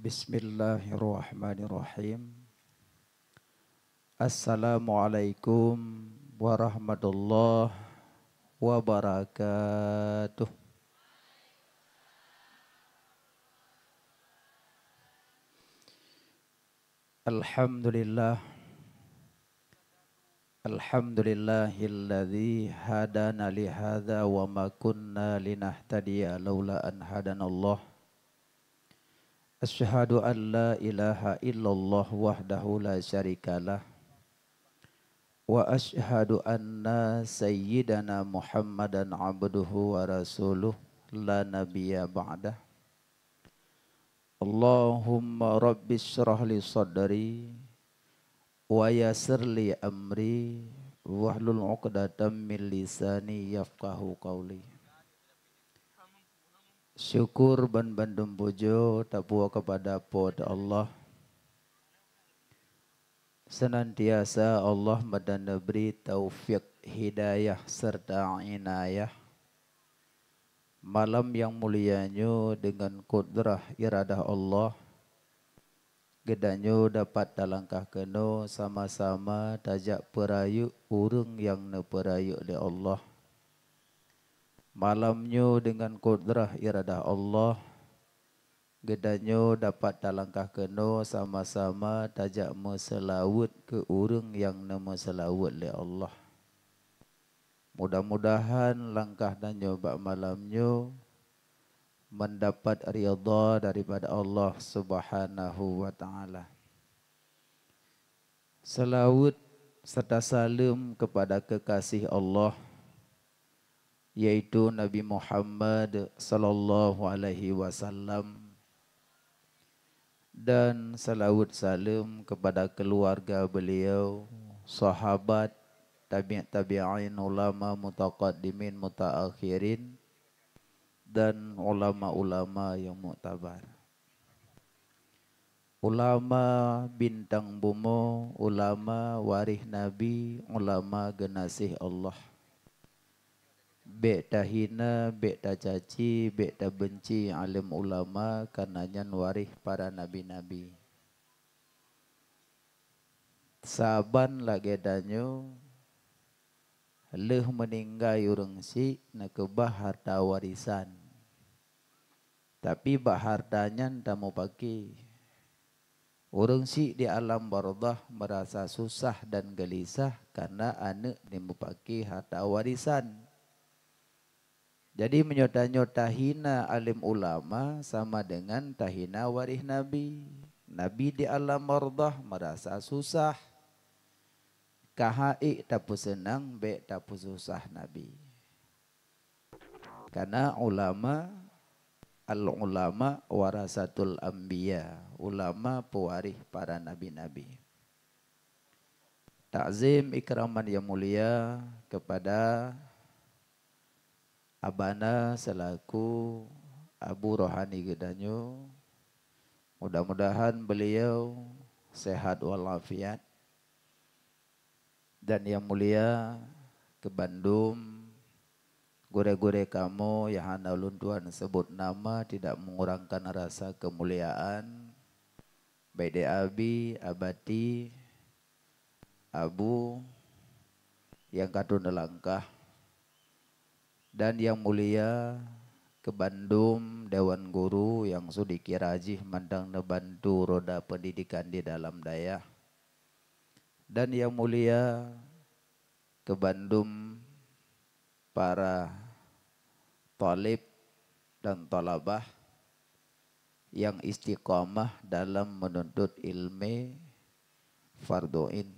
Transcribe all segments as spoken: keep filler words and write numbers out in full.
Bismillahirrahmanirrahim. Assalamualaikum warahmatullahi wabarakatuh. Alhamdulillah. Alhamdulillahilladzi hadana lihadza wa ma kunna linahtadiya laula an hadanallah. Asyhadu an la ilaha illallah wahdahu la syarikalah. Wa asyhadu anna sayyidana Muhammadan abduhu wa rasuluh la nabiyya ba'dah. Allahumma rabbi syrah li sadri wa yassir li amri wahlul 'uqdatam min lisani yafqahu qauli. Syukur ban bandum pujoe tapuwoe keupada Po teu Allah. Seunantiasa Allah meudan neubri taufik, hidayah, seureuta inayah. Malam nyang mulia nyoe deungon kudrah iradah Allah, geutanyoe dapat talangkah keunoe sama-sama tajak peurayeuk ureuëng nyang neupeurayeuk lé Allah. Malam nyoe deungon kudrah iradah Allah, geutanyoe dapat talangkah keunoe sama-sama tajak meuseulaweuet keu ureuëng nyang neumeuseulaweuet lé Allah. Mudah-mudahan langkah tanyoe bak malam nyoe meudapat ridha daripada Allah Subhanahu wa Ta'ala. Seulaweuet seureuta saleuem keupada keukasih Allah, yaitu Nabi Muhammad sallallahu alaihi wasallam, dan seulaweuet saleuem keupada keuluwarga beuliau, sahabat, tabi' tabi'in, ulama mutaqaddimin, mutaakhirin, dan ulama-ulama nyang muktabar. Ulama bintang bumoe, ulama waréh Nabi, ulama geunaséh Allah. Bék tahina, bék tacaci, bék tabeunci aleuem ulama, kareuna nyan waréh para nabi-nabi. Saban lagée tanyoe, lheueh meuninggai ureuëng syiek neukeubah hareuta warisan. Tapi bak hareuta nyan tamupake. Ureuëng syiek di alam barzakh meurasa susah dan geulisah kareuna aneuëk neumupake hareuta warisan. Jadi, meunyoe tanyoe tahina aleuem ulama, sama deungon tahina waréh Nabi. Nabi di alam barzakh meurasa susah. Ka han ék tapeuseunang, bék tapeususah Nabi. Kareuna ulama, al-ulama warasatul anbiya, ulama peuwaréh para nabi-nabi. Takzim ikraman nyang mulia keupada abana seulaku abu rohani geutanyoe. Mudah-mudahan beuliau sehat walafiat. Dan nyang mulia keu bandum gurée-gurée kamoe nyang hana ulôn tuan seubut nama tidak meungurangkan rasa keumuliaan, baik di abi, abati, abu nyang ka troh neulangkah, dan nyang mulia keu bandum dewan guru nyang su dikira jih mantong neubantu roda peundidikan di dalam dayah, dan nyang mulia keu bandum para talib dan talabah nyang istiqamah dalam meununtut ilmu fardhu ain.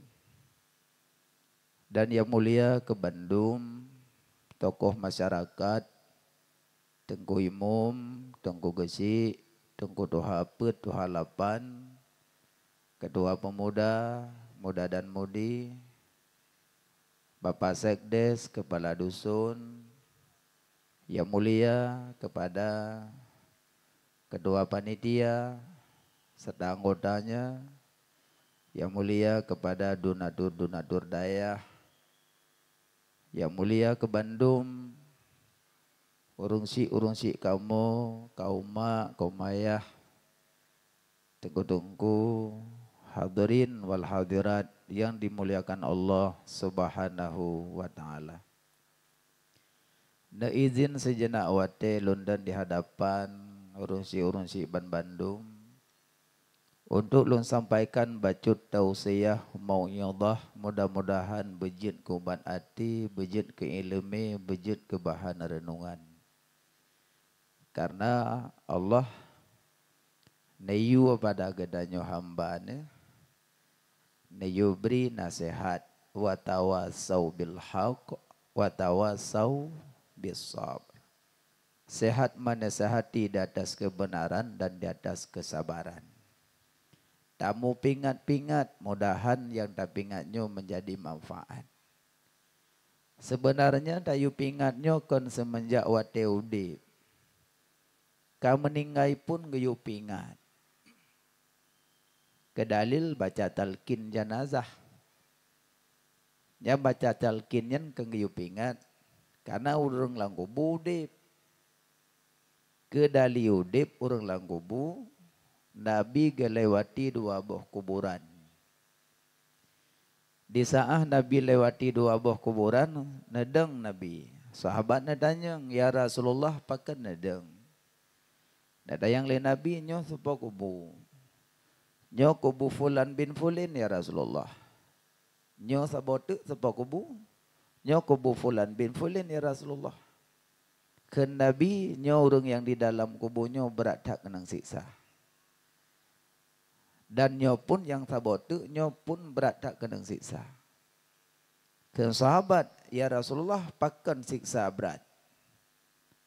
Dan nyang mulia keu bandum tokoh masyarakat, Teungku Imum, Teungku Geuchik, Teungku Tuha Peuet, Tuha Lapan, Ketua Pemuda, Muda dan Mudi, Bapak Sekdes, Kepala Dusun, yang mulia kepada Ketua Panitia serta anggotanya, yang mulia kepada donatur-donatur dayah, yang mulia keu bandum ureuëng syiek-ureuëng syiek kamoe, kaum mak, kaum ayah, Teungku-teungku, hadirin wal hadirat yang dimuliakan Allah Subhanahu wa Ta'ala. Neuizin sijeuneu watée lôn dan di hadapan ureuëng syiek-ureuëng syiek banbandum untuk lôn sampaikan bacut tausiah mauidhah, mudah-mudahan beujeuet keu ubat até, beujeuet keu iéleumé, beujeuet keu bahan reunungan. Karena Allah neuyue pada geutanyoe hamba Neuh, neuyue bri naseuhat, "Wa tawasau bil haq, wa tawasau bis sabr." Sehat menasehati di atas kebenaran dan di atas kesabaran. Tamupingat-pingat, mudahan nyang tapingat nyoe menjadi manfaat. Sebenarnya tayue pingat nyoe kon seumeunjak watée udeb. Ka meuninggai pun geuyue pingat. Keu dalil baca talkin janazah. Nyang baca talkin nyan keu geuyue pingat, karena ureuëng lam kubu udeb. Keu dalil udeb ureuëng lam kubu, Nabi geulewati dua boh kuburan. Di saát Nabi lewati dua boh kuburan, neudong Nabi. Sahabat neutanyong, "Ya Rasulullah, pakon neudong?" Neutanyong lé Nabi, "Nyoe soe po kubu?" "Nyoe kubu fulan bin fulin, ya Rasulullah." "Nyoe saboh teuk soe po kubu?" "Nyoe kubu fulan bin fulin, ya Rasulullah." Kheun Nabi, "Nyoe ureuëng nyang di dalam kubu nyoe brat that keunong siksa." Dan nyoe pun nyang saboh teuk nyoe pun brat that keunong siksa. Kheun sahabat, "Ya Rasulullah, pakon siksa brat?"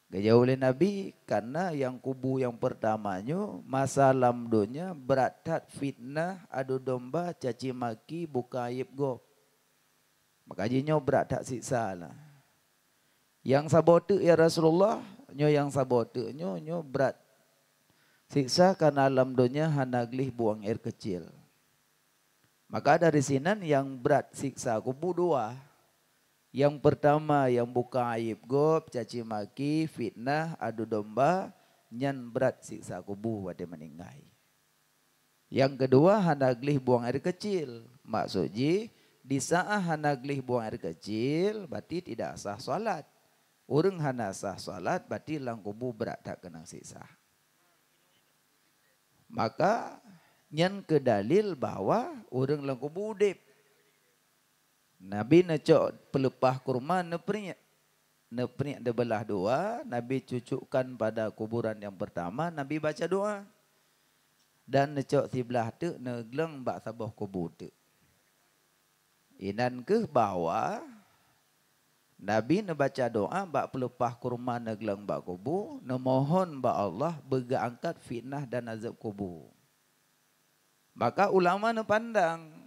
Geujaweueb lé Nabi, "Karena nyang kubu nyang peurtama nyoe masa lam donya brat that fitnah, adu domba, caci maki, buka aib gob. Maka jih nyoe brat that siksa lah." "Nyang saboh teuk, ya Rasulullah?" "Nyoe nyang saboh teuk nyoe, nyoe brat siksa karena lam donya hana gleh buang air kecil." Maka dari sinan nyang brat siksa kubu dua. Nyang peurtama nyang buka aib gob, caci maki, fitnah, adu domba, nyan brat siksa kubu watée meuninggai. Nyang keudua hana gleh buang air kecil. Maksud jih, di saát hana gleh buang air kecil, berarti tidak sah salat. Ureuëng hana sah salat, berarti lam kubu brat that keunong siksa. Maka nyan keu dalil bahwa ureuëng lam kubu udeb. Nabi neucok peuleupah kurma neupriek. Neupriek dibeulah dua, Nabi cucukkan pada kuburan nyang peurtama, Nabi baca doa. Dan neucok siblah teuk neugleng bak saboh kubu teuk. Inan kheueh bahwa Nabi neubaca doa bak peuleupah kurma neugleng bak kubu, neumohon bak Allah beugeuangkat fitnah dan azab kubu. Maka ulama neupandang,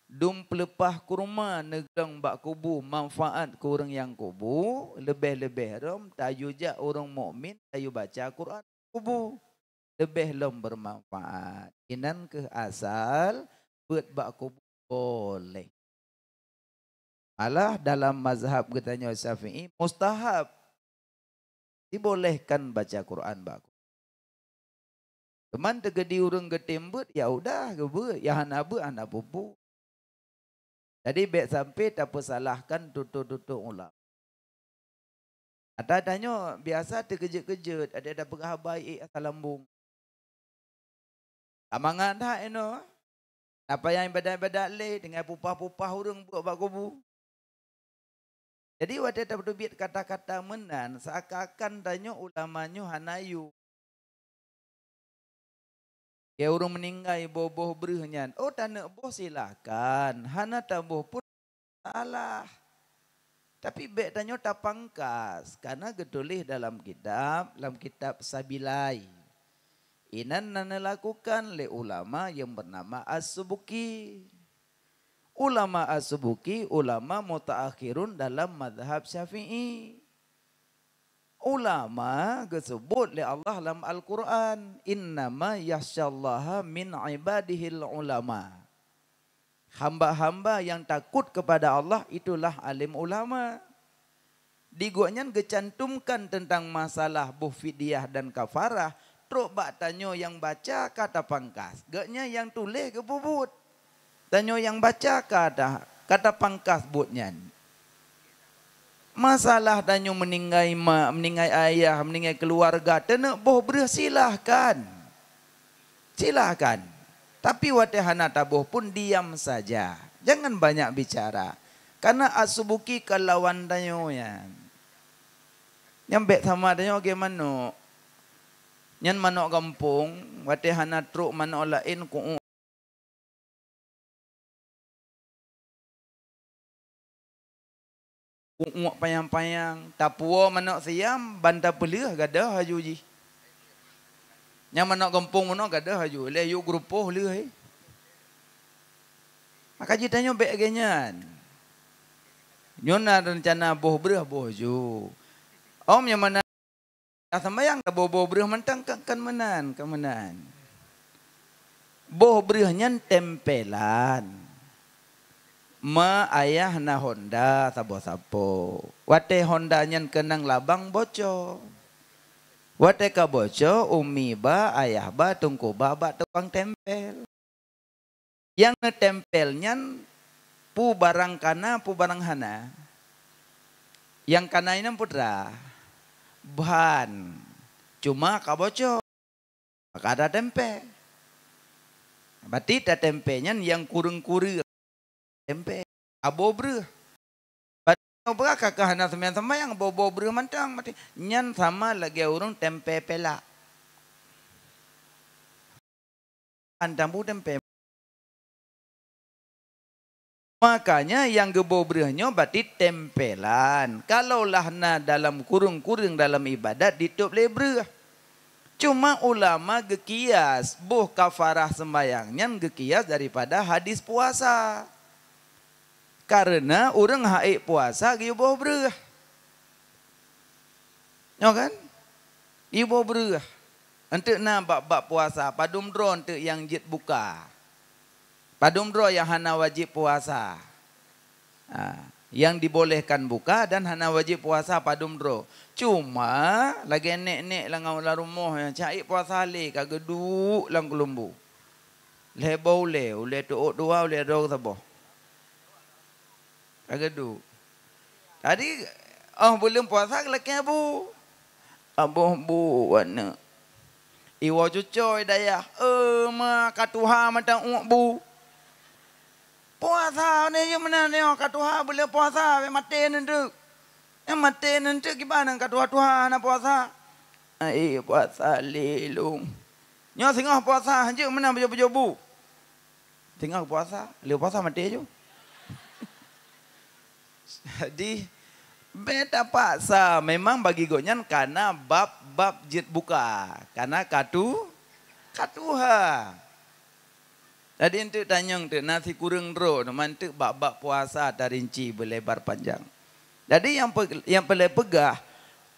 dum peuleupah kurma neugleng bak kubu manfaat keu ureuëng nyang kubu, leubeh-leubeh rom tayue jak ureuëng mukmin tayue baca Quran kubu, leubeh lom beumanfaat. Inan kheueh asal beuet bak kubu boleh. Malah dalam mazhab geutanyoe Syafi'i mustahab, dibolehkan baca Quran bak kubu. Teuma teugeudi ureuëng geutem beuet, ya udah geubeuet, ya hana beuet hana peue-peue. Jadi bék sampai tapeusalahkan tutoe-tutoe ulama. Ata tanyoe biasa teukeujeuet-keujeuet, ada tapeugah haba ék asa lambung. Tamangat that inoe, tapayang ibadat-ibadat lé, tinggai pupah-pupah ureuëng beuet bak kubu. Jadi watée tateubiet kata-kata meunan, seakan-akan tanyoe ulama nyoe hana yue. Keu ureuëng meuninggai boh-boh breuh nyan, oh taneuk boh silahkan, hana taboh pun salah. Tapi bék tanyoe tapangkas, karena geutuléh dalam kitab, lam kitab Sabilai. Inan na neulakukan lé ulama nyang beunama As-Subuki. Ulama As-Subuki ulama mutaakhirun dalam mazhab Syafi'i. Ulama geuseubut lé Allah lam Al-Qur'an, "Innama yakhsyallaha min ibadihil ulama." Hamba-hamba yang takut kepada Allah itulah alim ulama. Di gobnyan geucantumkan teuntang masalah boh fidyah dan kafarah, trok bak tanyoe nyang baca ka tapangkas, gobnyan nyang tuléh geupeubuet. Tanyoe nyang baca ka ta-, ka tapangkas buet nyan. Masalah tanyoe meuninggai ma-, meuninggai ayah, meuninggai keuluwarga, taneuk boh breuh, silahkan. Silahkan. Tapi watée hana taboh pun diam saja. Jangan banyak bicara. Karena asubuki ka lawan tanyoe nyan. Nyan bék sama tanyoe lagée manok. Nyan manok gampông, watée hana trok manok laén ku uek-uek panyang-panyang, tapuwoe manok siam, ban tapeuleueh gadôh laju jih. Nyang manok gampông bunoe gadôh laju, lé yue geurupoh lheueh, eh. Maka jitanyoe bék lagée nyan. Nyoe na reuncana boh breueh, boh ju. Om nyang mana Ka seumayang, ka boh-boh breueh mantong, kan, kan meunan, kan meunan. Boh breueh nyan tempelan. Ma ayah na honda saboh-saboh. Watée honda nyan keunong labang, bocor. Watée ka bocor, umi ba, ayah ba, teungku ba bak tukang tempel. Nyang neutempel nyan peue barang kana, peue barang hana. Nyang kana inong putra, ban, cuma ka bocor, maka tatempel. Berarti tatempel nyan nyang kureueng-kureueng tempel, ka boh breueh. Padahai nyoe beurah ka keuh hana seumayang-seumayang, boh-boh breueh mantong, berarti nyan sama lagée ureuëng tempel pelak. Antam bu tempel. Makanya nyang geuboh breueh nyoe berarti tempelan. Kalaulah na dalam kureueng-kureueng dalam ibadat, ditôb lé breueh. Cuma ulama geukias, boh kafarah seumayang nyan geukias daripada hadis puasa. Kareuna ureuëng han ék puasa geuyue boh breueh. Nyoe kan? Geuyue boh breueh. Eunteuk na bab-bab puasa, padum droe eunteuk nyang jeuet buka. Padum droe nyang hana wajéb puasa. Ha, nyang dibolehkan buka dan hana wajéb puasa padum droe. Cuma lagée nék-nék lam, lam rumoh nyan, cak ék puasa lé ka geuduek lam keulumbu. Lhée boh ulée, ulée teuôt dua, ulée droe saboh. Ka geuduek. Tadi, óh buleuen puasa geulakée bu. Aboh bu, aneuk. Iwoe cucoe dayah, "Eh, ma, ka tuha mata uek bu." Puasa ni je meunan nyoe, ka tuha buleuen puasa, bék maté neunteuk. Nyang maté neunteuk kiban nyang ka tuha-tuha hana puasa. Ai, puasa lé lôn. Nyoe singoh puasa, hanjeuet meunan beujôh-beujôh bu. Singoh puasa, lheueh puasa maté ju. Jadi, bék tapaksa. Memang bagi gobnyan kana bab-bab jeuet buka. Kana ka tu-, ka tuha. Jadi, eunteuk tanyong teuk na sikureueng droe, teuma eunteuk bab-bab puasa tarinci beulebar panjang. Jadi, nyang pe-, nyang peureulée peugah,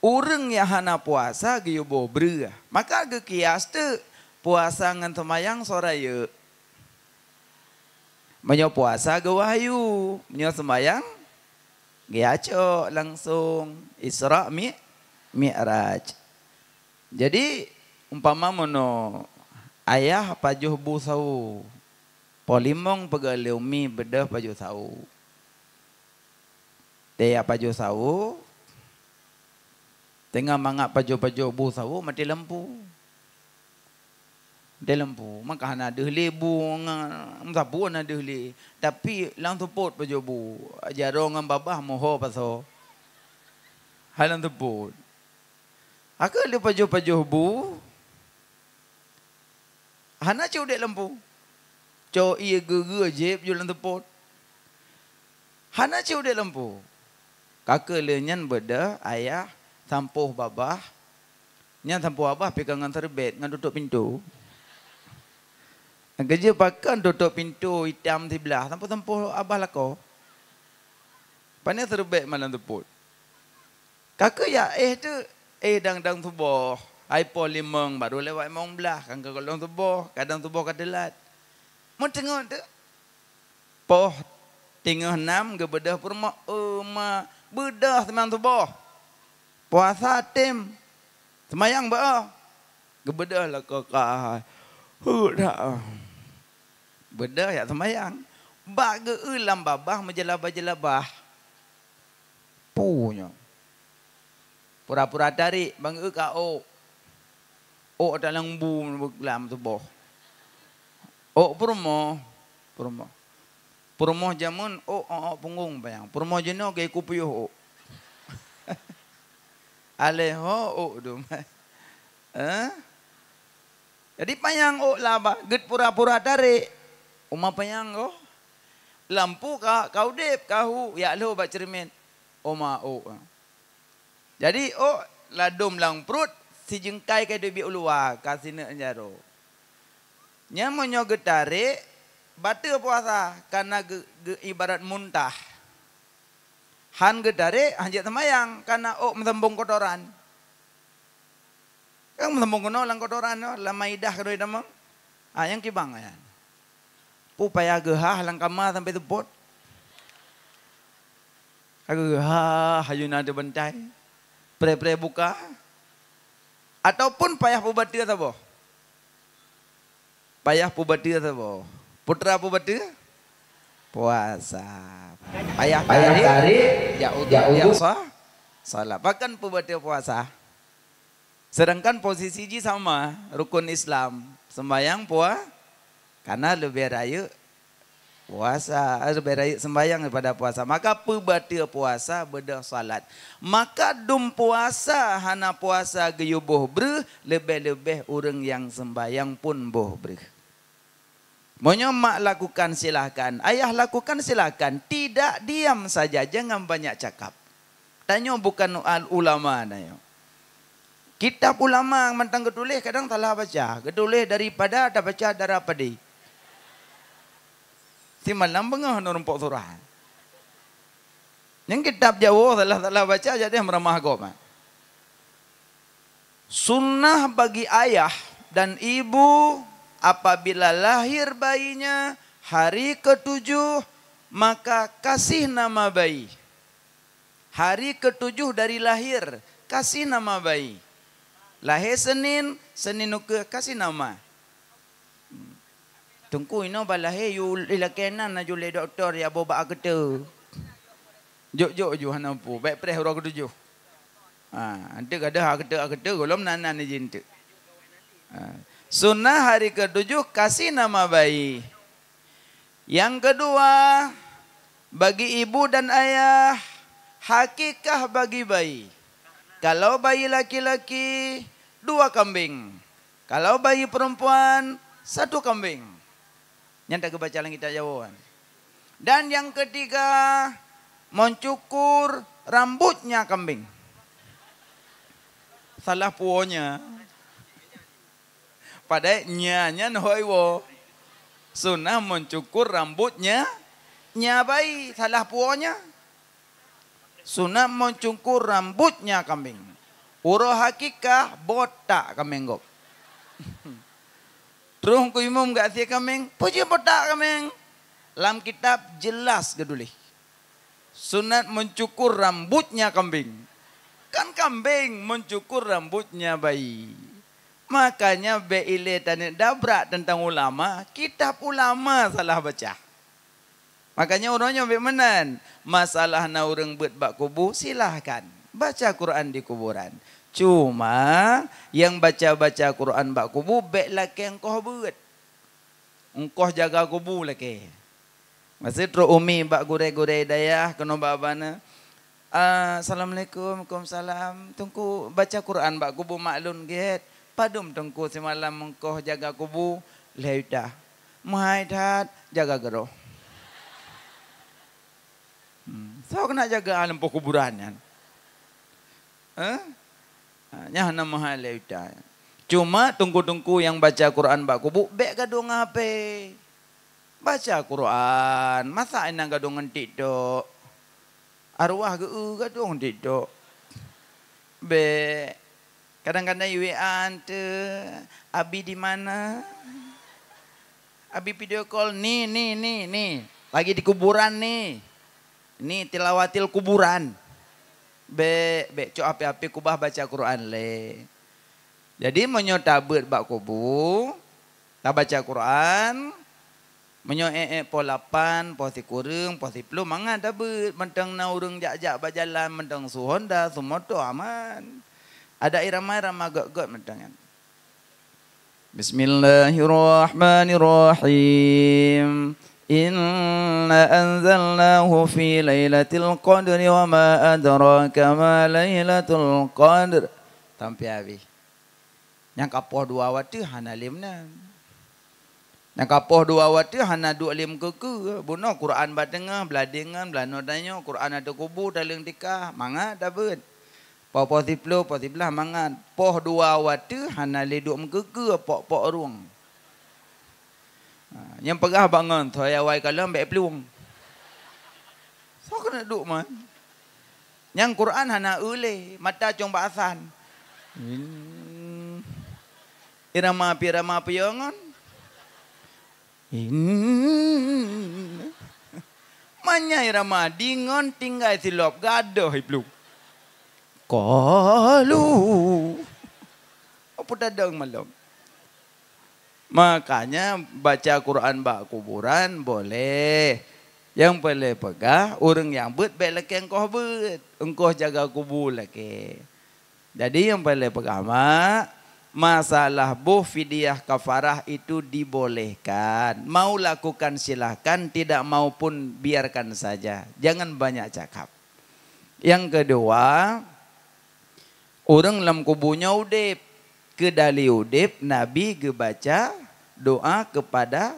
ureuëng nyang hana puasa geuyue boh breueh, maka geukias teuk puasa ngon seumayang soe rayeuk. Meunyoe puasa geuwahyu, meunyoe seumayang geuacok langsong Isra Mi-, Mi'raj. Jadi, umpama meunoe, ayah pajoh bu sawoe, po limong peugah lé umi beudôh pajoh sawoe. Teuma pajoh sawoe, teungoh mangat pajoh-pajoh bu sawoe, maté lampu. Maté lampu. Maka hana deuh lé bu, ngon meusapu hana deuh lé. Tapi lam seupôt pajoh bu. Jaroe ngon babah moho pasoe. Hai lam seupôt. Akhé lheueh pajoh-pajoh bu, hana cit udeb lampu. Cok ié geue-geue jieb ju lam seupôt. Hana cit udeb lampu. Ka keuh lheueh nyan beudôh ayah sampoh babah. Nyan sampoh babah pih ka ngon seureubet, ngon tutôp pintoe. Nyang keujeuet pakon tutôp pintoe itam siblah, sampoh-sampoh babah lakoe. Pane seureubet malam seupôt. Ka keuh jak éh teuk, éh dang-dang suboh, hai poh limong, barô lewat limong blaih, kan ka gohlom suboh, kadang suboh ka teulat. Meuteungoh teuk, poh teungoh nam geubeudôh peurumoh, "Eh, ma, beudôh seumayang suboh. Puasa tem, seumayang beuoh." Geubeudôh lakoe ka. Hu, dah. Beudôh jak seumayang. Bak geu-eu lam babah meujeulabah-jeulabah. Pu nyoe. Pura-pura tarék, ban geu-eu ka ôk. Ôk ata lam bu lam tuboh. Ôk peurumoh, peurumoh. Peurumoh jameun ôk, ôk, ôk punggong panyang. Peurumoh jinoe geukupiôh ôk. Alèh ho ôk dum. Eh? Jadi panyang ôk laba, geuet pura-pura tarék. Uma panyang goh. Lampu ka, ka udép, ka hu, jak lhô bak ceureumen. Uma ôk. Jadi ôk ladôm lam pruet, sijeungkai ka duek biek u luwa, ka sineuk jaroe. Nyan meunyoe geutarék, bateue puasa, kana geu-, geu-, ibarat muntah. Han geutarék, han jeuet seumayang, kana ôk meusambong kotoran. Kan meusambong keunoe lam kotoran nyoe, lam maidah keunoe tamong. Ah, nyang kibang nyan. Peue payah geuhah lam kama sampai seupôt? Ka geuhah, hayu na teubantai. Pré-pré buka. Ataupun payah peubateue saboh? Payah peubateue saboh. Putra peubateue? Puasa. Payah tarék, jak udhu, jak sa-, salat. Pakon peubateue puasa? Sedangkan posisi jih sama, rukun Islam, sembahyang, pua-, kana leubeh rayeuk puasa, eh, leubeh rayeuk sembahyang daripada puasa. Maka peubateue puasa, beudôh salat. Maka dum puasa hana puasa geuyue boh breuh, leubeh-leubeh ureuëng nyang sembahyang pun boh breuh. Meunyoe mak lakukan, silahkan. Ayah lakukan, silahkan. Tidak, diam saja, jangan banyak cakap. Tanyoe bukan al-, ulama tanyoe. Kitab ulama mantong geutuléh kadang salah baca. Geutuléh daripada tabaca dara padé. Simalam beungoh nureumpok surah. Nyang kitab Jawoe salah-salah baca jadi meuramah gob. Sunnah bagi ayah dan ibu apabila lahir bayinya hari ketujuh, maka kasih nama bayi. Hari ketujuh dari lahir, kasih nama bayi. Lahé Senin, Senin ukeue kasih nama. Teungku inoe bah lahé yue ilakée nan laju lé dokto ya boh bak akeute. Jok-jok ju hana peue, bék preh uroe keutujôh. Ha, anteuk gadôh akeute-akeute gohlom nan-nan jih anteuk. Ha. Sunnah hari ketujuh kasih nama bayi. Yang kedua, bagi ibu dan ayah, hakikah bagi bayi. Kalau bayi laki-laki, dua kambing. Kalau bayi perempuan, satu kambing. Nyan tageubaca lam kitab Jawoe. Dan yang ketiga, mencukur rambutnya kambing. Salah puonya. Padahai nya nyan hôi woe. Sunnah mencukur rambutnya, nya bayi, salah puonya. Sunat meucungkur rambutnya kambing. Uroe hakikah botak kambing gob. Troh keu imum geuasie kambing, peue jeuet botak kambing? Lam kitab jelas geutuléh. Sunat meucungkur rambutnya kambing. Kan kambing meucungkur rambutnya bayi. Makanya bék ilée taneuk dabrak teuntang ulama, kitab ulama salah baca. Makanya uroe nyoe bék meunan. Masalah na ureuëng beuet bak kubu, silahkan. Baca Quran di kuburan. Cuma, nyang baca-baca Quran bak kubu, bék lakée engkoh beuet. Engkoh jaga kubu lakée. Masa trok umi bak gurée-gurée dayah, keunoe bak bana, "Ah, assalamualaikum." "Waalaikumsalam." "Teungku, baca Quran bak kubu mak lôn gét." "Padum Teungku simalam meukoh jaga kubu?" "Lhée juta." "Meuhai that, jaga geuroh." Hmm. Soe keuneuk jaga lam poh kuburan nyan? Eh? Ha, nyan hana meuhai lhée juta. Cuma teungku-teungku nyang baca Quran bak kubu, bék gadôh ngon H P. Baca Quran, masa inan gadôh ngon TikTok. Arwah geu-eu gadôh ngon TikTok. Bék. Kadang-kadang i W A teuh, "Abi di mana?" Abi video call, "Ni, ni, ni, ni. Lagi di kuburan ni. Ni tilawatil kuburan." Bék, bék cok H P-H P kubah baca Quran lé. Jadi, meunyoe tabeuet bak kubu, tabaca Quran, meunyoe ék-ék poh lapan, poh sikureueng, poh siplôh, mangat tabeuet. Mantong na ureuëng jak-jak bak jalan, mantong su Honda, su moto, aman. Ada irama-irama gét-gét mantong nyan. Bismillahirrahmanirrahim. Inna anzalnahu fi lailatul qadri wa ma adraka ma lailatul qadr. Sampai habis. Nyang ka poh dua watée hana lé meunan. Nyang ka poh dua watée hana duek lé meukeue-keue. Bunoe Quran bak teungoh, blah dingön, blah noe tanyoe, Quran ateueh kubu, taleueng tikah, mangat tabeuet. Poh-poh siplôh, poh siblaih mangat. Poh dua watée hana lé duek meukeue-keue pok-pok rueng. Ha, nyang peugah bangon, soe awai kalon bék plueng. Soe keuneuk duek man. Nyang Quran hana eu lé, mata cong bak asan. Hmm. Irama pi irama piyeue ngon. Hmm. Manyai irama dingon tinggai silop gadoh iplueng. Kalu. Apa tadong malam? Makanya baca Quran bak kuburan boleh. Nyang peureulée peugah, ureuëng nyang beuet bék lakée engkoh beuet, engkoh jaga kubu lakée. Jadi nyang peureulée peugah mak, masalah boh fidyah kafarah itu dibolehkan. Mau lakukan silahkan, tidak mau pun biarkan saja. Jangan banyak cakap. Nyang keudua, ureuëng lam kubu nyoe udeb. Keudali udeb, Nabi geubaca doa keupada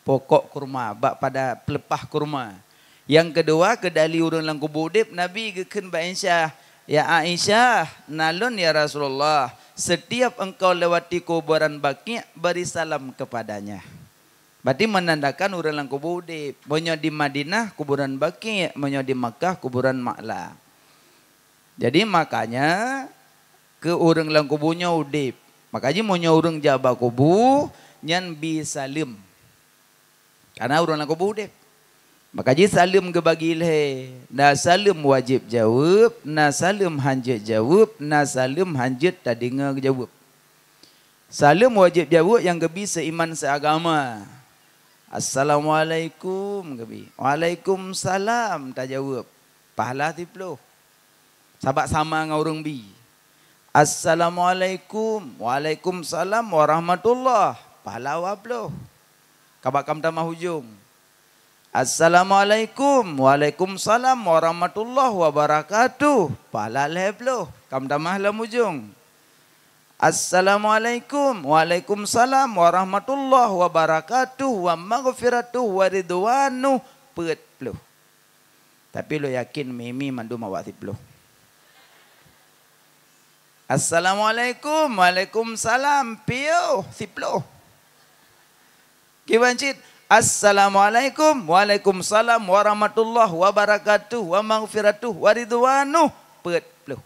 pokok kurma, bak pada peuleupah kurma. Nyang keudua, keudali ureuëng lam kubu udeb, Nabi geukheun bak Aisyah, "Ya Aisyah, na lôn ya Rasulullah, setiap engkau lewati kuburan Baqi', beri salam kepadanya." Berarti menandakan ureuëng lam kubu udeb. Meunyoe di Madinah, kuburan Baqi', meunyoe di Makkah, kuburan Ma'la. Jadi, makanya keu ureuëng lam kubu nyoe udeb. Makajih meunyoe ureuëng jak bak kubu, nyan bi saleuem. Karena ureuëng lam kubu udeb. Makajih saleuem geubagi lhée, na saleuem wajéb jaweueb, na saleuem hanjeuet jaweueb, na saleuem hanjeuet tadeungoe geujaweueb. Saleuem wajéb jaweueb nyang geubi seuiman seuagama. "Assalamualaikum," geubi. "Waalaikumsalam," tajaweueb. Pahala siplôh. Sabab sama ngon ureuëng bi. "Assalamualaikum." "Waalaikumsalam warahmatullah." Pahala dua ploh. Ka bak kam tamah ujong. "Assalamualaikum." "Waalaikumsalam warahmatullahi wabarakatuh." Pahala lhée ploh. Kam tamah lam ujong. "Assalamualaikum." "Waalaikumsalam warahmatullahi wabarakatuh wa maghfiratuh wa ridwanuh." Peuet ploh. Tapi lôn yakin mi-mi mandum awak siplôh. "Assalamualaikum." "Waalaikumsalam." Piôh, siplôh. Kiban cit, "Assalamualaikum." "Waalaikumsalam warahmatullahi wabarakatuh wa maghfiratuh wa ridwanuh." Peuet ploh.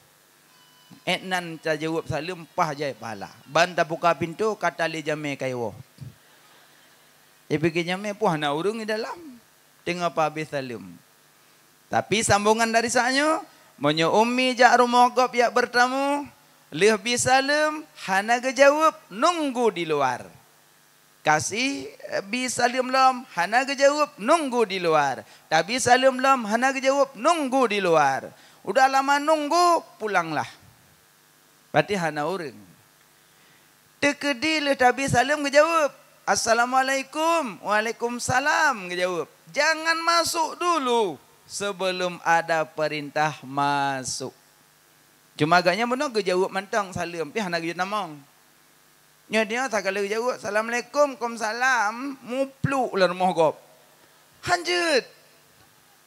Ék nan tajaweueb saleuem pah jai pahala. Ban tabuka pintoe ka talé jamé kayée woe. Ipike jamé poh hana ureuëng di dalam. Teungoh pah habéh saleuem. Tapi sambongan dari saat nyoe, meunyoe umi jak rumoh gob jak beurtamu, lheueh bi saleuem hana geujaweueb, nunggu di luar. Kasih, eh, bi saleuem lom, hana geujaweueb, nunggu di luar. Tabi saleuem lom, hana geujaweueb, nunggu di luar. Udah lama nunggu, pulanglah. Berarti hana ureuëng. Teukeudi lheueh tabi saleuem geujaweueb, "Assalamualaikum." "Waalaikumsalam," geujaweueb. Jangan masuk dulu sebelum ada perintah masuk. Cuma agaknya bunoe geujaweueb mantong saleuem, pih hana geuyue tamong. Nyoe dia sakali geujaweueb, "Assalamualaikum," "Kumsalam," mupluk lam rumoh gob. Hanjeuet.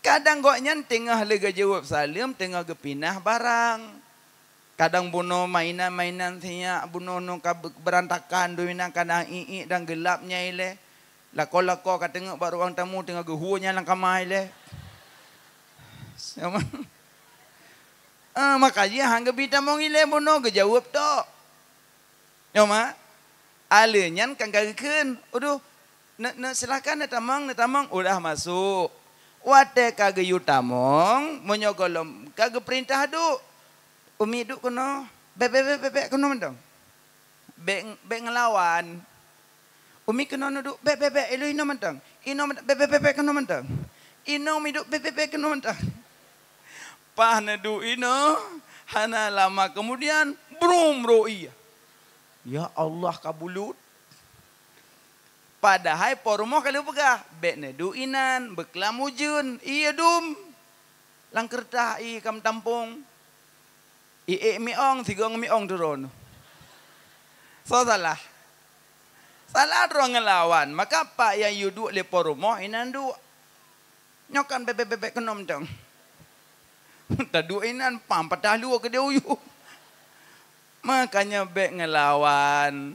Kadang gobnyan teungoh lé geujaweueb saleuem, teungoh geupinah barang. Kadang bunoe mainan-mainan siyak, bunoe nyoe ka be-, beurantakan, dum inan kadang iék dan geulab nyan ilée. Lakoe-lakoe ka teungeuk bak ruang tamu teungoh geuhue nyan lam kama ilée. Sama. Ah, maka jih han geubi tamong ilée bunoe geujaweueb tok. Nyoe ma, ale nyan kan ka geukheun, "Uduh, ne-, ne-, silahkan neutamong, neutamong." Udah masuk. Watée ka geuyue tamong, meunyoe gohlom ka geupeurintah duek, "Umi duek keunoe, bèk, bèk, bèk, bèk, bèk keunoe mantong." Bék, bék ngelawan. Umi keunoe neuduek, bék, bék, bék, ilôn inoe mantong. Inoe mantong, bék, bék, bék, bék, keunoe mantong. Inoe umi duek, bék, bék, bék, keunoe mantong. Paih neuduek inoe, hana lama kemudian, brum, rô ie. Ya Allah, ka bulut. Padahai po rumoh ka lheueh peugah, bék neuduek inan, beuklam ujeuen, ie dum. Lam keureutah ie ka meutampong. Ie miong, sigoe miong turun. Soe salah? Salah droe ngelawan. Maka pat nyang yue duek lé po rumoh, inan duek. Nyoe kan bebek-bebek keunom dong. Taduek inan pam patah lua keudeh u yup. Makanya bék ngelawan.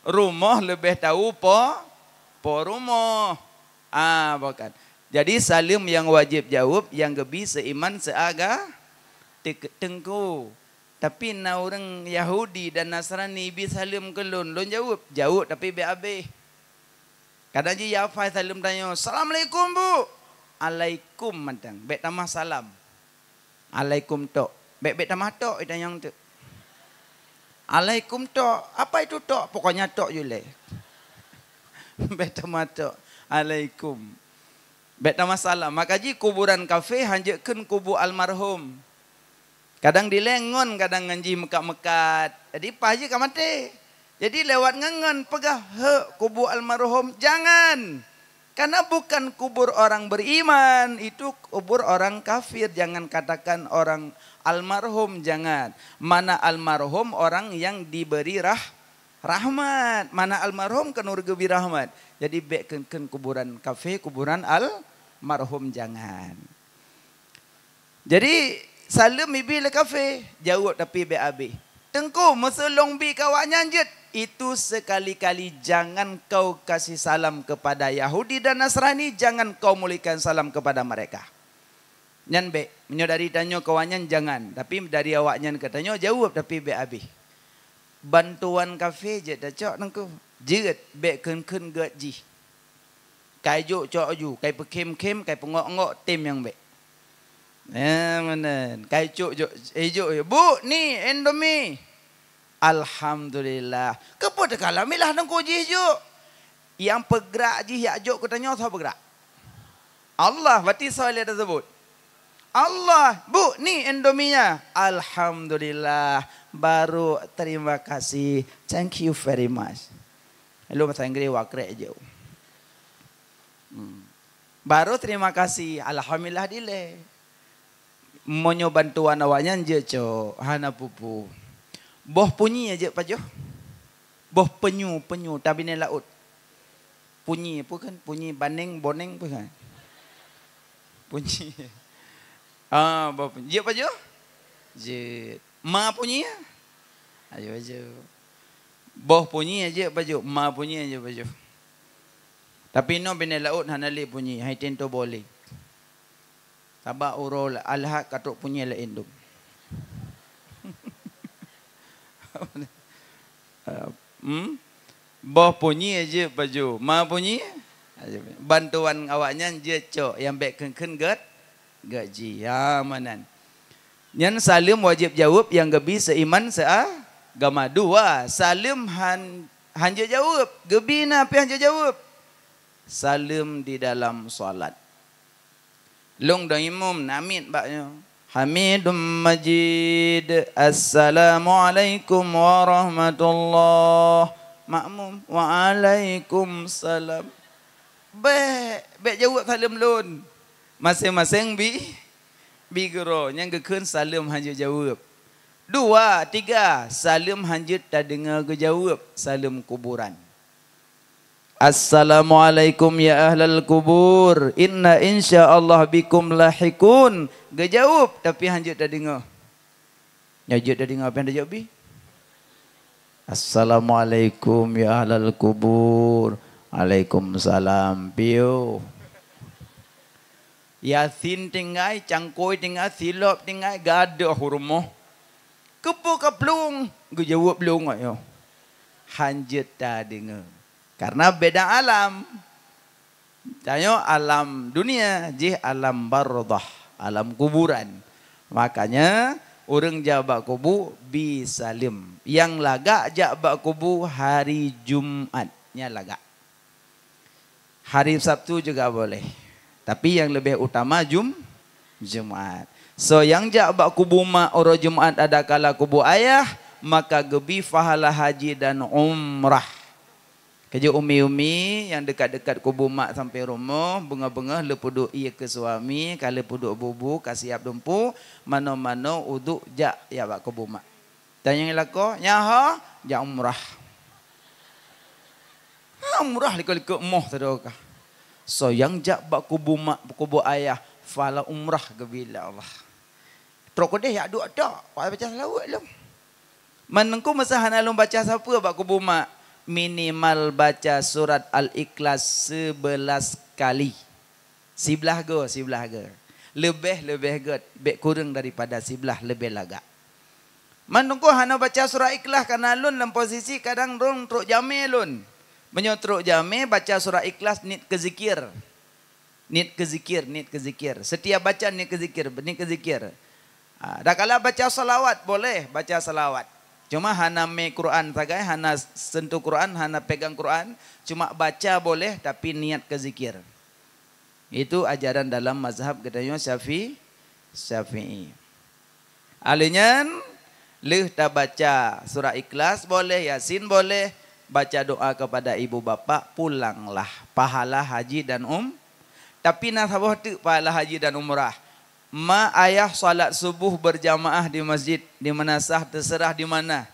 Rumoh leubeh tau po, po rumoh. Ah, bukan. Jadi saleuem nyang wajéb jaweueb nyang geubi seuiman seuaga, te-, teungku. Tapi na ureuëng Yahudi dan Nasrani bi saleuem keu lôn, lôn jaweueb, jaweueb tapi bék abéh. Kadang jih ya Fai saleuem tanyoe, "Assalamualaikum, Bu." "Alaikum," mantong, bék tamah salam. "Alaikum tok." Bék, bék tamah tok, itanyong teuk. "Alaikum tok." "Apa itu tok?" "Pokoknya tok ju lé." Bék tamah tok. "Alaikum." Bék tamah salam. Maka jih kuburan kafé hanjeuet kheun kubu almarhum. Kadang dilée ngon, kadang ngon jih meukat-meukat. Jadi paih jih ka maté. Jadi lewat ngon-ngon peugah, "Hek, kubu almarhum." Jangan. Karena bukan kubur orang beriman, itu kubur orang kafir. Jangan katakan orang almarhum, jangan. Mana almarhum orang yang diberi rah-, rahmat. Mana almarhum kan ureuëng geubri rahmat. Jadi bék kheun-kheun kuburan kafé, kuburan almarhum, jangan. Jadi, saleuem ibi lé kafé, jaweueb tapi bék abéh. "Teungku, meuseu lôn bi keu awaknyan jeuet." Itu sekali-kali jangan kau kasih salam kepada Yahudi dan Nasrani, jangan kau mulihkan salam kepada mereka. Nyan bék, meunyoe dari tanyoe keu awaknyan jangan, tapi dari awaknyan keu tanyoe jaweueb tapi bék abéh. Bantuan kafé jeuet tacok teungku. Jeuet, bék kheun-kheun gét jih. Kai jok cok ju, kai peukhém-khém, kai peungok-ngok, tem nyang bék. Eh, meunan. Kai cok jok, eh, jok, jok. "Bu, ni Indomie." "Alhamdulillah." Keupeue teuka lamilah teungku jih jok? Nyang peugrak jih jak jok keu tanyoe soe peugrak? Allah, berarti soe lé teusebut? Allah. "Bu, ni Indomie-nya." "Alhamdulillah. Baru terima kasih. Thank you very much." Lôn bahasa Inggréh wa krek jok. Hmm. Baru terima kasih, alhamdulillah dilée. Meunyoe bantuan awaknyan jeuet cok, hana peue-peue. Boh punyi jeuet pajoh. Boh penyu, penyu, tabinéh laôt. Punyi peue kan? Punyi baneng, boneng peue kan? Punyi. Ah, boh punyi. Jeuet pajoh? Jeuet. Ma punyi? Ayo, ayo. Boh punyi jeuet pajoh, ma punyi jeuet pajoh. Tapi inoe binéh laôt hana lé punyi, hai tinto boleh. Sabab uroe Alhad ka trok punyi laén dum. Hmm? Boh punyi jeuet pajoh, ma punyi? Bantuan awaknyan jeuet cok, nyang bék kheun-kheun gét, gét jih. Ha, meunan. Nyan saleuem wajéb jaweueb nyang geubi seuiman seuagama. Dua, saleuem han, han jeuet jaweueb. Geubi na pih han jeuet jaweueb. Saleuem di dalam salat. Lôn dong imum, namiet bak nyoe. Hamidum Majid. Assalamualaikum warahmatullah. Makmum, waalaikumsalam. Bék, bék jaweueb saleuem lôn. Maséng-maséng bi, bi geuroe. Nyan geukheun saleuem han jeuet jaweueb. Dua, tiga, saleuem han jeuet tadeungoe geujaweueb, saleuem kuburan. Assalamualaikum ya ahlal kubur, inna insyaallah bikum lahiqun. Geujaweueb, tapi han jeuet tadeungoe. Nyoe jeuet tadeungoe, pian tajaweueb bi. Assalamualaikum ya ahlal kubur. Alaikumsalam, piu. Yasin tinggai, cangkôi tinggai, silop tinggai, gadôh u rumoh. Keupeue ka plueng? Geujaweueb lôn nyoe. Han jeuet tadeungoe. Karena beda alam. Tanyoe alam dunia, jih alam barzakh, alam kuburan. Makanya, Ureuëng jak bak kubu bi saleuem. Nyang lagak jak bak kubu hari Jumat. Nyan lagak. Hari Sabtu juga boleh. Tapi nyang leubeh utama Jum-, Jumat. So, nyang jak bak kubu mak uroe Jumat adakala kubu ayah, maka geubi pahala haji dan umrah. Keujeuet umi-umi nyang dekat-dekat kubu mak sampai rumoh, beungoh-beungoh leupeuduek ié keu suami, ka leupeuduek bubu, ka siap dumpu, manoe-manoe uduk jak, jak bak kubu mak. Dan nyang lakoe, nyan ho, jak umrah. Ha, umrah likot-likot moh teudoe ka. So, nyang jak bak kubu mak, kubu ayah, pahala umrah geubi lé Allah. Trok keudeh jak duek tok, baca salawat lom. Man Teungku masa hana lôn baca sapeue bak kubu mak, minimal baca surat Al-Ikhlas sebelas kali. Siblaih goe, siblaih goe. Leubeh-leubeh göt, bék kureueng daripada siblaih leubeh lagak. Man Teungku hana baca surat Ikhlas, kareuna lôn lam posisi kadang rhung trok jamé lôn. Meunyoe trok jamé, baca surat Ikhlas niet keu zikir. Niet keu zikir, niet keu zikir. Setiap baca niet keu zikir, niet keu zikir. Ha, dakala baca salawat, boleh baca salawat. Cuma hana mé Quran sagai, hana sentuh Quran, hana pegang Quran. Cuma baca boleh, tapi niet keu zikir. Itu ajaran dalam mazhab geutanyoe Syafi-, Syafi'i. Alheuh nyan, lheueh tabaca surat Ikhlas boleh, Yasin boleh, baca doa kepada ibu bapak, pulanglah. Pahala haji dan um-, tapi na saboh teuk pahala haji dan umrah. Ma ayah salat subuh berjamaah di masjid, di meunasah, teuseurah di mana.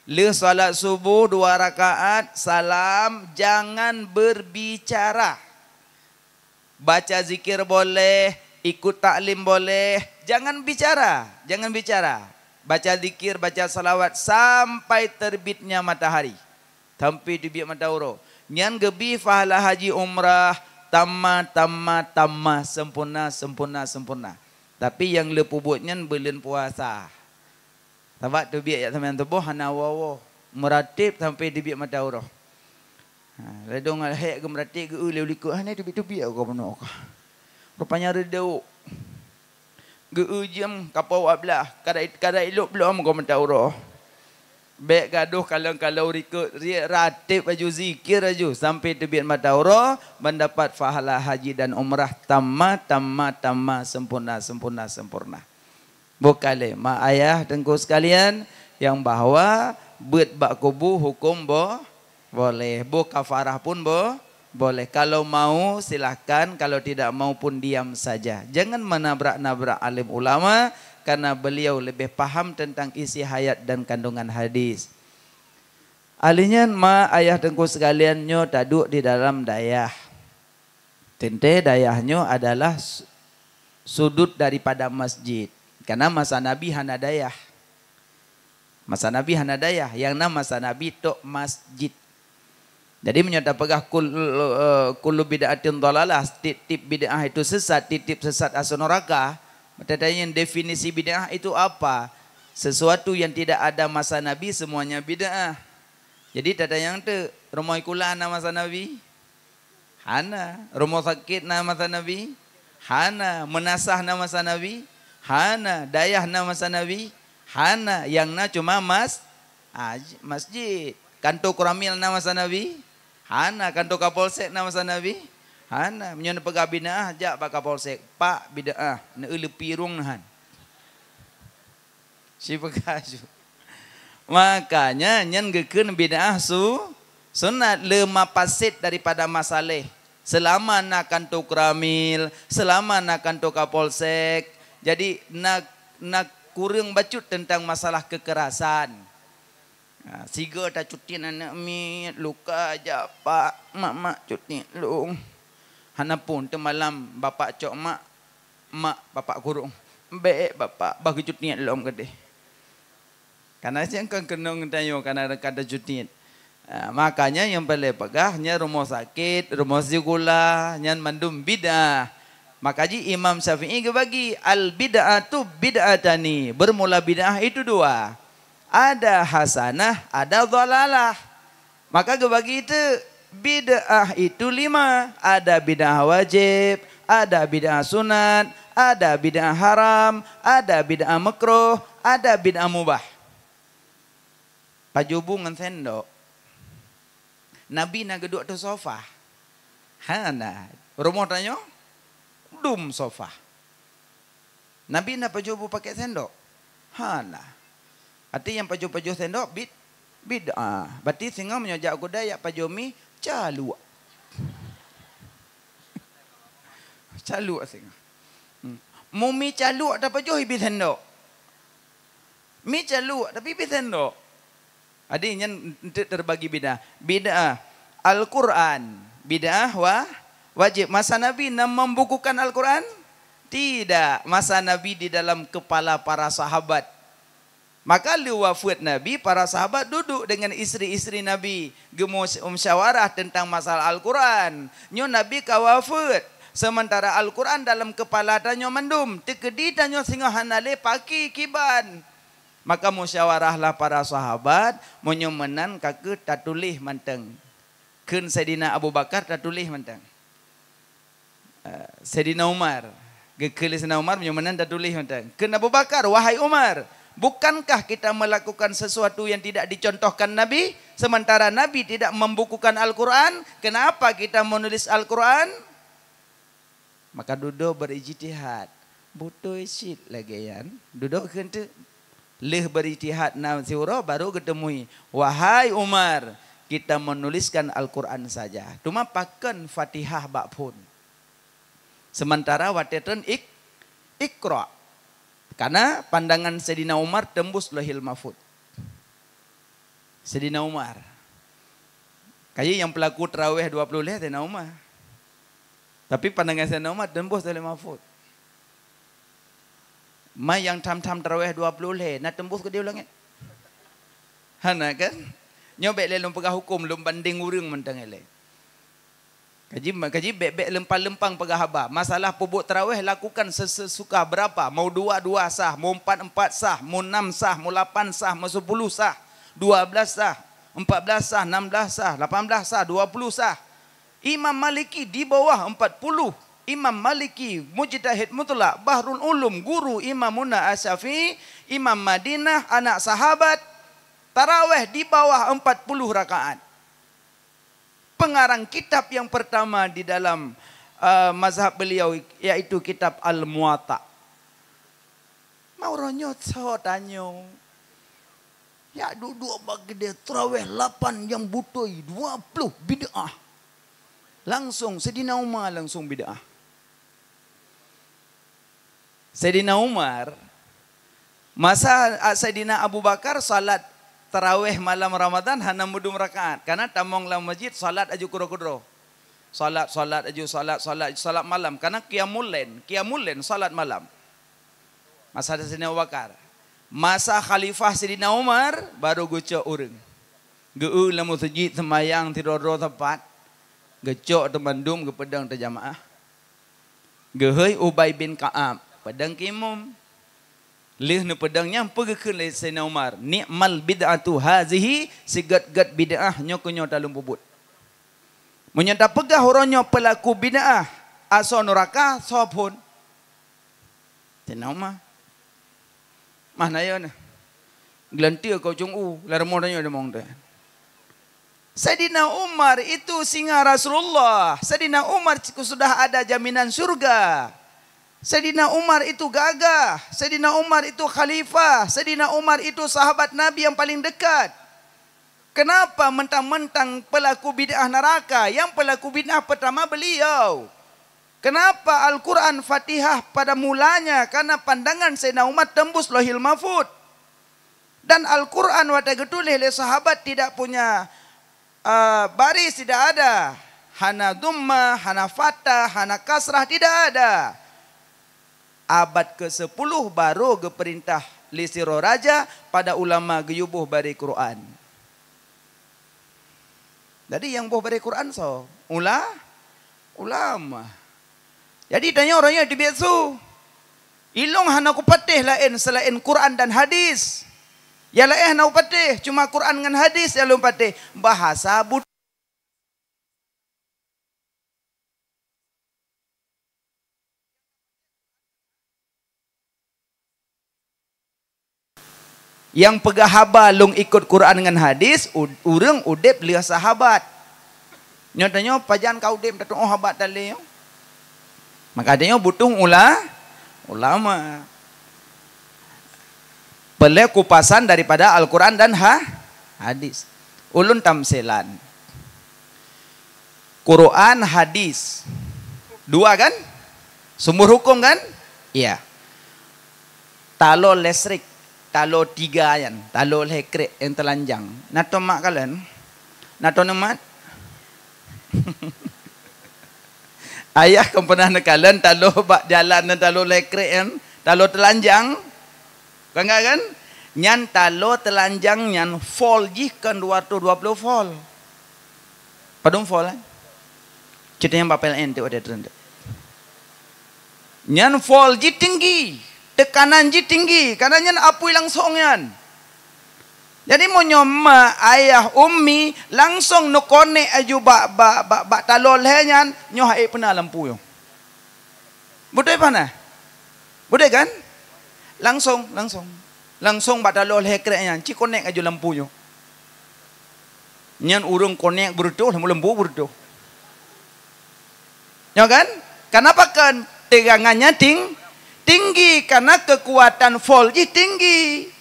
Lheueh salat subuh dua rakaat, salam, jangan berbicara. Baca zikir boleh, ikut taklim boleh, jangan bicara, jangan bicara. Baca zikir, baca salawat sampai terbitnya matahari. Sampai teubiet mata uroe. Nyan geubi pahala haji umrah, tamma, tamma, tamma, sempurna, sempurna, sempurna. Tapi nyang leupeubuet nyan buleuen puasa. Sabab teubiet jak seumayang suboh hana woe-woe. Meuratéb sampai teubiet mata uroe. Ha, ladôm ngon hék geumeuratéb geu-eu lé likot, hana teubiet-teubiet ka bunoe ka. Rupanya reudôk. Geu-eu jeuem ka poh dua blaih, kada, kada ilop bloe meugoe mata uroe. Bék gadôh kalon-kalon rikot, riek ratéb laju, zikir laju sampai teubiet mata uroe, ban dapat pahala haji dan umrah tamma, tamma, tamma, sempurna, sempurna, sempurna. Boh ka lé, ma ayah teungku sekalian, nyang bahwa beuet bak kubu huköm bo-, boleh, boh kafarah pun bo-, boleh. Kalau mau, silahkan. Kalau tidak mau pun, diam saja. Jangan menabrak-nabrak alim ulama, karena beliau lebih paham tentang isi hayat dan kandungan hadis. Alheuh nyan, ma ayah teungku sekalian, nyoe taduek di dalam dayah. Teuntée dayah nyoe adalah su-, sudut daripada masjid. Karena masa Nabi hana dayah. Masa Nabi hana dayah, nyang na masa Nabi tok masjid. Jadi, meunyoe tapeugah kul-, eh, kullu bid'atin dhalalah, tiep-tiep bid'ah itu sesat, tiep-tiep sesat asoe neuraka, maka tanyong definisi bid'ah itu apa? Sesuatu yang tidak ada masa Nabi, semuanya bid'ah. Jadi, tatanyong teuk, rumoh sikula na masa Nabi? Hana. Rumoh sakét na masa Nabi? Hana. Meunasah na masa Nabi? Hana. Dayah na masa Nabi? Hana. Nyang na cuma mas-, aj-, masjid. Kantô Koramil na masa Nabi? Hana. Kantô Kapolsek na masa Nabi? Hana. Meunyoe neupeugah bid'ah, jak bak Kapolsek. Pak, bid'ah. Neueu leupie rhueng na han. Sipeugah ju. Makanya nyan geukheun bid'ah su-, sunat, le mafasid daripada masaléh. Seulama na kantô Koramil, seulama na kantô Kapolsek, jadi na, na kureueng bacut teuntang masalah keukerasan. Ha, sigoe tacutiet aneuk miet, luka jak pak, mak, mak cutiet lôn. Hana phôn teumalam bapak cok mak, mak bapak kurong. Bék bapak, bah geucutiet lom keudeh. Kana siang kan keunong tanyoe kana, kana cutiet. Ah, makanya nyang paleng peugah nyan rumoh sakét, rumoh sikula, nyan mandum bid'ah. Maka jih Imam Syafi'i geubagi, "Al bid'atu bid'atani." Bermula bid'ah itu dua. Ada hasanah, ada dhalalah. Maka geubagi teuk bid'ah itu lima. Ada bid'ah wajéb, ada bid'ah sunat, ada bid'ah haram, ada bid'ah makruh, Ada bid'ah mubah. Pajoh bu ngon sendok. Nabi na geuduek ateueh sofa. Hana. Rumoh tanyoe dum sofa. Nabi na pajoh bu pakai sendok? Hana. Arti nyang pajoh-pajoh sendok bid-, bid'ah. Berarti singoh meunyoe jak keude jak pajoh mi caluek. Caluek singoh. Hmm. Meu mi caluek tapajoh ibi sendok. Mi caluek tapi ibi sendok. Jadi nyan enteuk terbagi bid'ah. Bid'ah Al-Quran, bid'ah wa-, wajib. Masa Nabi na membukukan Al-Quran? Tidak. Masa Nabi di dalam kepala para sahabat. Maka lheueh wafeuet Nabi, para sahabat duduk dengan istri-istri Nabi, geumus-, musyawarah tentang masalah Al-Quran. Nyoe Nabi ka wafeuet, sementara Al-Quran dalam kepala tanyoe mandum, teukeudi tanyoe singoh hana lé paki kiban. Maka musyawarahlah para sahabat, meunyoe meunan ka kheueh tatuléh mantong. Kheun Saidina Abu Bakar tatuléh mantong. Eh, Saidina Umar. Geukheun lé Saidina Umar, meunyoe meunan tatuléh mantong. Kheun Abu Bakar, "Wahai Umar, bukankah kita melakukan sesuatu yang tidak dicontohkan Nabi, sementara Nabi tidak membukukan Al-Quran? Kenapa kita menulis Al-Quran?" Maka dudoe beurijtihad. Beutôi cit lagée nyan. Dudoe kheun teuk. Lheueh beurijtihad na siuroe, baru geuteumui, "Wahai Umar, kita menuliskan Al-Quran saja. Teuma pakon Fatihah bak phon?" Sementara watée treun ik-, Iqra. Karena pandangan Saidina Umar tembus Lauhil Mahfuz. Saidina Umar. Kayée nyang peulaku taraweh dua ploh lhée Saidina Umar. Tapi pandangan Saidina Umar tembus Lauhil Mahfuz. Ma nyang tham-tham taraweh dua ploh lhée na tembus keudeh u langét? Hana kan? Nyoe bék lé lôn peugah huköm, lôn bandeng ureuëng mantong ilée. Kaji, kaji bék-bék leumpang-leumpang peugah haba. Masalah peubuet taraweh lakukan sesuka berapa. Mau dua, dua sah, mau empat, empat sah, mau enam sah, mau lapan sah, mau sepuluh sah, dua belas sah, empat belas sah, enam belas sah, lapan belas sah, dua puluh sah. Imam Maliki di bawah empat puluh. Imam Maliki, mujtahid mutlak, Bahrul Ulum, guru Imamuna Asy-Syafi'i, Imam Madinah, anak sahabat, taraweh di bawah empat puluh rakaat. Pengarang kitab yang pertama di dalam, eh, mazhab beliau, yaitu kitab Al-Muwatta. Mau uroe nyoe soe tanyoe, yak duek-duek bak keudeh taraweh lapan nyang beutôi dua ploh bid'ah. Langsung Saidina Umar langsung bid'ah. Saidina Umar, masa, a, Saidina Abu Bakar salat taraweh malam Ramadan hana meudum rakaat, karena tamong lam masjid salat aju keudroe-keudroe. Salat, salat aju, salat, salat aju, salat malam, karena qiyamul lail, qiyamul lail salat malam. Masa Saidina Abu Bakar. Masa khalifah Saidina Umar baru geucok ureuëng. Geu-eu lam masjid seumayang sidroe-droe teumpat. Geucok teumandum geupeudong teujamaah. Geuhôi Ubay bin Ka'ab, peudong keu imum. Lheueh neupeudong nyan peue geukheun lé Saidina Umar, "Ni'mal bid'atu hazihi, sigét-gét bid'ah nyoe keu nyoe taleueng peubuet." Meunyoe tapeugah uroe nyoe peulaku bid'ah, asoe nuraka, soe phon? Saidina Umar. Mah na yo na. Geulanteue keu ujong u, lam rumoh tanyoe deungon teuh. Saidina Umar itu singa Rasulullah. Saidina Umar sudah ada jaminan syurga. Saidina Umar itu gagah. Saidina Umar itu khalifah. Saidina Umar itu sahabat Nabi yang paling dekat. Kenapa mentang-mentang pelaku bid'ah neraka? Yang pelaku bid'ah pertama beliau. Kenapa Al-Quran Fatihah pada mulanya? Karena pandangan Saidina Umar tembus Lauhil Mahfud. Dan Al-Quran watée geutuléh lé sahabat tidak punya, eh, baris, tidak ada. Hana dhammah, hana fathah, hana kasrah, tidak ada. Abad kesepuluh baru geupeurintah lé sidroe raja pada ulama geuyue boh baré Quran. Jadi nyang boh baré Quran soe? Ula-, ulama. Jadi tanyoe uroe nyoe teubiet su. Ilong hana kupatéh laén seulaén Quran dan hadis. Nyang laén hana kupatéh, cuma Quran ngon hadis nyang lôn patéh. Bahasa but- Nyang peugah haba lôn ikot Quran ngon hadis, u-, ureuëng udeb lheueh sahabat. Nyoe tanyoe pajan ka udeb tatuoh haba tali nyoe. Maka tanyoe butuh ula-, ulama. Peureulée kupasan daripada Al-Quran dan ha-, hadis. Ulôn tamsilan. Quran, hadis. Dua kan? Sumber hukum kan? Iya. Taloe listrik, taloe tiga nyan, taloe lhée krek nyang teulanjang. Na tô mak kalon? Na tô neumat? Ayah kon pernah neukalon taloe bak jalan nyan, taloe lhée krek nyan, taloe teulanjang? Kon ka kan? Nyan taloe teulanjang nyan volt jih kon dua ratus dua puluh volt. Padum volt, eh? Ceutanyong bak P L N tu ada tren tu. Nyan volt jih tinggi, teukanan jih tinggi, karena nyan apui langsong nyan. Jadi meunyoe mak, ayah, ummi langsong neukonek aju bak, bak, bak, bak taloe lhée nyan, nyoe hana peuna lampu nyoe. Beutôi panas? Beutôi kan? Langsong, langsong. Langsong bak taloe lhée krek nyan, ci konek aju lampu nyoe. Nyan ureuëng konek beureutoh, lampu beureutoh. Nyoe kan? Kenapa kan? Tegangannya ting-, tinggi, karena kekuatan volt jih tinggi.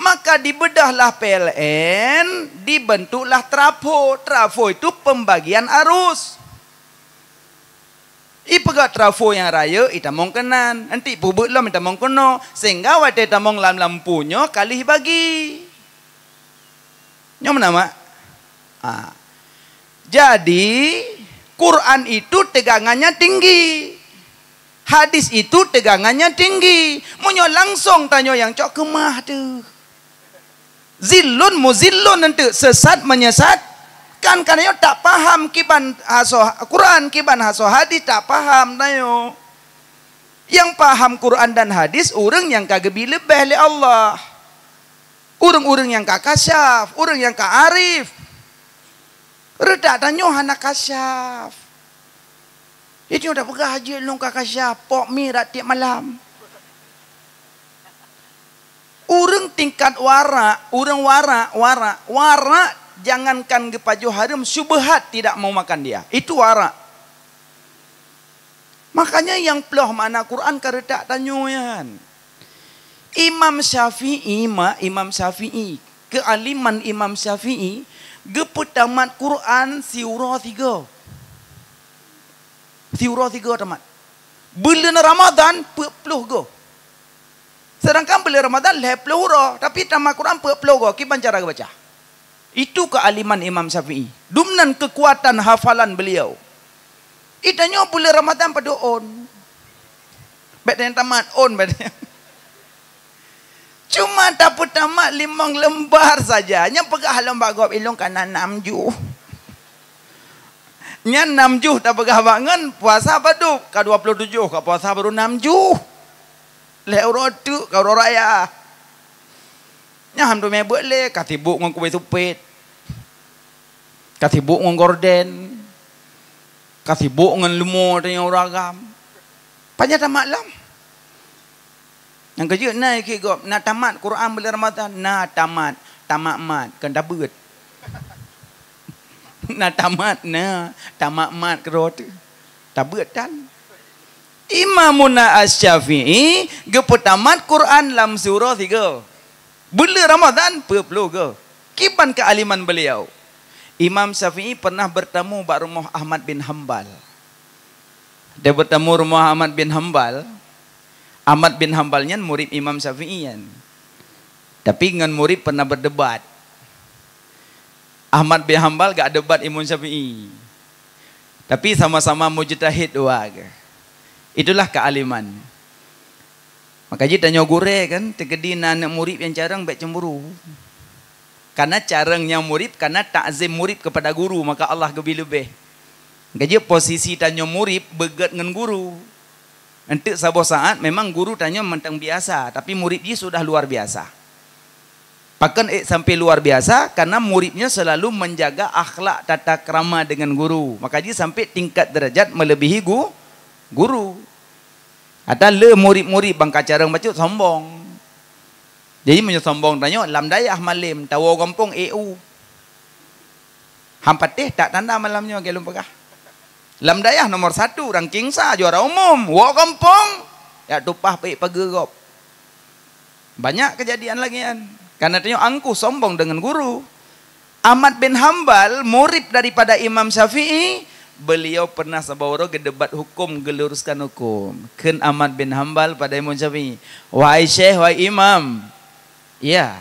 Maka dibedahlah P L N, dibentuklah trafo. Trafo itu pembagian arus. Ipeugah trafo nyang rayeuk itamong keunan, nanti peubuet lom itamong keunoe, sehingga watée tamong lam lampu nyoe ka lheueh bagi. Nyoe meunan, mak? Ha. Jadi, Quran itu tegangannya tinggi. Hadis itu tegangannya tinggi. Meunyoe langsong tanyoe nyang cok keumah teuh. Zillun muzillun, nanti sesat menyesatkan. Karena nyoe tak paham kiban hasoe Quran, kiban hasoe hadis, tak paham tanyoe. Nyang paham Quran dan hadis ureuëng nyang ka geubi leubeh lé Allah. Ureuëng-ureuëng nyang ka kasyaf, ureuëng nyang ka arif. Reutak tanyoe hana kasyaf. Itu nyang tapeugah jeuet lôn ka kasyaf, pok mi rot tieb malam. Ureuëng tingkat warak, ureuëng warak, warak, warak, jangankan geupajoh hareuem, syubhat tidak mau makan dia. Itu warak. Makanya nyang ploh makna Quran ka reutak tanyoe nyan. Imam Syafi'i, mak, Imam Syafi'i, keualiman Imam Syafi'i, geupeutamat Quran siuroe sigoe. Siuroe sigoe tamat. Buleuen Ramadhan peuet ploh goe. Sedangkan buleuen Ramadhan lhée ploh uroe, tapi tamat Quran peuet ploh goe, kiban cara geubaca. Itu kealiman Imam Syafi'i. Dumnan kekuatan hafalan beliau. Itanyoe buleuen Ramadhan padub ôn. Bék tanyong tamat ôn bék tanyong. Cuma tapeutamat limong lembar saja. Nyang peugah lom bak gob, ilôn ka na nam juh. Nyan nam juh tapeugah bak ngon puasa padub, ka dua puluh tujoh ka puasa baru nam juh. Lhée uroe teuk ka uroe raya. Nyan hana teumé beuet lé, ka sibok ngon kue supet. Ka sibok ngon gorden. Ka sibok ngon leumo teuh nyang ureuëng agam. Pajan tamat lom. Nyang keujeuet na ikheun gob, na tamat Quran buleuen Ramadhan, na tamat, tamat mat, kon tabeuet. Na tamat, na tamat mat keudroe teuh. Tabeuet tan. Imamuna Asy-Syafi'i geupeutamat Quran lam siuroe sigoe. Buleuen Ramadhan peuet ploh goe. Kiban kealiman beliau. Imam Syafi'i pernah bertamu bak rumoh Ahmad bin Hambal. Dia bertamu rumoh Ahmad bin Hambal. Ahmad bin Hambal nyan murid Imam Syafi'i nyan. Tapi ngon murid pernah berdebat. Ahmad bin Hambal gak debat Imam Syafi'i. Tapi sama-sama mujtahid dua ke. Itulah kealiman. Maka jih tanyoe gurée kan, teukeudi na aneuk murit nyang carông bék cemburu. Karena carông nyang murit, karena takzim murit kepada guru, maka Allah geubi leubeh. Maka jih posisi tanyoe murit beugét ngon guru. Enteuk saboh saat memang guru tanyoe mantong biasa, tapi murit jih sudah luar biasa. Pakon ék sampai luar biasa? Karena murid nyoe selalu menjaga akhlak tata krama dengan guru. Maka jih sampai tingkat derajat melebihi gu-, guru. Ata le murid-murid bang ka carông bacut sombong. Jadi meunyoe sombong tanyoe, lam dayah malem, tawoe gampông E U. Han patéh that tanda malam nyoe, lagèe lôn peugah. Lam dayah nomor satu, ranking sa, juara umum, woe gampông, jak tumpah peuék pageue gob. Banyak kejadian lagèe nyan. Karena tanyoe angkuh sombong dengan guru. Ahmad bin Hambal, murid daripada Imam Syafi'i, beliau pernah saboh uroe geudebat hukum, geuluruskan hukum. Kheun Ahmad bin Hambal pada Imam Syafi'i, "Wahai syekh, wahai imam, ya,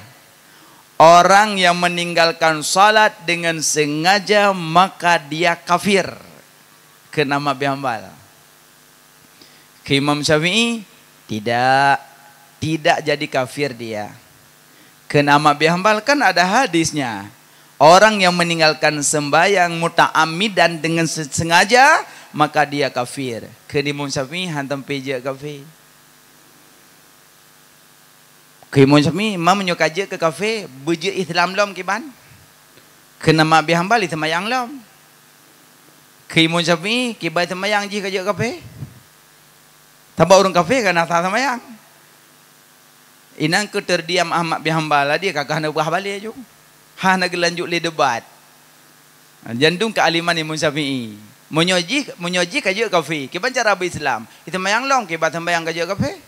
orang yang meninggalkan salat dengan sengaja, maka dia kafir." Kheun Ahmad bin Hambal. Kheun Imam Syafi'i, "Tidak, tidak jadi kafir dia." Kheun Ahmad bin Hambal, "Kan ada hadisnya. Orang yang meninggalkan sembahyang muta'ammidan dengan se-, sengaja, maka dia kafir." Kheun Imam Syafi'i, "Han tampé jeuet kafé." Kheun Imam Syafi'i, "Meunyoe ka jeuet keu kafé, beujeuet Islam lom kiban?" Kheun Ahmad bin Hambal, "Seumayang lom." Kheun Imam Syafi'i, "Kiban seumayang jih ka jeuet kafé? Sabab ureueng kafé ka na sah seumayang." Inan keuh terdiam Ahmad bin Hambal, dia ka kah neupeugah balé ju. Hana geulanjut lé debat. Jandung keualiman Imam Syafi'i. Meunyoe jih, meunyoe jih ka jeuet kafé, kiban cara beu-Islam? Seumayang lom, kiban seumayang ka jeuet kafé?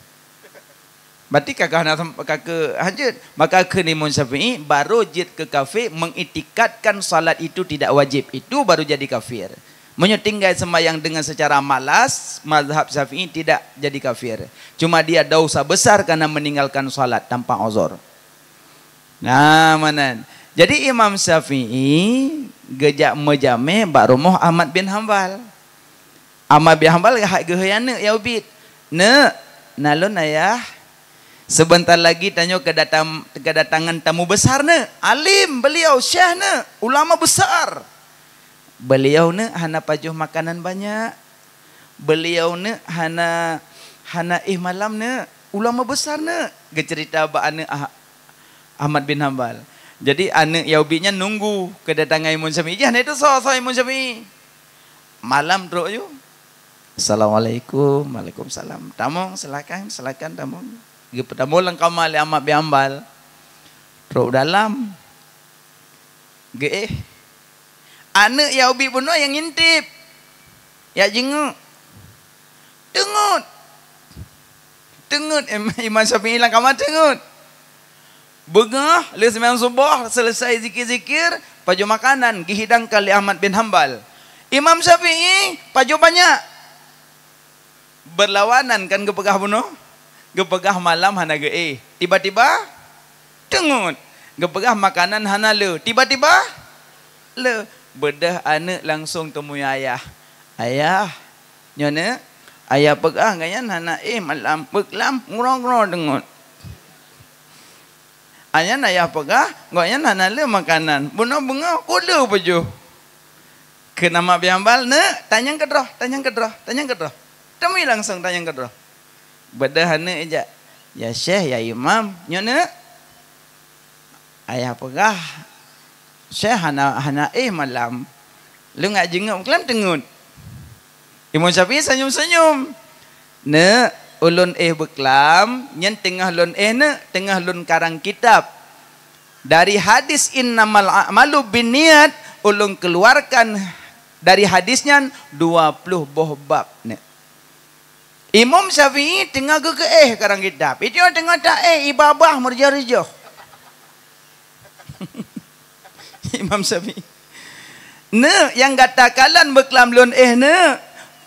Berarti ka kah na sem-, ka keu hanjeuet. Maka kheun Imam Syafi'i, baru jeuet keu kafé mengiktikadkan salat itu tidak wajib. Itu baru jadi kafir. Meunyoe tinggai seumayang dengan secara malas, mazhab Syafi'i tidak jadi kafir. Cuma dia dosa besar karena meninggalkan salat tanpa uzur. Nah, meunan. Jadi Imam Syafi'i geujak meujamé bak rumoh Ahmad bin Hambal. Ahmad bin Hambal geujak geuhôi aneuk nyang ubit. "Neuk, na lôn ayah. Sebentar lagi tanyoe keudatang-, keudatangan tamu besar, neuk. Alim beliau, syekh, neuk, ulama besar. Beliau, neuk, hana pajoh makanan banyak. Beliau, neuk, hana, hana éh malam, neuk. Ulama besar, neuk," geuceurita bak aneuk Ah-, Ahmad bin Hambal. Jadi, aneuk nyang ubit nyan nunggu keudatangan Imam Syafi'i. Jih, na itu soe-soe Imam Syafi'i. Malam trok ju. "Assalamualaikum." "Waalaikumsalam." "Tamong, silakan, silakan tamong." Geupeutamong lam kama lé Ahmad bin Hambal. Trok dalam. Geuéh. Aneuk nyang ubit bunoe nyang ngintip. Jak jingeuk. Teungeut. Teungeut, Im-, Imam Syafi'i lam kama teungeut. Beungoh, lheueh seumayang suboh, selesai zikir-zikir, pajoh makanan, geuhidangkan lé Ahmad bin Hambal. Imam Syafi'i, pajoh banyak. Beurlawanan kan geupeugah bunoe? Geupeugah malam hana geuéh. Tiba-tiba, teungeut. Geupeugah makanan hana le. Tiba-tiba, le. Beudôh aneuk langsong teumui ayah. "Ayah, nyoe neuk, ayah peugah gobnyan hana éh malam, beuklam, ngon droe-droe teungeut. Nyan ayah peugah, gobnyan hana le makanan. Bunoe beungoh, kok le pajoh?" Kheun Ahmad bin Hambal, "Neuk, tanyong keudroe, tanyong keudroe, tanyong keudroe. Teumui langsong tanyong keudroe." Beudôh aneuk jak, "Ya syekh, ya imam, nyoe neuk, ayah peugah, syekh hana, hana éh malam. Lôn jak jingeuk beuklam teungeut." Imam Syafi'i senyum-senyum. "Neuk, ulôn éh beuklam, nyan teungoh lôn éh, neuk, teungoh lôn karang kitab. Dari hadis innamal a'malu binniyat, ulôn keuluarkan dari hadis nyan dua ploh boh bab, neuk." Imam Syafi'i teungoh geukeuéh karang kitab. Itu teungoh taéh, iba babah meurijah-rijah. Imam Syafi'i. "Neuk, nyang gata kalon beuklam lôn éh, neuk.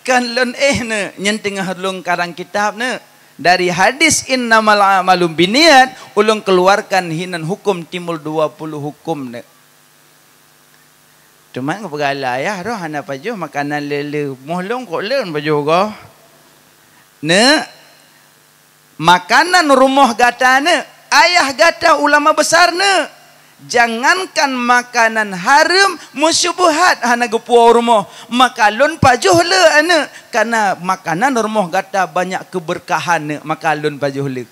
Kon lôn éh, neuk. Nyan teungoh lôn karang kitab, neuk. Dari hadis innamal a'malu binniyat, ulôn keuluarkan hinan huköm timbul dua puluh huköm, neuk." Teuma geupeugah lé ayah, "Roh hana pajoh makanan le-le. Moh lôn kok lôn pajoh goh?" "Neuk, makanan rumoh gata, neuk, ayah gata ulama besar, neuk. Jangankan makanan hareuem, meusyubuhat hana geupuwoe rumoh, maka lôn pajoh le, aneuk, kana makanan rumoh gata banyak keubeurkahan, neuk, maka lôn pajoh le."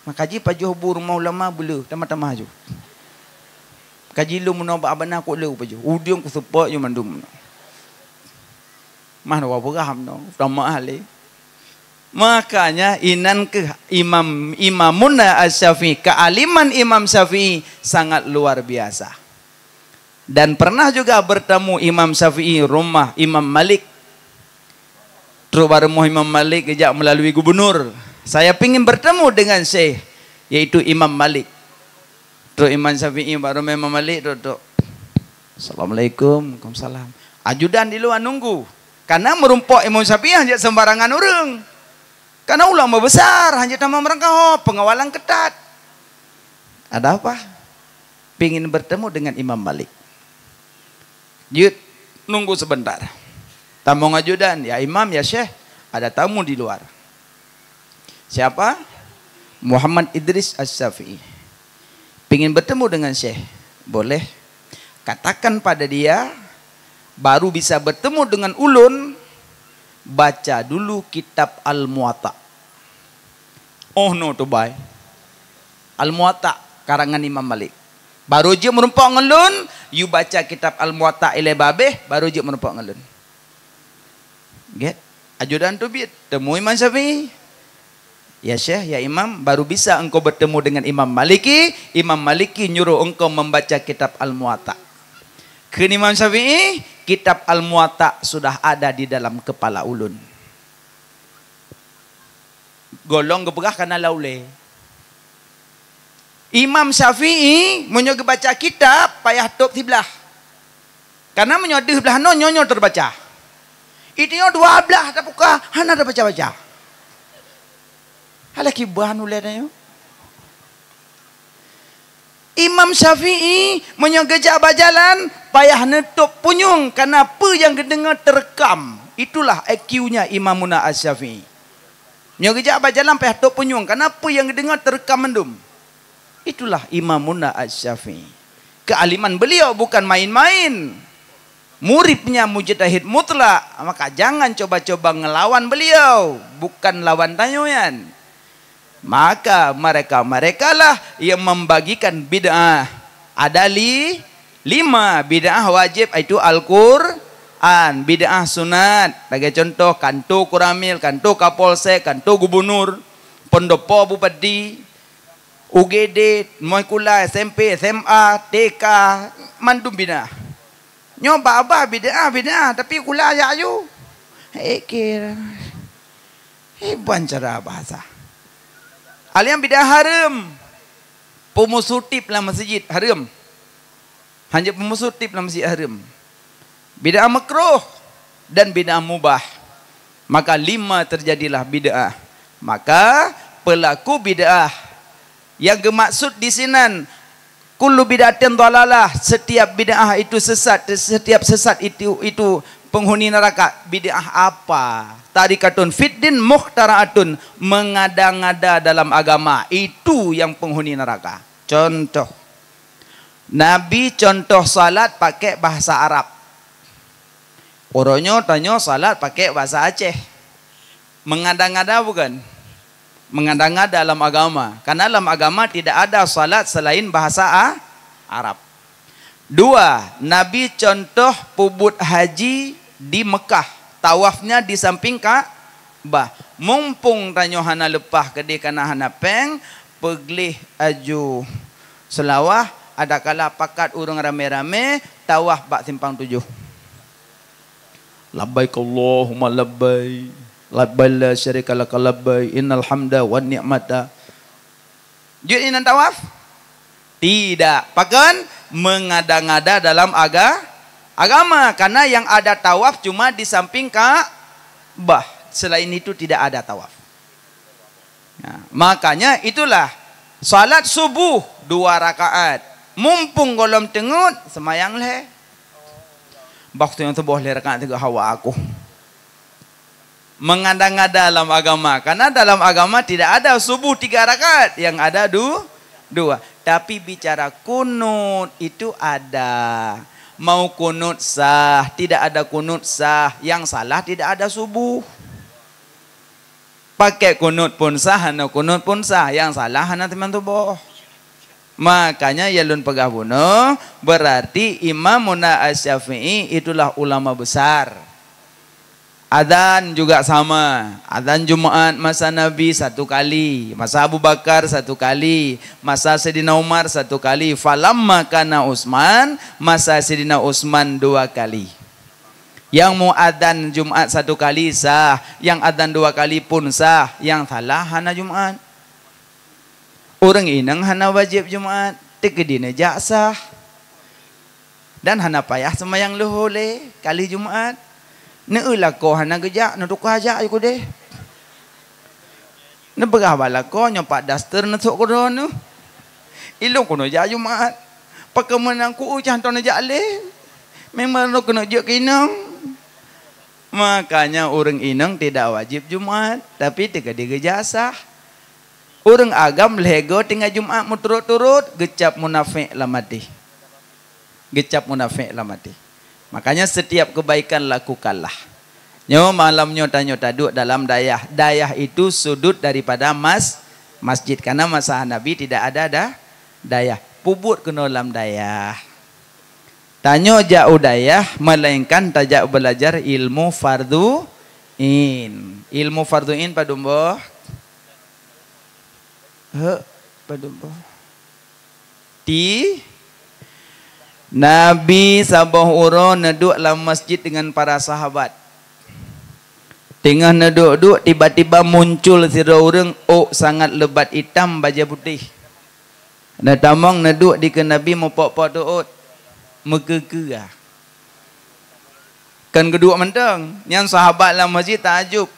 Maka jipajoh bu rumoh ulama beuleuh, tamah-tamah ju. Kaji lôn meunoe bak abana kok le pajoh. Udeueng kuseupôt ju mandum meunoe. Mah na peugah meunoe, tamah lé. Makanya inan keuh Imam, Imamuna Asy-Syafi'i, kealiman Imam Syafi'i sangat luar biasa. Dan pernah juga bertemu Imam Syafi'i rumah Imam Malik. Trok bak rumoh Imam Malik geujak melalui gubernur. "Saya pingin bertemu dengan Syekh, yaitu Imam Malik." Trok Imam Syafi'i bak rumoh Imam Malik, trok, trok. "Assalamualaikum." "Waalaikumsalam." Ajudan di luar nunggu. Karena meurumpok Imam Syafi'i hanjeuet sembarangan ureuëng. Karena ulama besar, hanjeuet tamong meurangkaho, pengawalan ketat. "Ada apa?" "Pingin bertemu dengan Imam Malik." Jeuet, nunggu sebentar. Tamong ajudan, "Ya Imam, ya Syekh, ada tamu di luar." "Siapa?" "Muhammad Idris Asy-Syafi'i. Pingin bertemu dengan Syekh." "Boleh. Katakan pada dia, baru bisa bertemu dengan ulôn, baca dulu kitab Al-Muwatta." Oh no tubai. Al-Muwatta karangan Imam Malik. "Baru jeuet meurumpok ngon lôn, yue baca kitab Al-Muwatta ilée babeh, baru jeuet meurumpok ngon lôn." Gét. Ajudan teubiet, temui Imam Syafi'i. "Ya Syekh, ya Imam, baru bisa engkau bertemu dengan Imam Maliki. Imam Maliki nyuruh engkau membaca kitab Al-Muwatta." Kheun Imam Syafi'i, "Kitab Al-Muwatta sudah ada di dalam kepala ulôn." Gohlom geupeugah kana lam ulée. Imam Syafi'i meunyoe geubaca kitab payah tôb siblah. Karena meunyoe deuh blaih noe nyoe-nyoe teubaca. Itu nyoe dua blaih tabuka hana teubaca-baca. Alah kiban ulée tanyoe. Imam Syafi'i meunyoe geujak bak jalan payah neutôb punyueng karena peue nyang geudeungoe teureukam. Itulah I Q-nya Imamuna Asy-Syafi'i. Nyoe geujak bak jalan payah tôb punyueng, karena peue nyang geudeungoe teureukam mandum. Itulah Imamuna Asy-Syafi'i. Kealiman beliau bukan main-main. Muridnya mujtahid mutlak, maka jangan coba-coba ngelawan beliau. Bukan lawan tanyoe nyan. Maka mereka-merekalah yang membagikan bid'ah. Ada li-, lima bid'ah wajib, yaitu Al-Qur'an, bid'ah sunat. Lagée contoh, kanto Koramil, kanto Kapolsek, kanto Gubernur, pendopo bupati, U G D, Moekulai, S M P, S M A, T K, mandum bid'ah. Nyoe babah bid'ah, bid'ah, tapi kula jak aju. Hei kira. Hei ban cara bahasa. Alian bid'ah hareuem. Peumusu tib lam masjid hareuem. Hanjeuet peumusu tib lam masjid hareuem. Bid'ah makruh dan bid'ah mubah. Maka lima terjadilah bid'ah. Maka pelaku bid'ah yang geumaksud di sinan kullu bid'atin dhalalah, setiap bid'ah itu sesat, setiap sesat itu, itu penghuni neraka. Bid'ah apa? Tarikatun fiddin mukhtara'atun, mengada-ngada dalam agama. Itu yang penghuni neraka. Contoh. Nabi contoh salat pakai bahasa Arab. Uroe nyoe tanyoe salat pakai bahasa Aceh. Mengada-ngada bukan? Mengada-ngada dalam agama. Karena dalam agama tidak ada salat selain bahasa A-, Arab. Dua, Nabi contoh peubuet haji di Mekah. Tawafnya di samping Ka'bah. Mumpung tanyoe hana leupah keudeh kana hana péng, peugleh aju seulawah, adakala pakat ureuëng ramé-ramé tawaf bak simpang tujoh. Labbaik Allahumma labbaik. Labbaik la syarika laka labbaik. Innal hamda wan ni'mata. Jeuet inan tawaf? Tidak. Pakon? Mengada-ngada dalam aga-, agama. Karena yang ada tawaf cuma di samping Ka'bah. Selain itu tidak ada tawaf. Nah, makanya itulah salat subuh dua rakaat. Mumpung gohlom teungeut, seumayang lhée. Bah teungoh suboh lhée rakaat teungoh hawa aku. Mengada-ngada dalam agama. Karena dalam agama tidak ada subuh tiga rakaat. Yang ada du-, dua. Tapi bicara kunut itu ada. Mau kunut sah, tidak ada kunut sah. Yang salah tidak ada subuh. Pakai kunut pun sah, hana kunut pun sah. Yang salah hana teumanyong suboh. Makanya ya lôn peugah bunoe, berarti Imamuna Asy-Syafi'i itulah ulama besar. Adzan juga sama. Adzan Jumat masa Nabi satu kali, masa Abu Bakar satu kali, masa Saidina Umar satu kali. Falamma kana Utsman, masa Saidina Utsman dua kali. Nyang muadzan Jumat satu kali sah, nyang adzan dua kali pun sah, nyang salah hana Jumat. Ureuëng inong hana wajéb Jumat, teukeudi neujak sah. Dan hana payah seumayang leuhô lé kali Jumat. Neueu lakoe hana geujak, neutuka jak ju keudeh. Neupeugah bak lakoe nyoe pat daster neusok keudroe neuh. Ilôn keuneuk jak Jumat. Pakon meunan ku ucah hana neujak lé. Memang lôn keuneuk jeuet keu inong. Makanya ureuëng inong tidak wajéb Jumat, tapi teukeudi geujak sah. Ureuëng agam lhée goe tinggai Jumat meuturot-turot, geucab munafék lam até. Geucab munafék lam até. Makanya setiap kebaikan lakukanlah. Nyoe malam nyoe tanyoe taduek dalam dayah. Dayah itu sudut daripada mas-, masjid. Karena masa Nabi tidak ada da-, dayah. Peubuet keunoe lam dayah. Tanyoe jak u dayah, melainkan tajak belajar ilmu fardhu ain. Ilmu fardhu ain padum boh? Hek, padum boh? Ti, Nabi saboh uroe neuduek lam masjid dengan para sahabat. Teungoh neuduek-duek, tiba-tiba muncul sidroe ureuëng ôk sangat leubat itam bajée putéh. Neutamong neuduek dikeue Nabi meupok-pok teuôt, meukeue-keue. Kon geuduek mantong, nyan sahabat lam masjid taajub.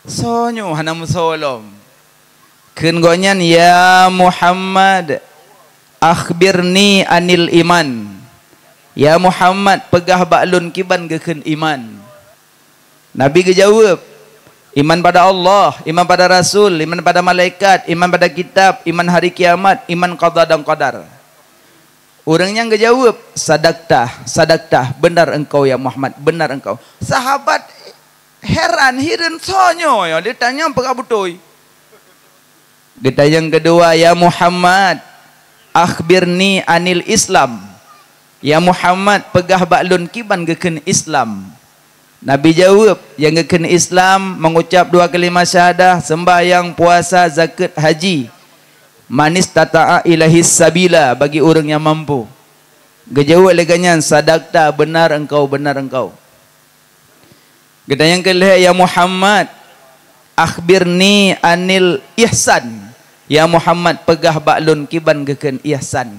Soe nyoe hana meusoe lom? Kheun gobnyan, "Ya Muhammad, akhbirni anil iman." "Ya Muhammad, peugah bak lôn kiban geukheun iman." Nabi geujaweueb, "Iman pada Allah, iman pada Rasul, iman pada malaikat, iman pada kitab, iman hari kiamat, iman qada dan qadar." Ureuëng nyan geujaweueb, "Sadaqta, sadaqta, benar engkau ya Muhammad, benar engkau." Sahabat heran, hireuen, "Soe nyoe nyang ditanyong peugah beutôi?" Geutanyong keudua, "Ya Muhammad, akhbirni anil Islam." "Ya Muhammad, peugah bak lôn kiban geukheun Islam." Nabi jaweueb, "Nyang geukheun Islam, mengucap dua kalimah syahadah, sembahyang, puasa, zakeuet, haji. Manistata'a ilaihis sabila, bagi ureuëng nyang mampu." Geujaweueb lé gobnyan, "Sadaqta, benar engkau, benar engkau." Geutanyong keu lhée, "Ya Muhammad, akhbirni anil ihsan." "Ya Muhammad, peugah bak lôn kiban geukheun ihsan."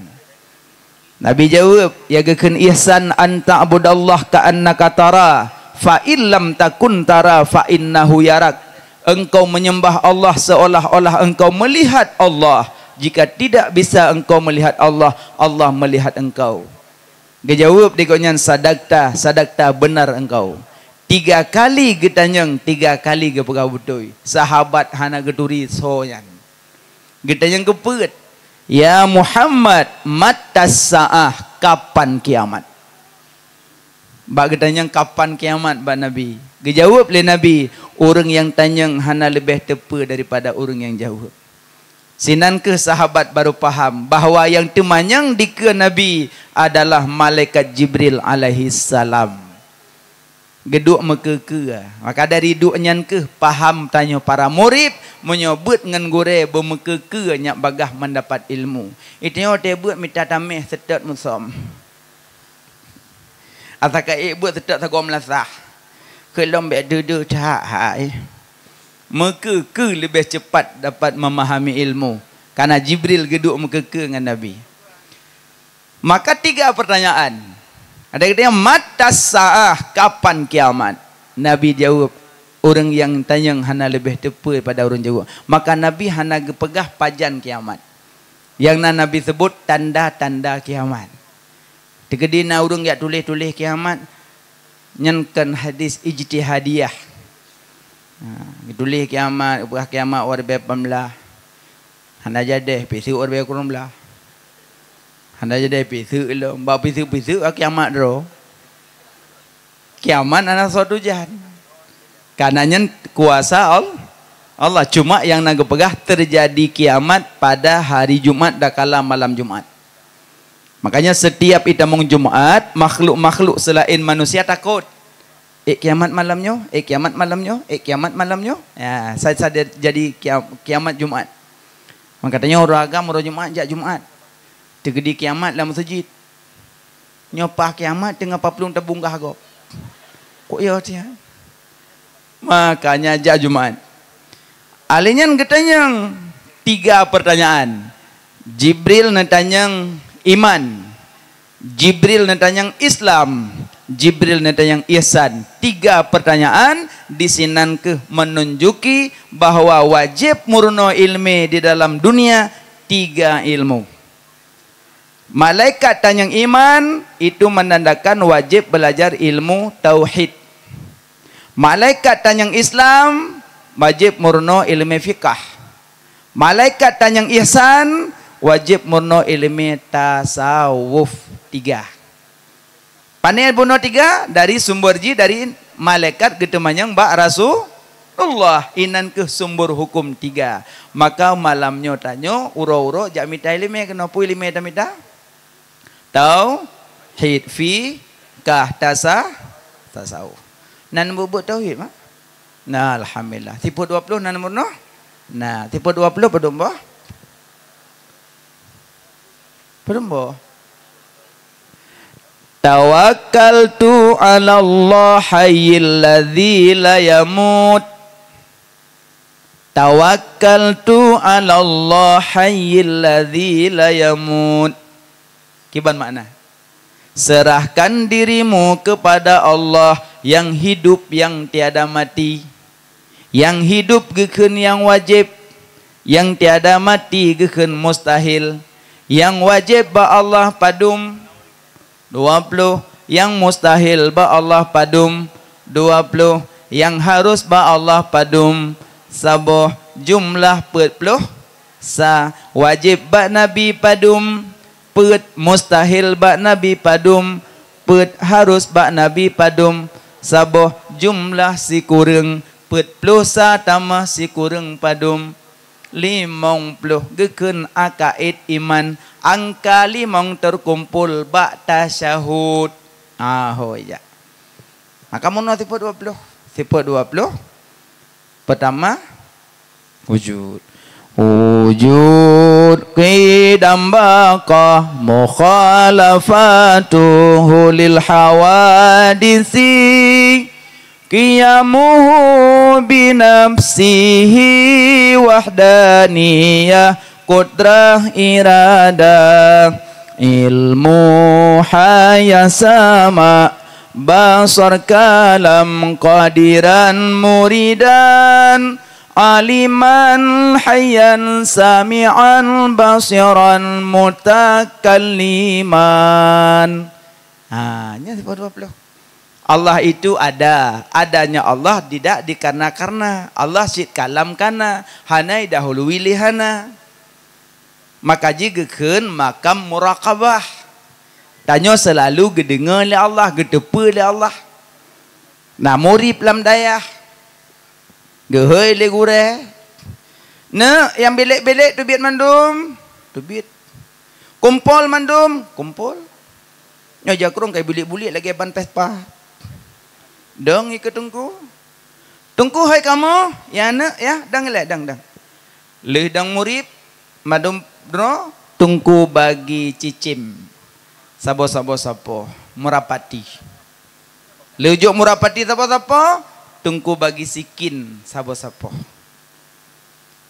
Nabi jaweueb, "Ya geukheun ihsan, an ta'budallaha ka'annaka tara, fa in lam takun tara, fa innahu yarak." Engkau menyembah Allah seolah-olah engkau melihat Allah. Jika tidak bisa engkau melihat Allah, Allah melihat engkau. Geujaweueb lé gobnyan, "Sadaqta, sadaqta, benar engkau." Tiga kali geutanyong, tiga kali geupeugah beutôi. Sahabat hana geuturi soe nyan. Geutanyong keupeuet, "Ya Muhammad, matas sa'ah, kapan kiamat?" Bak geutanyong kapan kiamat bak Nabi. Geujaweueb lé Nabi, "Ureuëng nyang tanyong hana leubeh teupeue daripada ureuëng nyang jaweueb." Sinan kheueh sahabat baru paham bahwa nyang teumanyong dikeue Nabi adalah malaikat Jibril alaihissalam. Geuduek meukeue-keue. Maka dari duek nyan kheueh paham tanyoe para murit, meunyoe beuet ngon gurée beumeukeue-keue nyak bagaih meudapat ilmu. Itanyoe watée beuet mita tameh seutôt musöm. Asa ka ék beuet seutôt sagoe meulasah. Keu lom bék deuh-deuh that hai. Meukeue-keue leubeh cepat dapat memahami ilmu. Karena Jibril geuduek meukeue-keue ngon Nabi. Maka tiga pertanyaan. Ada geutanyong, "Matas sa'ah, kapan kiamat?" Nabi jaweueb, "Ureuëng nyang tanyong hana leubeh teupeue pada ureuëng jaweueb." Maka Nabi hana geupeugah pajan kiamat. Nyang na Nabi seubut tanda-tanda kiamat. Teukeudi na ureuëng jak tuléh-tuléh kiamat, nyan kon hadis ijtihadiyah. Ha, geutuléh kiamat, geupeugah kiamat dua ribèe lapan blah. Hana jadeh, pih seuk dua ribèe lapan blah. Hana jadeh, pih seuk lom. Bak pih seuk-pih seuk kiamat droe. Kiamat hana soe tujan. Karena nyan kuasa Al-, Allah. Cuma nyang na geupeugah terjadi kiamat pada hari Jumat dan kala malam Jumat. Makanya setiap itamong Jumat, makhluk-makhluk selain manusia takut. Ék kiamat malam nyoe, ék kiamat malam nyoe, ék kiamat malam nyoe. Ya, sa-, sa-, jadi kia-, kiamat Jumat. Maka tanyoe ureuëng agam uroe Jumat jak Jumat. Teukeudi kiamat lam meuseujid. Nyoe paih kiamat teungoh paplueng tabungkah gob. Kok ya tia? Makanya jak Jumat. Alinyan geutanyong tiga pertanyaan. Jibril neutanyong iman. Jibril neutanyong Islam, Jibril neutanyong ihsan. Tiga pertanyaan di sinan keuh menunjuki bahwa wajib meurunoe ilmu di dalam dunia tiga ilmu. Malaikat tanyong iman itu menandakan wajib belajar ilmu tauhid. Malaikat tanyong Islam wajib meurunoe ilmu fikah. Malaikat tanyong ihsan wajib meurunoe ilmu tasawuf tiga. Pane bunoe tiga dari sumber jih dari malaikat geuteumanyong bak Rasulullah. Inan keuh sumber hukum tiga. Maka malam nyoe tanyoe uroe-uroe jak mita ilmu keunoe pui ilmu tamita. Tauhid, fikah, tasa-, tasawuf. Nan buet-buet tauhid, mak? Nah, alhamdulillah. Sipeuet dua puluh nan meurunoe? Nah, sipeuet dua puluh padum boh? Padum boh? Tawakkaltu 'ala Allah hayyil ladzi la yamut. Tawakkaltu 'ala Allah hayyil ladzi la yamut. Kiban makna? Serahkan dirimu kepada Allah yang hidup, yang tiada mati. Yang hidup geukheun nyang wajéb, yang tiada mati geukheun mustahil. Nyang wajéb bak Allah padum? Dua ploh. Nyang mustahil bak Allah padum? Dua ploh. Nyang harus bak Allah padum? Saboh. Jumlah peuet ploh sa. Wajéb bak Nabi padum? Peuet. Mustahil bak Nabi padum? Peuet. Harus bak Nabi padum? Saboh. Jumlah sikureueng peuet ploh sa tamah sikureueng padum? Limong ploh. Geukheun akaid iman, angka limong teukumpol bak tasyahud. Ah, ho, ya. Maka meunoe sifeut dua ploh. Sifeut dua ploh. Pertama, wujud. Wujud, qidam, baqa, mukhalafatuhu lil hawadisi. Qiyamuhu binafsihi wahdaniyah, qudrah, iradah, ilmu, hayah, sama, basar, kalam, qadiran, muridan, aliman, hayyan, sami'an, basiran, mutakalliman. Ha, nyan sifeut dua ploh. Allah itu ada. Adanya Allah tidak dikarena-karena. Allah cit kalam kana, hana idahului lé hana. Maka jih geukheun makam muraqabah. Tanyoe seulalu geudeungoe lé Allah, geuteupeue lé Allah. Na murit lam dayah, geuhôi lé gurée, "Neuk, nyang bilék-bilék teubiet mandum." Teubiet. "Kumpol mandum." Kumpol. Nyoe jakrong kai bulék-bulék lagée ban Vespa. Dong ikeue teungku. "Teungku, hai kamoe, ya neuk, ya, dang ilée, dang, dang." Lheueh dang murit, mandum droe, teungku bagi cicém saboh-saboh sapoh, murapati. Lheueh jok murapati sapoh-sapoh, teungku bagi sikin saboh-sapoh.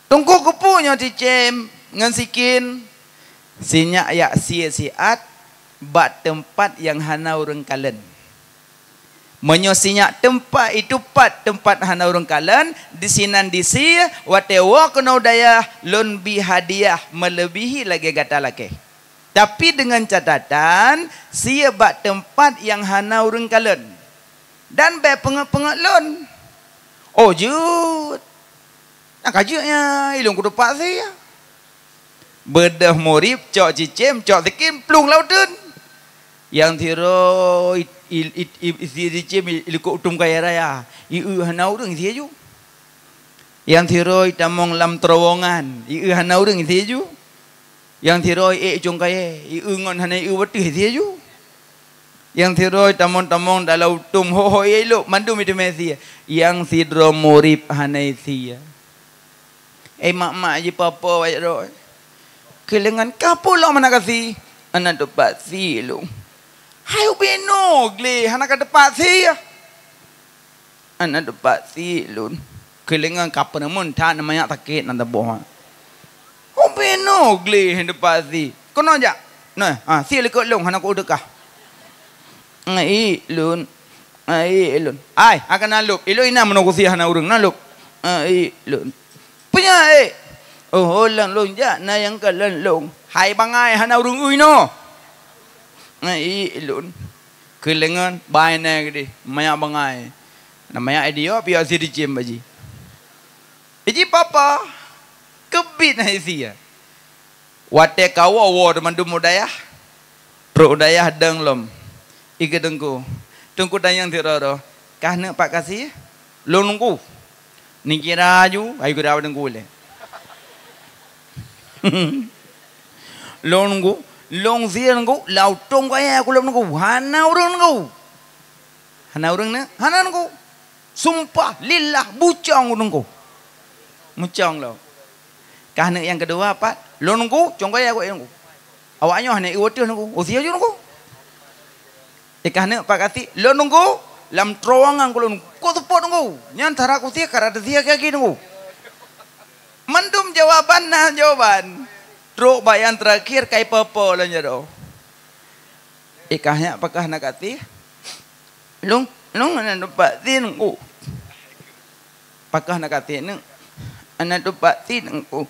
Teungku, keupeue nyoe cicém ngon sikin? Sinyak jak sie siat bak teumpat nyang hana ureuëng kalon. Meunyoe sinyak teumpat itu pat teumpat hana ureuëng kalon, disinan disie, watée woe keunoe dayah, lôn bi hadiah meuleubihi lagée gata lakée. Tapi deungon catatan, sie bak teumpat nyang hana ureuëng kalon. Dan bék peungét-peungét lôn. Oh, jeuet. Nyang ka jeuet nyan, ilôn kutupat sie. Beudôh murit cok cicém, cok sikin, plueng lam uteuen. Nyang sidroe i, i, i, i, sie cicém i, ilikot u tom kayée raya. Ieu hana ureuëng sie ju. Nyang sidroe itamong lam terowongan, ieu hana ureuëng sie ju. Nyang sidroe iék cong kayée, ieu ngon hana ieu watée sie ju. Nyang sidroe tamong-tamong dalam utom ho-ho ilok mandum itu meusie. Nyang sidroe murit hana isie. Eh, mak-mak jipopo wajak droe. Keulengan ka pulang mana kasi. Anak teumpat si lôn. Hai ubeno gle hana ka teumpat si. Anak teumpat si lôn. Keulengan ka peuneumon that manyak sakét nan teuboh. Ubeno gle hana teumpat si. Keunoe jak. Nah, ha, si likot lôn hana ku deukah. Ai lôn. Ai lôn. Ai, akan nalop. Ilôn inan meunoe kusi hana ureuëng nalop. Ai lôn. Peue nyan, eh? Oh, lôn, lôn jak na nyang kalon lôn. Hai bangai hana ureuëng ui noe. Ai lôn. Keulengan bai na gede, manyak bangai. Na manyak idioe piôh si diciem baji. Iji papa. Keubiet hai sia. Watée kawoe woe teumandum u dayah, trok u dayah deueng lom. Ikeu teungku. Teungku tanyong sidroe-droe, "Kah neuk Pak Kasi?" "Lôn teungku." Nikira aju, ayu keu teungku lé. "Lôn teungku, lôn sie teungku, lau tông kaya kulom teungku. Hana ureuëng teungku." "Hana ureuëng neuk?" "Hana teungku." "Sumpah lillah bucong ureuëng teungku." Mucong lom. "Kah neuk nyang keudua pat?" "Lôn teungku, cong kaya ku teungku." "Awak nyoe hana iwoe teuh teungku." "Oh, sie ju teungku." "Eh, kah neuk Pak Kasi?" "Lôn teungku, lam terowongan kulom teungku." "Kok seupôt teungku?" "Nyan tara kusie karat sie kaki teungku." Mandum jawaban na jawaban. Trok bak nyang terakhir kai popo lôn jaroe. "Eh, kah nyak pakah na kati?" "Lôn, lôn hana teumpat si teungku." "Pakah na kati neuk?" "Hana teumpat si teungku."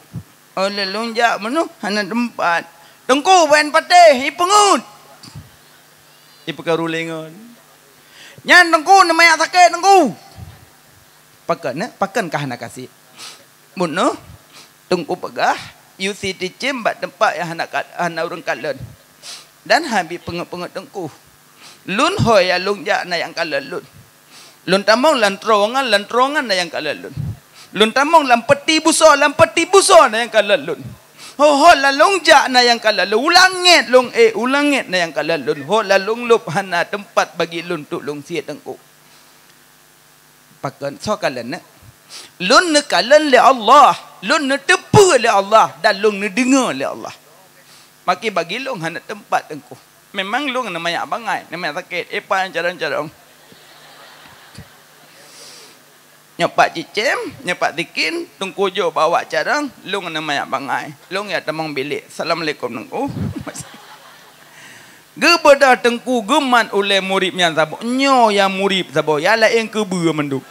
"Oh, lôn jak meunoe hana teumpat." "Teungku, ban patéh, ipeungeut." Ipeukaru lingon. "Nyan teungku, neumanyak sakét teungku." "Pakon, pakon kah na kasi?" "Bunoe." Teungku peugah, "Yue si diciem bak teumpat nyang hana ka-, hana ureuëng kalon. Dan habéh peungeut-peungeut teungku. Lôn hôi nyang lôn jak na nyang kalon lôn. Lôn tamong lam terowongan, lam terowongan na nyang kalon lôn. Lôn tamong lam peuti busoe, lam peuti busoe na nyang kalon lôn. Ho-ho lam lôn jak na nyang kalon lôn. U langét lôn ék, u langét na nyang kalon lôn. Ho lam lôn lôb hana teumpat bagi lôn trok lôn sie teungku." "Pakon soe kalon neuk?" "Lôn neukalon lé Allah, lôn neuteupeue lé Allah, dan lôn neudeungoe lé Allah. Maka bagi lôn hana teumpat teungku. Memang lôn neumanyak bangai, neumanyak sakét, ipan carông-carông. Nyoe pat cicém, nyoe pat tikin, teungku jok bak awak carông, lôn neumanyak bangai. Lôn jak tamong bilék. Assalamualaikum teungku." Geubeudôh teungku geumat ulée murit nyan saboh. Nyoe nyang murit saboh, nyang laén keubeue mandum.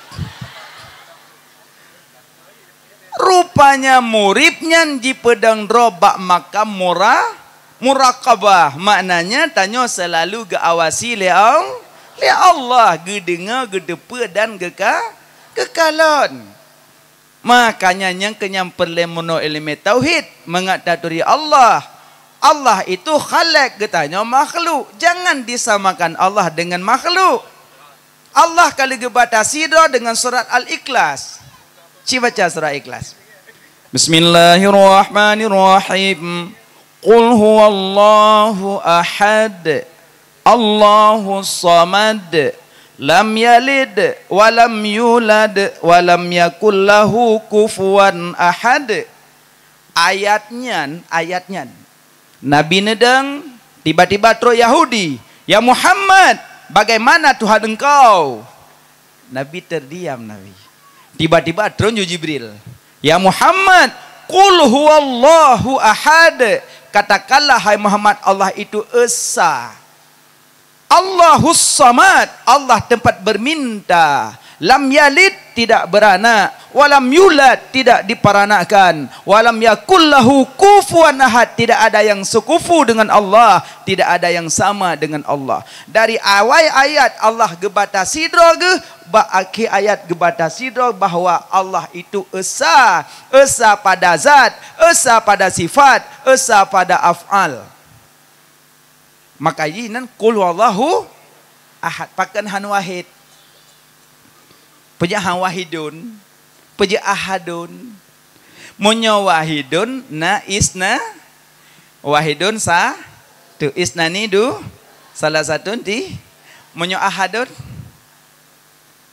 Rupanya murit nyan jipeudong droe bak makam mura-, muraqabah. Maknanya tanyoe seulalu geuawasi lé Al-, lé Allah, geudeungoe, geuteupeue dan geuka-, geukalon. Makanya nyang keuh nyan peureulée meunoe iéleumé tauhid, mangat taturi Allah. Allah itu khalek, geutanyoe makhluk. Jangan disamakan Allah dengan makhluk. Allah ka lheueh geubatasi droe deungon surat Al-Ikhlas. Ci baca surat Ikhlas. Bismillahirrahmanirrahim. Qul huwallahu ahad. Allahus samad. Lam yalid wa lam yulad wa lam yakul lahu kufuwan ahad. Ayat nyan, ayat nyan. Nabi neudong, tiba-tiba trok Yahudi, "Ya Muhammad, bagaimana Tuhan engkau?" Nabi terdiam, Nabi. Tiba-tiba turun ju Jibril, "Ya Muhammad, qul huwallahu ahad." Katakanlah, hai Muhammad, Allah itu esa. Allahus samad, Allah tempat berminta. Lam yalid, tidak beranak. Walam yulad, tidak diperanakkan. Walam yakul lahu kufuwan ahad, tidak ada yang sekufu dengan Allah, tidak ada yang sama dengan Allah. Dari awai ayat Allah geubatasi droe geuh, bak akhé ayat geubatasi droe bahwa Allah itu esa, esa pada zat, esa pada sifat, esa pada af'al. Maka jih nan qul huwallahu ahad, pakon han wahid. Peujeuet han wahidun, peujeuet ahadun. Meunyoe wahidun na isna, wahidun sa-, tu isnani du, salah satu ti-, Meunyoe ahadun,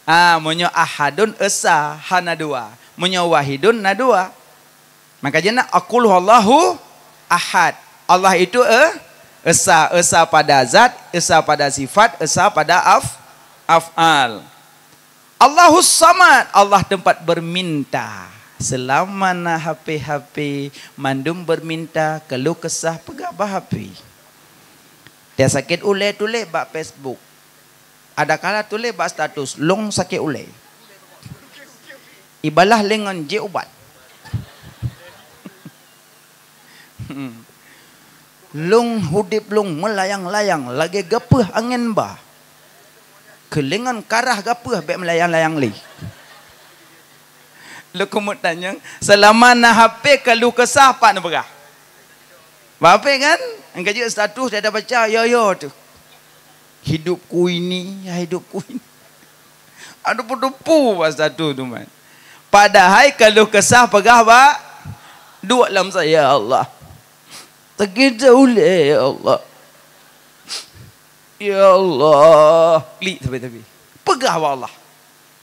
ah, meunyoe ahadun esa, hana dua. Meunyoe wahidun na dua. Maka jeuet na aqul huwallahu ahad. Allah itu e-, esa, esa pada zat, esa pada sifat, esa pada af-, af'al. Allahus samad, Allah tempat berminta. Selama na H P-H P, mandum berminta, keluh kesah, peugah bak H P. Dia sakét ulée tuléh bak Facebook. Adakala tuléh bak status, "Lôn sakét ulée." Ibalah lé ngon jeuet ubat. Hmm. "Lôn udeb lôn meulayang-layang lagée gapeuh angén ba. Keulingon karah gapeuh bék meulayang-layang lé." Lôn keumeut tanyong, selama na H P keluh kesah pat neupeugah. Bak H P kan? Engka jeuet status dia baca, yo, yo tu. "Hidupku ini, ya hidupku ini." Aduh, peue-peue bak status tu, man. Padahai keluh kesah peugah bak, duek lam sa, "Ya Allah, sakét ulée, ya Allah. Ya Allah." Klik tapi-tapi. Peugah bak Allah.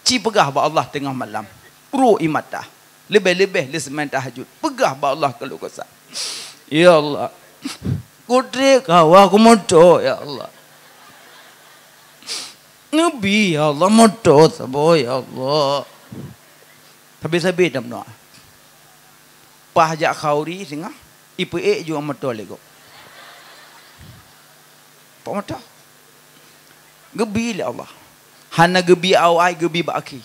Ci peugah bak Allah teungoh malam. Ru ie mata. Leubeh-leubeh lé seumayang tahajud. Peugah bak Allah keluh kesah. "Ya Allah, kutreb kawa kumoto, ya Allah. Neubi, ya Allah, moto saboh, ya Allah." Sabe-sabe dah meudoa. Paih jak khanduri singoh, ipeuék ju moto lé gob. Pak moto. Geubi lé Allah. Hana geubi awai, geubi bak akhé.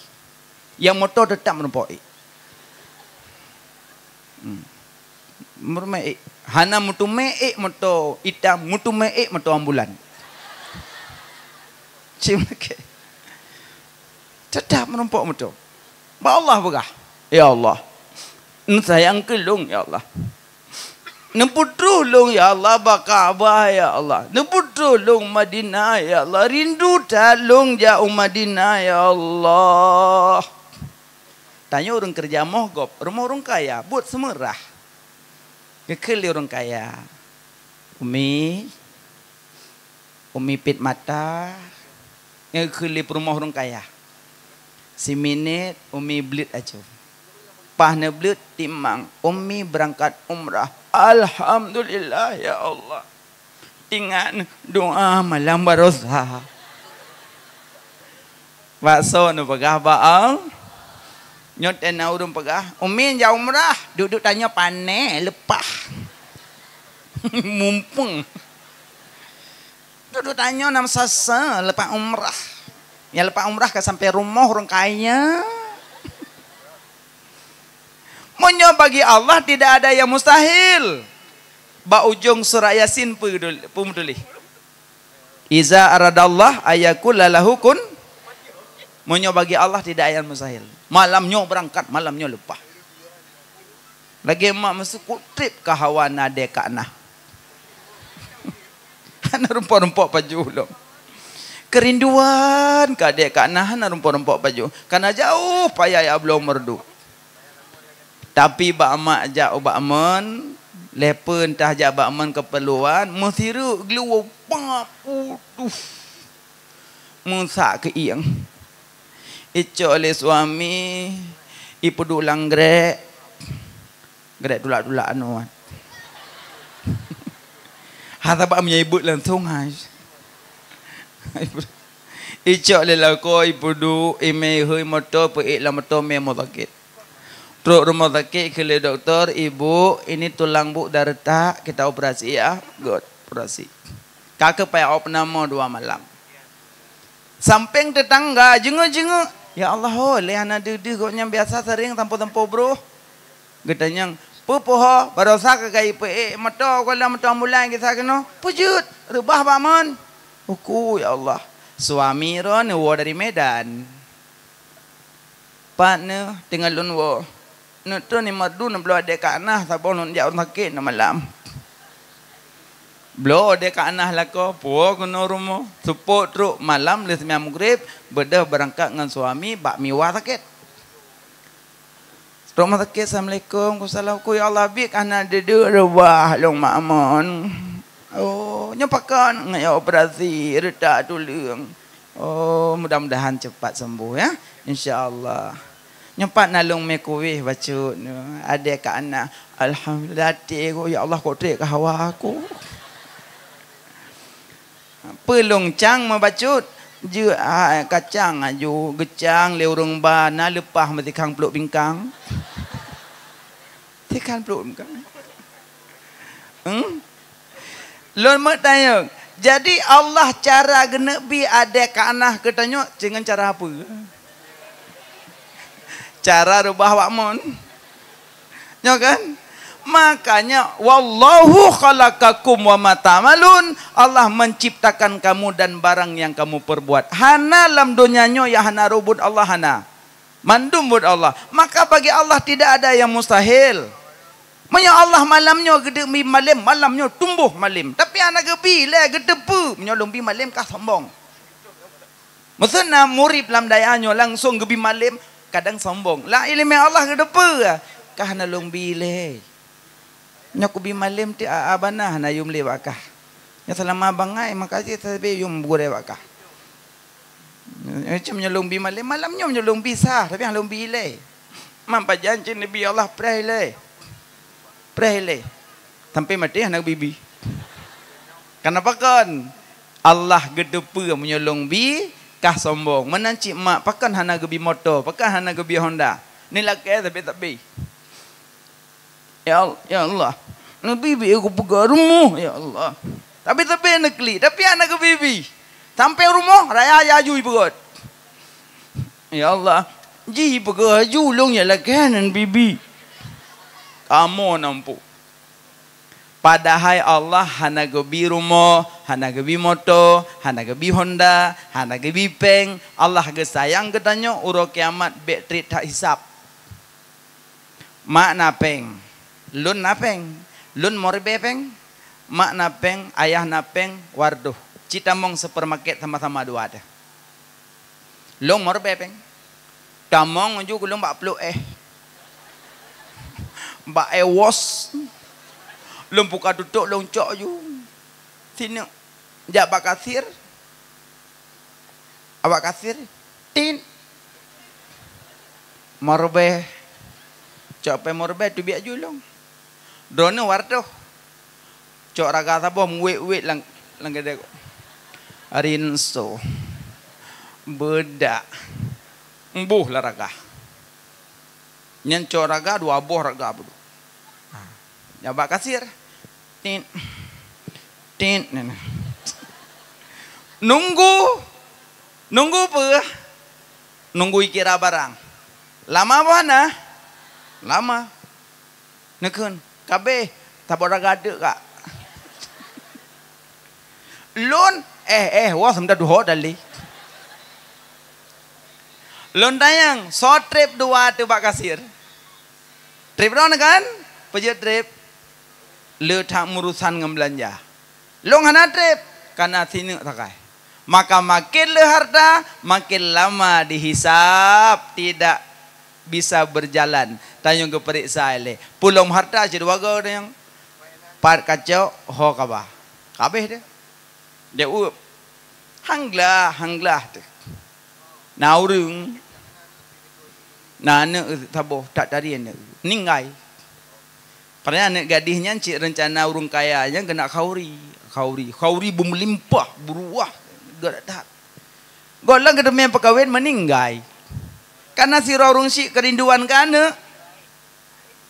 Nyang moto teutap meurumpok ék. Hmm. Meurumpok ék. Hana meuteumé ék moto itam, meuteumé ék moto ambulan. Cim lagée. Teutap meurumpok moto. Bak Allah peugah, "Ya Allah, neusayang keu lôn, ya Allah. Neupeutroh lôn, ya Allah, bak Ka'bah, ya Allah. Neupeutroh lôn Madinah, ya Allah. Rindu that lôn jak u Madinah, ya Allah." Tanyoe ureuëng keureuja moh gob, rumoh ureuëng kaya, buet seumeurah. Geukheun lé ureuëng kaya, "Umi, Umi pét mata." Geukheun lé peurumoh ureuëng kaya. Siminét Umi bleuet ajoe. Paih neubleuet timang, "Umi beurangkat umrah." "Alhamdulillah, ya Allah. Ingat doa malam baroesa." Bak soe neupeugah bak Allah? Nyoe teuma ureuëng peugah, "Umi jak umrah." Duek-duek tanyoe pané leupah. Mumpung. Duek-duek tanyoe nam sasa leupah umrah. Nyang leupah umrah ka sampai rumoh ureuëng kaya. Meunyoe bagi Allah tidak ada yang mustahil. Bak ujong surat Yasin peue dul-, peue meutuléh? "Iza aradallah ayyakula lahu kun." Meunyoe bagi Allah tidak ada yang mustahil. Malam nyoe beurangkat, malam nyoe leupah. Lagée mak meuseukut treb ka hawa na dé ka na. Hana rumpok-rumpok pajoh lom. Keurinduan ka dé ka na, hana rumpok-rumpok pajoh. Kana jauh payah ya bloe meureudu. Tapi bak mak jak ubak mon, lhée peue tah jak bak mon keupeurluan, meusireuk geuliwoe pap, uduh. Meusak keu ieng. Icok lé suami, ipeuduek lam grek. Grek tulak-tulak anu. Ha, sabab meunyoe ibeuet langsong hai. Icok lé lakoe ipeuduek, imé ihôi moto, peuék lam moto mé rumoh sakét. Trok rumoh sakét kheun lé dokto, "Ibu, ini tulang bu dah retak, kita operasi ya." Göt, operasi. Ka keuh payah opname dua malam. Sampéng teutangga jeungeuk-jeungeuk, "Ya Allah ho, lé hana deuh-deuh gobnyan biasa sering sampoe-sampoe broh." Geutanyong, "Peue-peue ho, barosa ka kayée peuék moto, ka lheueh moto ambulan gisa keunoe?" "Peue jeuet, reubah bak mon." "Uku, ya Allah." Suami droe neuwoe dari Medan. "Pat neuh teungoh lôn woe?" "Neutron imeurdu neubloe adé ka na saboh lôn jak rumoh sakét neumalam." Bloe adé ka na lakoe, puwoe keunoe rumoh, seupôt trok malam lheueh seumayang maghrib, beudôh beurangkat ngon suami bak miwa sakét. Trok rumoh sakét, "Assalamualaikum." "Waalaikumsalam." "Ku ya Allah, bit ka na deuh-deuh reubah lôn mak mon." "Oh, nyoe pakon?" "Ngon operasi, retak tuleueng." Oh, mudah-mudahan cepat sembuh, ya. Insya Allah. Nyoe pat na lôn mé kueh bacut. Adé ka na. Alhamdulillah, até ku, ya Allah, kok trép ka hawa ku. Peulông cang meubacut, jeuet, ah, kacang aju, geucang lé ureuëng ba, na leupah meutikang pluek bingkang. Tikang pluek bingkang. Hmm? Lôn meutanyong, jadi Allah cara geuneuk bi adé ka na keu tanyoe deungon cara peue? Cara reubah awak mon. Nyo kan? Makanya, "Wallahu khalaqakum wa ma ta'malun." Allah menciptakan kamu dan barang yang kamu perbuat. Hana lam donya nyoe nyang hana rot buet Allah, hana. Mandum buet Allah. Maka bagi Allah tidak ada yang mustahil. Meunyoe Allah malam nyoe geubi malem, malam nyoe tumboh malem. Tapi hana geubi lé, geuteupeue. Meunyoe lôn bi malem kah sombong. Maksudna murit lam dayah nyoe langsung geubi malem, kadang sombong. Lah iéleumé Allah geuteupeue, kah na lôn bi lé. Nyoe kubi malem ti a, a bana hana yum lé bak kah. Nyoe seulama bangai makajih tapi yum gurée bak kah. Macam nyoe lôn bi malem, malam nyoe nyoe lôn bi sah, tapi hana lôn bi lé. Mam pajan cit Nabi Allah preh lé. Preh lé. Sampai maté hana geubi-bi. Kenapa kon? Allah geuteupeue meunyoe lôn bi kah sombong. Meunan cit mak, pakon hana geubi moto, pakon hana geubi Honda. Ni lakée tapi tapi. Ya Al-, ya Allah, neubi-bi kupeugah rumoh, ya Allah. Tapi-tapi neuklik, tapi hana geubi-bi. Sampai rumoh, raya jih aju ipeugöt. Ya Allah, jih ipeugöt aju ulôn nyang lakée hana neubi-bi. Kamoe nampu. Padahai Allah hana geubi rumoh, hana geubi moto, hana geubi Honda, hana geubi péng. Allah geusayang geutanyoe uroe kiamat bék trép that hisab. Mak na péng, lôn na péng, lôn meuribée péng, mak na péng, ayah na péng, waduh, ci tamong supermarket sama-sama dua teuh. Lôn meuribée péng, tamong ju keu lôn bak pluek éh, bak éh wos, lôn buka tutok lôn cok ju. Sineuk jak bak kasir, Awak kasir, tin. Meuribée. Cok péng meuribée teubiet ju lôn. Droeneuh waduh. Cok raga saboh meuwét-wét lam, lam keudè. Rinso. Beudak. Mbuh lam raga. Nyan cok raga dua boh raga beudôh. Ha. Nyan bak kasir. Tit. Tit, nyan. Nunggu. Nunggu peue? Nunggu ikira barang. Lama boh hana? Lama. Neukheun, "Kabeh, saboh raga teuk, Kak." Lôn, eh, eh, wah, seumeudah duhok tali. Lôn tanyong, soe trép dua teuh bak kasir? Trép droeneuh kan? Peue jeuet trép? Le that meurusan ngon beulanja. Lôn hana trép, kana sineuk sagai. Maka makin le harta, makin lama dihisab, tidak bisa berjalan. Tanyoe geupeuriksa ilée. Pulom harta sidua goe nyang pat kacok ho kaba. Kabeh deh. Dia uep. Hang glah, hang glah teuh. Na ureuëng, na aneuëk saboh that tari aneuëk, ninggai. Padahai aneuëk gadih nyan cit reuncana ureuëng kaya nyan keuneuk khauri, khauri, khauri beumeulimpah, beuruah, geudak that. Gohlom geuteumé peukawen meuninggai. Kana sidroe ureuëng syiek keurinduan keu aneuëk,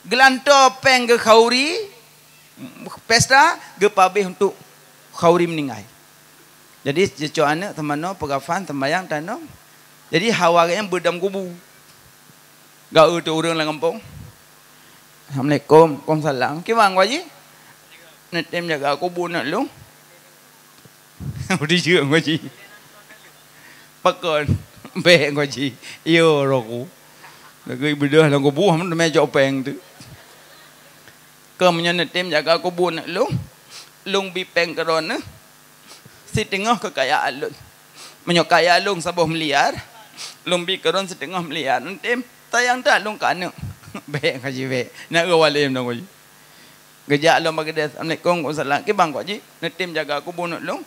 geulantoe péng geu khauri, pesta geupabeh untuk khauri meuninggai. Jadi, jicok aneuëk teumanoe peugafan, sembayang, tanong. Jadi, hawa geuhnyan beudam kubu. Gaeu teuh ureuëng lam gampông. "Assalamualaikum." "Waalaikumsalam." "Kiban, Haji?" "Neutem jaga kubu aneuëk lôn." Budi jeuet, Haji. Pakon? Bék, Haji. Yo, roku. Lagi beudôh lam kubu, ham teumé cok péng teuh. Keu meunyoe neutem jaga kubu aneuëk lôn, lôn bi péng keu droeneuh siteungoh keukayaan lôn. Meunyoe kaya lôn saboh miliar, lôn bi keu droeneuh siteungoh miliar. Neutem, sayang that lôn keu aneuëk. Bék, Haji, bék. Nak geuwalém dong, Haji. Geujak lôn bak keudè, "Assalamualaikum." "Waalaikumsalam." "Kiban, Haji?" "Neutem jaga kubu aneuëk lôn,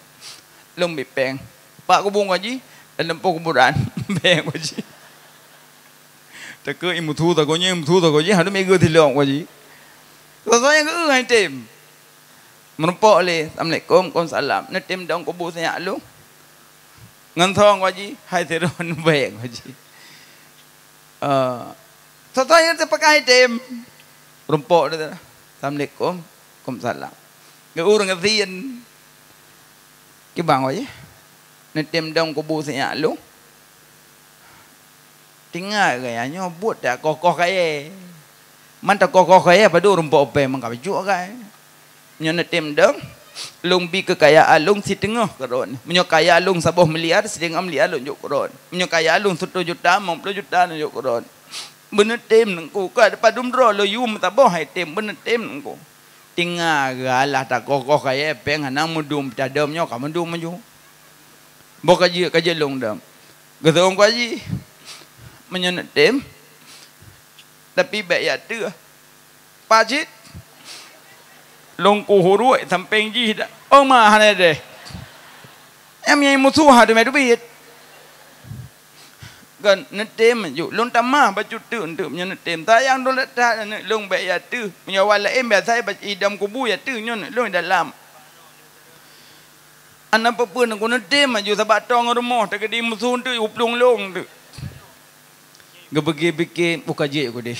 lôn bi péng." "Pat kubu, Haji?" Lam po kuburan, bèk Pak Haji. Takheun imusu sagoe nyoe, imusu sagoe jih, hana meugeue silop Pak Haji. Soe-soe nyang geu-eu han tem. Meurumpok lé, "Assalamualaikum." "Waalaikumsalam." "Neutem dong kubu sinyak lôn?" Ngon song Pak Haji, hai sidroe bèk Pak Haji. Eh, soe-soe nyang teupakai tem. Rumpok dia tu. "Assalamualaikum." "Waalaikumsalam." Geu ureueng gasien. Kiban Pak Haji. "Neutem dong kubu sinyak lôn?" Tinggai gaya nyoe buet dak koh-koh kayèe. Man takoh-koh kayèe padub rumpok péng meukabacut kai. Nyoe neutem dong, lôn bi keukayaan lôn siteungoh keu droeneuh. Meunyoe kaya lôn saboh miliar, siteungoh miliar lôn jok keu droeneuh. Meunyoe kaya lôn siteungoh juta, limong ploh juta lôn jok keu droeneuh. Beuneutem nengku, ka padum droe lôn yum saboh hai tem beuneutem nengku. Tinggai geualah takoh-koh kayèe péng hana meudum, tadom nyoe ka meudum maju. Boh ka jeuet, ka jeuet lôn dom. Geuteu'oh Pak Haji, meunyoe neutem, tapi bèk jak teuh. Pak cit, lôn kuhuruek sampéng jih dak. Oh ma hana deh. Em nyang musoh ha teumé teubiet. Kan neutem ju, lôn tamah bacut teuk, teuk meunyoe neutem. Sayang lôn that, lôn bèk jak teuh. Meunyoe awak laén biasa idam kubu jak teuh, nyoe lôn dalam. Hana peue-peue, neutem ju, sabab tong rumoh teukeudi musoh teuk, uplueng lôn teuk. Geupike-pike, buka jeuet ku deh.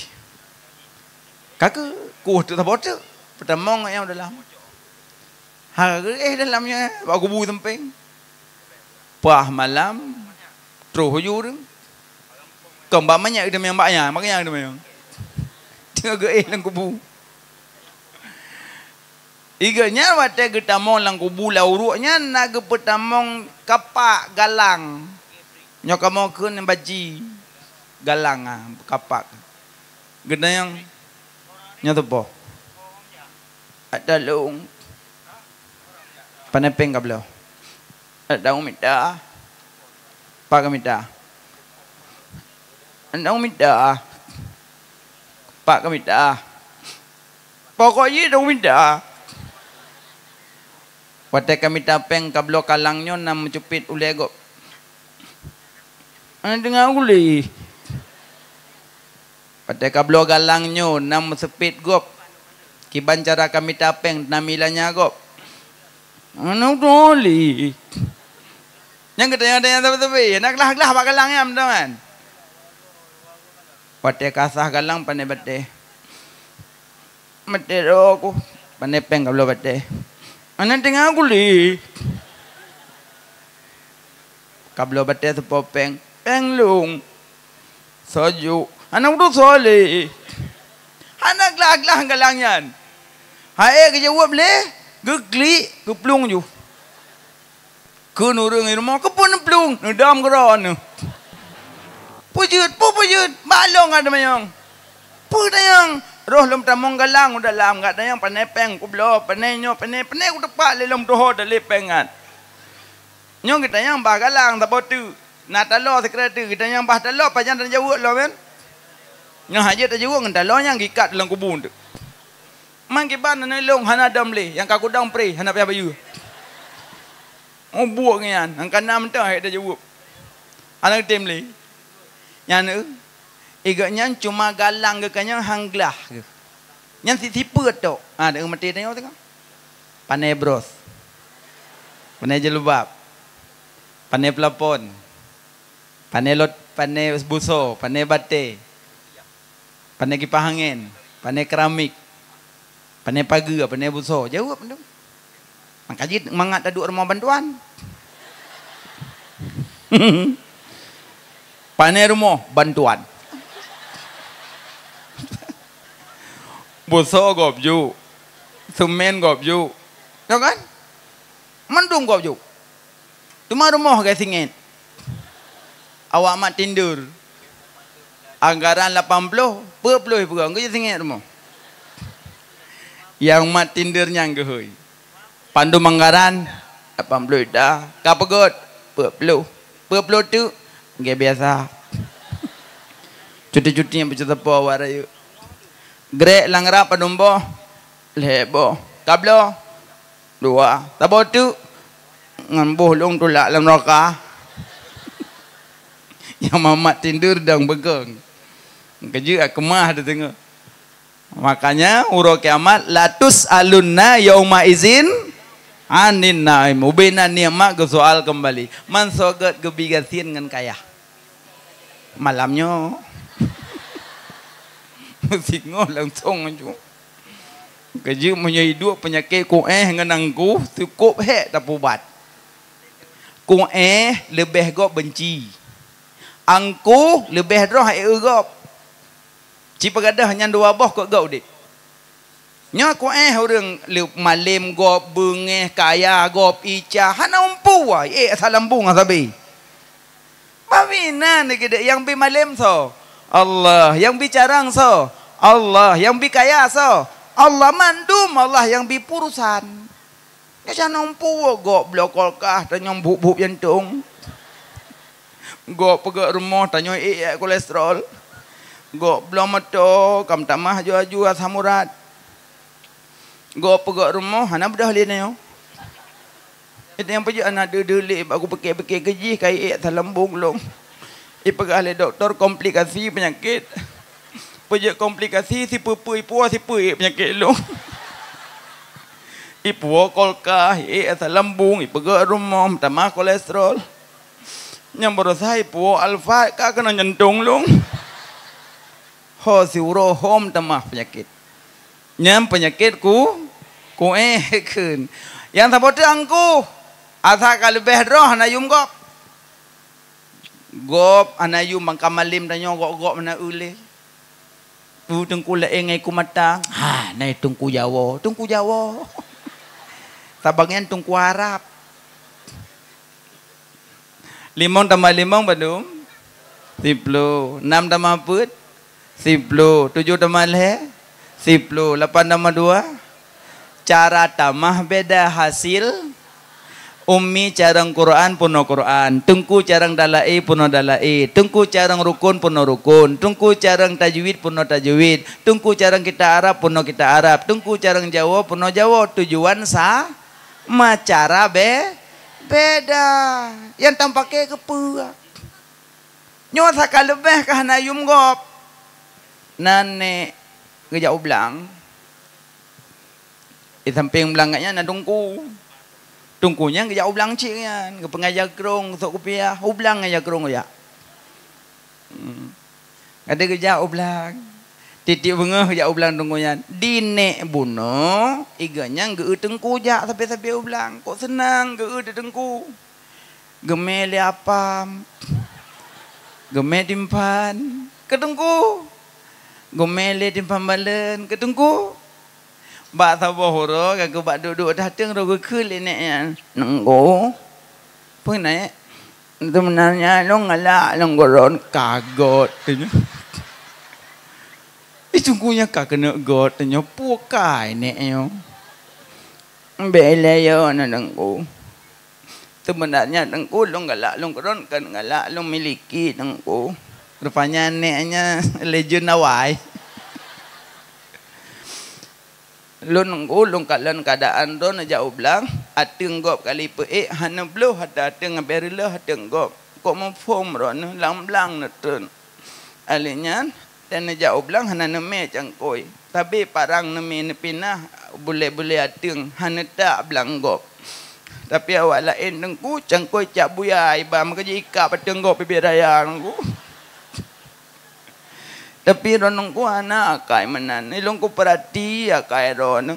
Ka keuh, kuh teuk saboh teuk, peutamong nyang dalam. Ha geuéh dalam nyan, bak kubu sampéng. Paih malam, troh uju ureueng. Kon bak manyak geuteumanyong, bak nyan, bak nyan geuteumanyong. Teungoh geuéh lam kubu. Iga nyan watèe geutamong lam kubu lam uruek nyan na geupeutamong kapak galang. Nyoe kamoe kheun baji galang, ah, kapak. Geutanyoe nyoe teupoh. Ata lôn. Pane péng ka bloe. Ata mita. Pak ka mita. Ata mita. Pak ka mita. Pokok jih dong mita. Watèe ka mita péng ka bloe galang nyoe na meucupet ulèe gob. Hana teungoh guli. Watèe ka bloe galang nyoe na meuseupet gob. Kiban cara ka mita péng na milanya gob. Hana utoli. Nyang geutanyoe-tanyoe sabe-sabe, na glah-glah bak galang nyan, teman. Watèe ka sah galang pane batèe. Batèe droe ku, pane péng ka bloe batèe. Hana teungoh guli. Ka bloe batèe teupoh péng. Péng lôn. Soe ju. Hana uroe soe lé. Hana glah-glah galang nyan. Hai geujaweueb lé, geuklik, geuplueng ju. Kheun ureueng di rumoh, "Keupeue neuplueng?" "Neudom keu droeneuh." "Peue jeuet, peue, peue jeuet?" "Bak lôn ka teumanyong." "Peue tanyong?" "Roh lôn tamong galang u dalam, geutanyoe pane péng kubloe, pane nyoe, pane, pane kuteupak lé lôn tuho dalé péng nyan. Nyoe geutanyoe bah galang saboh teuk. Na taloe sikira teuk, geutanyoe bah taloe pajan tajaweueb lom kan?" Nyoe hana jeuet tajaweueb ngon taloe nyang geuikat lam kubu teuk. Man kiban aneuk lôn hana dom lé, nyang ka kudong pré hana payah bayeue. Oh, buet nyan, nyang ka na mantong hai tajaweueb. Hana geutem lé. Nyan, eh, i gobnyan cuma galang geuh, ka nyan han glah geuh. Nyan si-, sipeuet tok. Ha, deuh maté tanyoe teuka. Pane bros. Pane jilbab. Pane plafon. Pane lot, pane buso, pane batèe. Pane kipah angén, pane keramik, pane pageue, pane buso. Jaweueb tu. Maka jih mangat taduek rumoh bantuan. Pane rumoh bantuan. Buso gob ju. Semen gob ju. Ya kan? Mandum gob ju. Teuma rumoh geuh singét. Awak mat tender. Anggaran lapan ploh, peuet ploh peugah, geujak singét rumoh. Nyang mat tender nyan geuhôi. Pandum anggaran, lapan ploh juta. Ka peugöt, peuet ploh. Peuet ploh teuk, geujak biasa. Cuti-cuti nyang peucut sapo awak rayeuk. Grek lam rab padum boh, lhèe boh. Ka bloe, dua. Saboh teuk, ngon boh lôn tulak lam neuraka. Nyang mamat tinder dang beugong. Keujeuet keumah di teungoh. Makanya uroe kiamat, "Latus'alunna yauma izin anin naim." Ubena nikmat geusoal keumbali. Man soe gét geubi gasien ngon kayah? Malam nyoe. Meusingoh langsong aju. Keujeuet meunyoe iduek peunyakét kuéh ngon angkuh, cukôp hék tapubat. Kuéh leubeh gob beunci. Angkuh leubeh droh ék eu gob. Ci peugadôh nyan dua boh keu gob udép. Nyoe kuéh ureuëng le-, malém gob, beungéh, kaya gob, ica, hana umpu wai, ék salam bung sabe. Bak meunan lagée nyang bi malém soe? Allah. Nyang bi carông soe? Allah. Nyang bi kaya soe? Allah. Mandum Allah nyang bi purusan. Nyoe canong puwoe gob bloe kulkas tanyong bup-bup jantong. Gob peugét rumoh tanyong ék kolesterol. Gob bloe moto kam tamah aju-aju asam urat. Gob peugét rumoh hana beudôh lé nyoe. Itu nyang peujeuet hana deuh-deuh lé bak kupike-pike keujih ka ék salam bung lom. Ipeugah lé doktor komplikasi peunyakét. Peujeuet komplikasi sipeue-peue ipuwoe sipeue ék peunyakét lom. Ipuwoe kulkas, ék asam lambung, ipeugét rumoh, meutamah kolesterol. Nyang baroesa ipuwoe Alphard ka keunong jantong lom. Ho siuroe ho meutamah peunyakét. Nyan peunyakét ku, kuéh kheun. Nyang saboh teuk angkuh, asai ka leubeh droe hana yum gob. Gob hana yum mangka malém tanyoe gob-gob hana eu lé. Peue teungku laén ngon ku mata? Ha, na teungku Jawa, teungku Jawa. Sabagian teungku Arab. Limong tamah limong padum? Siploh. Nam tamah peuet? Siploh. Tujoh tamah lhée? Siploh. Lapan tamah dua? Cara tamah beda hasil. Ummi carông Quran peunoh Quran, teungku carông dalaé peunoh dalaé, teungku carông rukun peunoh rukun, teungku carông tajwid peunoh tajwid, teungku carông kitab Arab peunoh kitab Arab, teungku carông Jawa peunoh Jawa. Tujuan sa-, ma cara be-, beda. Nyang tampake keupeue? Nyoe saka leubeh ka hana yum gob. Nan nek geujak u blang. Di sampéng blang gobnyan na teungku. Teungku nyan geujak u blang cit nyan, geupeungaja krông, geusok kupiah, u blang ngaja krông geujak. Hmm. Kadang geujak u blang. Tieb-tieb beungoh geujak u blang teungku nyan. Di nek bunoe, i gobnyan geu-eu teungku jak sabe-sabe u blang. Kok seunang geu-eu di teungku. Geumé lé apam. Geumé timphan. Keu teungku. Geumé lé timphan balen. Keu teungku. Bak saboh uroe, ka geubak duek-duek ateueh ateueng, roh geukheun lé nek nyan, "Teungku, peue nek? Seubeunarnya lôn galak lôn keudroe ka göt," teunyoe. Ih, teungku nyan ka keuneuk göt teunyoe, peue kai nek nyoe? Bék ilée yo na teungku. Seubeunarnya teungku lôn galak lôn keudroe, kon galak lôn miliki teungku. Rupanya nek nyan lé jeun awai. Lôn teungku, lôn kalon keuadaan droe neujak u blang, ateueng gob kali peuék, hana bloh ata ateueng, abéh reuloh ateueng gob. Kok muphom droeneuh lam blang neutreun. Alèh nyan, dan neujak u blang hana neumé cangkôi. Sabe parang neumé neupinah bulée-bulée ateueng, hana tak blang gob. Tapi awak laén teungku, cangkôi cak buya iba meukeujih ikab ateueng gob bibit raya teungku. Tapi droeneuh ku hana akai meunan. Ilôn kupeurati akai droeneuh.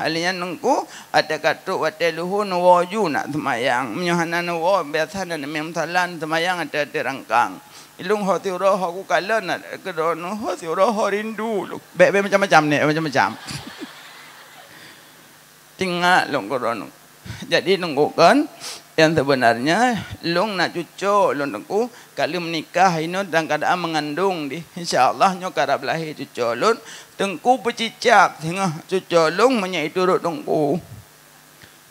Alèh nyan teungku, watée ka trok watée luho neuwoe ju nak seumayang. Meunyoe hana neuwoe, biasa na neumé meusalan seumayang ateueh-ateueh rangkang. Ilôn ho siuroe ho kukalon keu droeneuh, ho siuroe ho rindu lôn. Bék-bék macam-macam nek, macam-macam. Teuingat lôn keu droeneuh. Jadi teungku kon, nyang seubeunarnya lôn na cuco lôn teungku, ka lheueh meunikah inoe dalam keuadaan meungandong dih. Insya Allah nyoe karab lahé cuco lôn, teungku peucicab singoh cuco lôn meunyoe iturot teungku.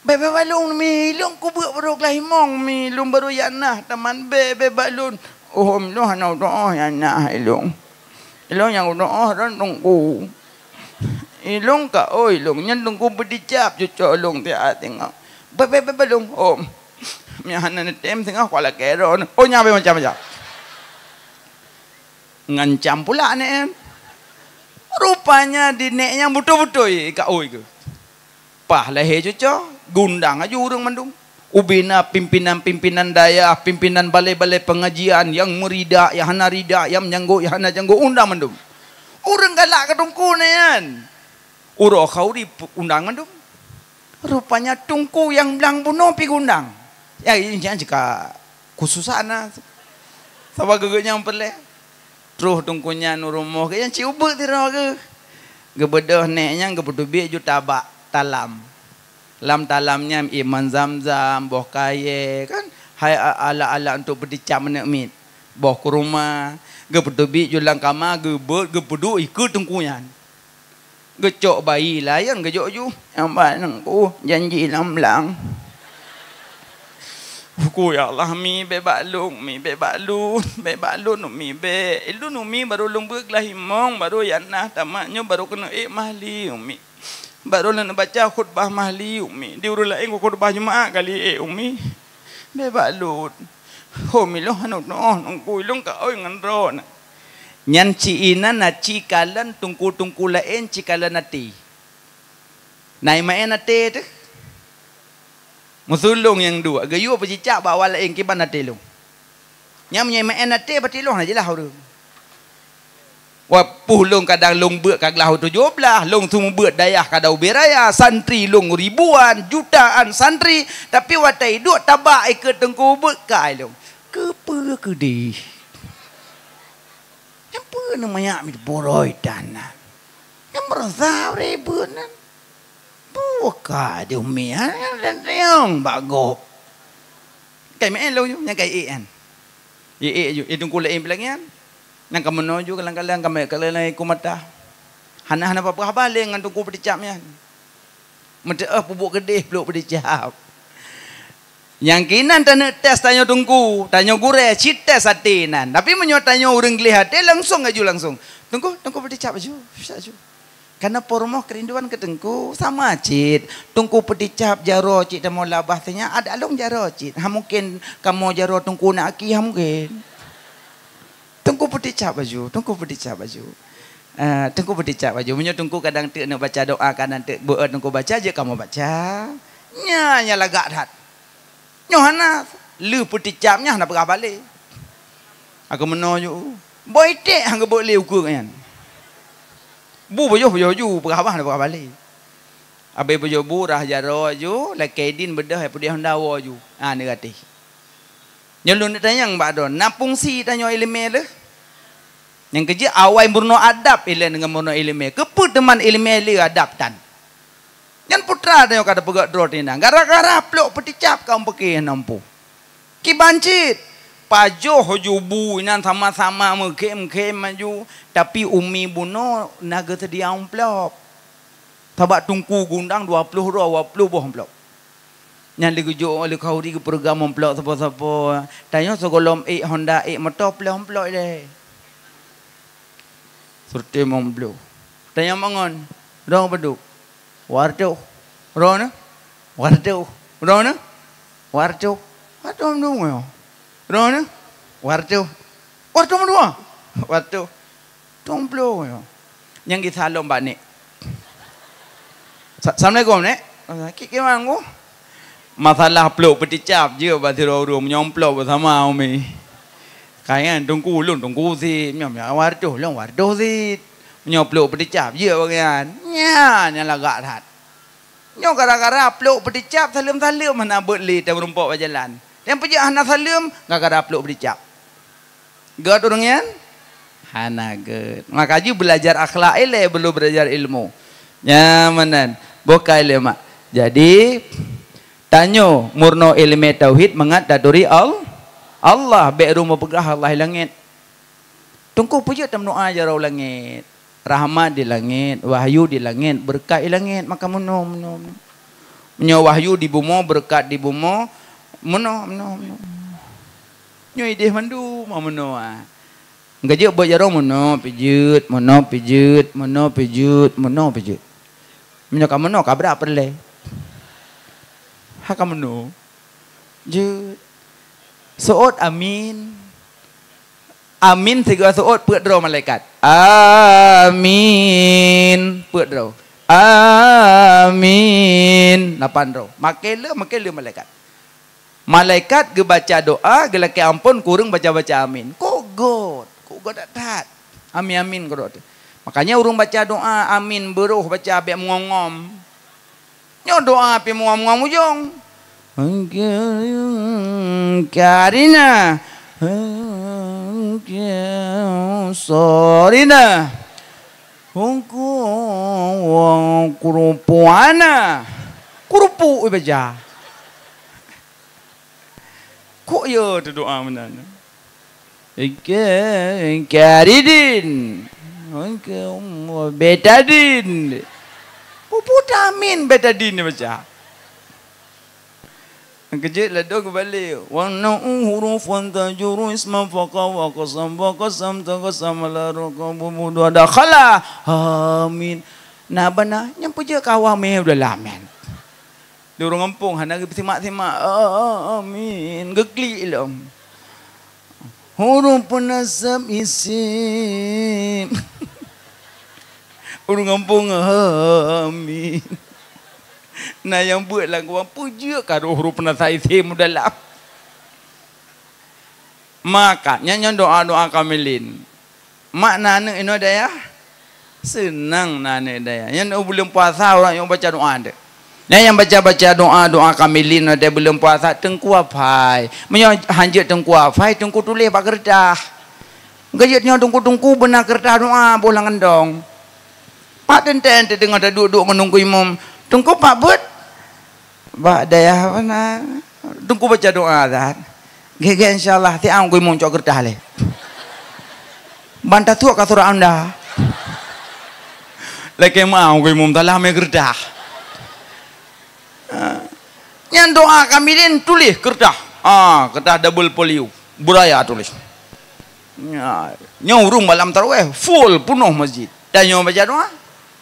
Bék-bék bak lôn mi, lôn kubeuk barô glah imong mi, lôn barô jak nah taman bék-bék bak lôn. Oh, lôn hana udoe nyang nah ilôn. Ilôn nyang udoe droen teungku. Ilôn ka, oh, ilôn nyan teungku beudicab cuco lôn tiat singoh. Bék-bék bak lôn. Oh. Meunyoe hana neutem singoh kuat lakée droen. Oh, nyan bék macam-macam. Ngancam pula nek nyan. Rupanya di nek nyan beutôi-beutôi ka oi geuh. Paih lahé cucoe, geuundang aju ureuëng mandum. Ubé na pimpinan-pimpinan dayah, pimpinan balai-balai pengajian nyang meuridak, nyang hana ridak, nyang meujanggot, nyang hana janggot, undang mandum. Ureuëng galak keu teungku nyan. Uroe khauri undang mandum. Rupanya teungku nyang blang bunoe pi geuundang. Ya, nyan cit ka khususan na. Sabab geuh nyang peureulée. Troh teungku nyan u rumoh geuh nyan cit ubeut sidroe geuh. Geubeudôh nek nyan geupeuteubiet ju tabak talam. Lam talam nyan ié man zam-zam, boh kayée, kan? Hai a-, alat-alat untuk peuticap aneuk miet. Boh kuruma, geupeuteubiet ju lam kama, geubeuet, geupeuduek ikeue teungku nyan. Geucok bayi laén geujok ju. Nyang ban teungku janji lam blang. Ku, ya Allah, mi, bék bak lôn, mi, bék bak lôn, bék bak lôn, mi, bék. Lôn, mi, barô lôn beuet glah imong, barô nyang na tamat nyoe, barô keuneuk ék mahli, mi. Barô lôn baca khutbah mahli, mi. Di ureuëng laén khutbah Jumaat kali ék, mi. Bék bak lôn. Ho, mi lôn hana tuoh, teungku, lôn ka oi ngon droeneuh. Nyan cit inan na cikalon teungku-teungku laén cikalon até. Na imeu'en até teuh. Meusulông nyang duek, geuyue peucicak bak awak laén kiban até lôn. Nyang meunyoe imeu'en até, bak tilông na jeulaih ureuëng. Wapeuh lôn kadang lôn beuet ka glah u tujoh blaih, lôn seumeubeuet dayah ka da ubé raya, santri lôn ribuan, jutaan santri, tapi watée iduek tabak ikeue teungku beuet kai lôn. Keupeue keudeh? Nyang peue neuh manyak mit purôi tan nyan? Nyang meurasa ribeuet nyan. Buka di umi, ha, nyang teunteueng bak gob. Kai meu'en lôn nyoe, nyang kai ék nyan. Ék, ék ju, ék teungku laén pih lagée nyan. Nyang ka meunoe ju kalang-kalang ka meu'en kalang-kalang iku mata. Hana, hana peugah haba lé ngon teungku peuticap nyan. Meuteu'oh peubuet keudeh plôk peuticap. Nyang kinan taneuk tes tanyoe teungku, tanyoe gurée, cit tes até nan. Tapi meunyoe tanyoe ureuëng gleh até, langsong aju langsong. Teungku, teungku peuticap aju, peuticap aju. Karena po rumoh keurinduan keu teungku, sama cit. Teungku peuticap jaroe cit tamong labah teunya, adak lôn jaroe cit. Ha mungken kamoe jaroe teungku na aki, ha mungken. Teungku peuticap aju, teungku peuticap aju. Ah, teungku peuticap aju. Meunyoe teungku kadang teuk neuk baca doa, kadang teuk beuet teungku baca, jeuet kamoe baca. Nya, nya lagak that. Nyoe hana, lheueh peuticap nyan hana peugah balé. Aku meunoe ju. Boh iték han geubeuet lé ukeue nyan. Bu boyoh-boyoh ju, peugah haba hana peugah balé. Abéh boyoh bu rhah jaroe ju, lakée idin beudôh, peudeh honda woe ju. Ah, neugatéh. Nyoe lôn neuk tanyong bak droe, na fungsi tanyoe iéleumé lheueh? Nyang keujeuet awai meurunoe adab ilée deungon meurunoe iéleumé. Keupeue teuma iéleumé lé adab tan? Nyan putra tanyoe ka tapeugét droe teuinong. Gara-gara plôk peuticap ka umpeuké hana muphom. Kiban cit, pajoh ju bu inan sama-sama meukhém-khém aju, tapi umi bunoe na geuseudia amplop. Sabab teungku geuundang dua ploh droe, dua ploh boh amplop. Nyan lé geujok lé khauri geupeureuga meuplok sapo-sapo. Tanyoe sigohlom ék honda, ék moto, plôh plôh ilée. Seureuté meuplôh. Tanyoe mangon, droe padub? Dua reutôh. Droeneuh? Dua reutôh. Droeneuh? Dua reutôh. Dua reutôh meuduwa. Droeneuh? Dua reutôh. Dua reutôh meuduwa. Dua reutôh. Tueng plôh nyoe. Nyang geusalom bak nek. Sa-, Assalamualaikum, Nek. Sakét kiban ku? Masalah plôk peuticap jeuet bak sidroe ureueng, meunyoe plôk beusama umi. Ka nyan teungku ulôn, teungku sit, meunyoe, meunyoe dua reutôh lôn, dua reutôh sit. Meunyoe plôk peuticap jeuet bak nyan. Nyan nyang lagak that. Nyoe gara-gara plôk peuticap, saleuem-saleuem hana beuet lé tameurumpok bak jalan. Nyang peujeuet hana saleuem gara-gara plôk peuticap. Gét ureueng nyan? Hana gét. Maka jih belajar akhlak ilée, belum belajar ilmu. Nyan meunan. Bukai lé mak. Jadi, tanyoe meurunoe iéleumé tauhid mangat taturi Al-, Allah, bék rumoh peugah Allah di langét. Teungku peujeuet tameudoa jaroe u langét. Rahmat di langét, wahyu di langét, beureukat di langét, maka meunoe, meunoe, meunoe. Meunyoe wahyu di bumoe, beureukat di bumoe, meunoe, meunoe, meunoe. Nyoe idéh mandum meunoe, ah. Geujeuet beuet jaroe meunoe pih jeuet, meunoe pih jeuet, meunoe pih jeuet, meunoe pih jeuet. Meunyoe ka meunoe ka brat peureulée. Ha ka meunoe. Jeuet. Seuôt amin. Amin sigoe seuôt, peuet droe malaikat. Amin. Peuet droe. Amin. Lapan droe. Makai le, makai le malaikat. Malaikat geubaca doa, geulakée amphon, keu ureuëng baca-baca amin. Kok göt. Kok göt that-that. Amin, amin, kok göt. Makanya ureuëng baca doa amin, beuroh baca, bék meungom-ngom. Nyoe doa pih meungom-ngom ujong. Karina. Sorina. Kurupuana. Kurupuk ibaca. Kok ya teudoa meunan? Ike, ike aridin. Ike, um, betadin. Pupu tamin betadin dia baca. Keujeuet ladôm geubalik. Wa na'u hurufan tajuru isman faqa wa qasam wa qasam taqasam ala raqabu dakhala. Amin. Nah, bana nyang peujeuet kawa meh udah lamen. Di ureuëng gampông hana geusimak-simak. Amin. Geuklik lom. Huruf peunasab isim. Ureuëng gampông, amin. Nah, nyang buet lam kuwang peujeuet ka huruf peunasab isim dalam. Maka, nyan, nyan doa-doa kamilin. Mak na aneuëk inoe dayah? Seunang na aneuëk dayah. Nyan buleuen puasa ureuëng nyang baca doa deh. Nyan nyang baca-baca doa, doa kamilin watée buleuen puasa, teungku hafai. Meunyoe hanjeuet teungku hafai, teungku tuléh bak keureutah. Geujeuet nyoe teungku-teungku beuna keureutah doa boh lam kantong. Mak teuntée teudeungoe taduek-duek ngon teungku imum. Teungku pak buet? Bak dayah mana? Teungku baca doa dah. Gét-gét insya Allah, tiang kui muncok keureutah lé. Ban tatuek ka surat anda. Lakée meu'ah kui mum talah mé keureutah. Ha. Nyan doa kamilin tuléh keureutah. Ah, keureutah double folio. Buraya tuléh. Nya, nyoe ureuëng malam tarawih full peunoh masjid. Dan nyoe baca doa.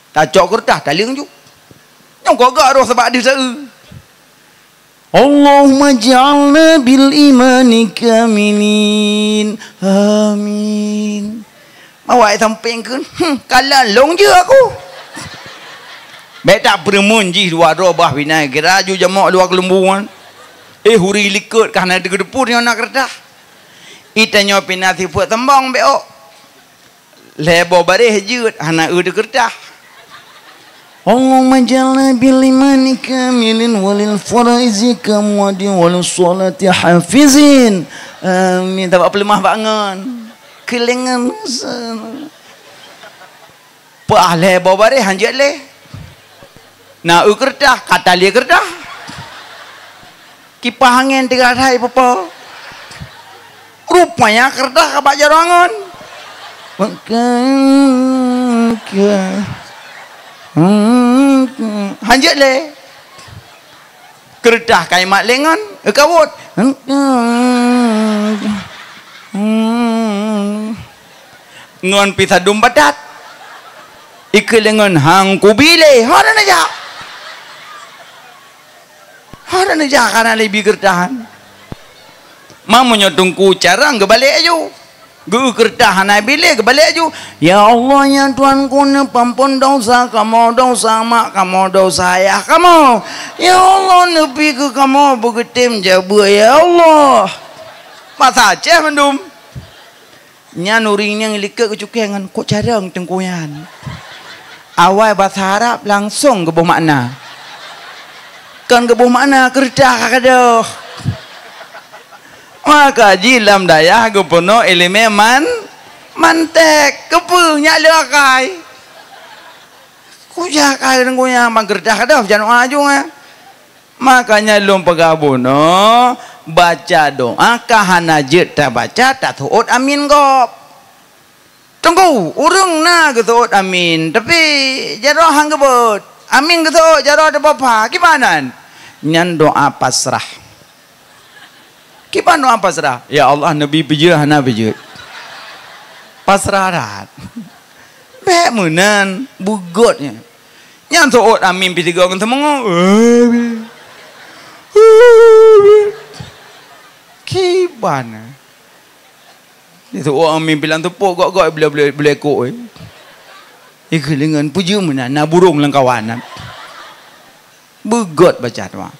Tacok keureutah taleueng ju. Nyang gagak roh sabak di seu. Allahumma ja'alna bil imani kamilin. Amin. Awak sampéng keu, hmm, kalan long je aku. Bék tak peureumeun jih dua droe bah binai geura ju jamok dua keulumbuan. Eh, huri likot ka hana deukeudeupu nyoe na keureutah. Itanyoe pina sifeuet teumbong bék ok. Lhée boh baréh jeuet hana eu di keureutah. Allahumma ja'alna bil imani kamilin walil faraizi kamwadin walil salati hafizin. Amin. Tabak peuleumah bak ngon. Keulengan. Peuah lhée boh baréh hanjeuet lé. Na eu keureutah, ka tali keureutah. Kipah angén tiga hai pupo. Rupanya keureutah ka bak jaroe angon. Hanjeuet lé. Keureutah kai mat lengon, eukawot. Ngon pih sadum batat. Ikeu lengon hang kubi lé. Hana neujak. Hana neujak kana lé bi keureudahan. Mamu nyoe teungku carang geubalek aju. Geu keureudah hana bilé geubalek aju. Ya Allah, ya Tuhanku, neupeuampon desya kamoe, desya mak kamoe, desya ayah kamoe. Ya Allah, neubi keu kamoe beugeutem jabeue, ya Allah. Masa Aceh mandum. Nyan ureuëng nyang likot geucukée ngon kok carong teungku nyan. Awai basa Arab langsong geuboh makna. Kon geuboh makna keureudah ka gadôh. Maka jih lam dayah geupeunoh iéleumé man-, mantek. Keupeue nyak leueh akai? Kujak akai deungon nyang ban keureudah ka gadôh, jangan aju, eh. Makanya lôn peugah bunoe, baca doa ka hana jeuet tabaca, taseuôt amin gob. Teungku, ureuëng na geuseuôt amin, tapi jaroe han geubeuet. Amin geuseuôt, jaroe teupapha. Kiban nan? Nyan doa pasrah. Kiban doa pasrah? Ya Allah, neubi peujeuet hana peujeuet. Pasrah that. Bék meunan, beugöt nyan. Nyan seuôt amin pih sigoe ngon seumeungoe. Kiban. Itu orang mimpi lam tupok gok-gok boleh boleh boleh kok. Eh. Ikeulingan puji meunan na burung lam kawan. Beugöt baca doa.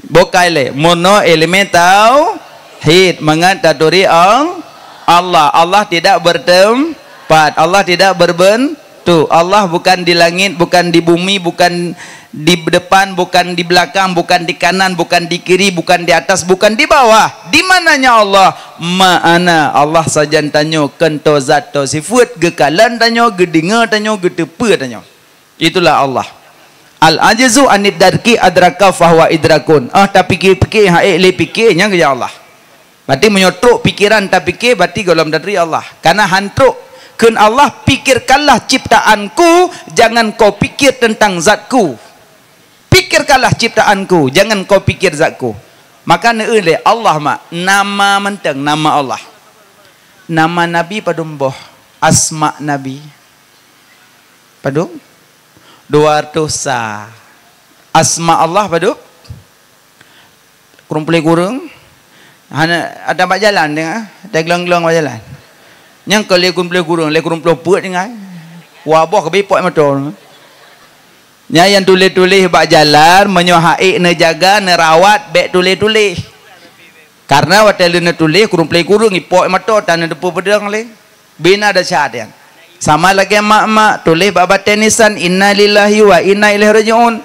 Bukai lé, meunoe ileumèe tauhid, mangat taturi Al-, Allah. Allah tidak bertempat, Allah tidak berbentuk. Allah bukan di langit, bukan di bumi, bukan di depan, bukan di belakang, bukan di kanan, bukan di kiri, bukan di atas, bukan di bawah. Di mananya Allah? Ma'ana, Allah sajan tanyoe, kön toe zat toe sifeuet, geukalon tanyoe, geudeungö tanyoe, geuteupeue tanyoe. Itulah Allah. Al-ajzu anid darki adraka fahuwa idrakun. Ah, tapikir-pikir, hak ék lé pikir, nyan keu Allah. Berarti meunyoe trok pikiran tapikir, berarti gohlom taturi Allah. Karena han trok. Kheun Allah, "Pikirkanlah ciptaanku, jangan kau pikir tentang zatku." Pikirkanlah ciptaanku, jangan kau pikir zatku. Maka neueu lé Allah mak, nama mantong, nama Allah. Nama Nabi padum boh, asma Nabi. Padum? Dua ratus sa. Asma Allah padum? Kureueng ploh kureueng. Hana ada bak jalan tengah, ada gelong-gelong bak jalan. Nyang keu lé kureueng ploh kureueng, lé kureueng ploh peuet tengah. Waboh keubi pot moto. Nya nyang tuléh-tuléh bak jalan, meunyoe hak ék neujaga, neurawat, bék tuléh-tuléh. Karena watée lheueh neutuléh, kureueng ploh kureueng, ipok moto, tan neuteupeu peudeueng lé. Bina desya nyan. Sama lagée mak-mak tuléh bak batée nisan, "Innalillahi wa inna ilaihi raji'un."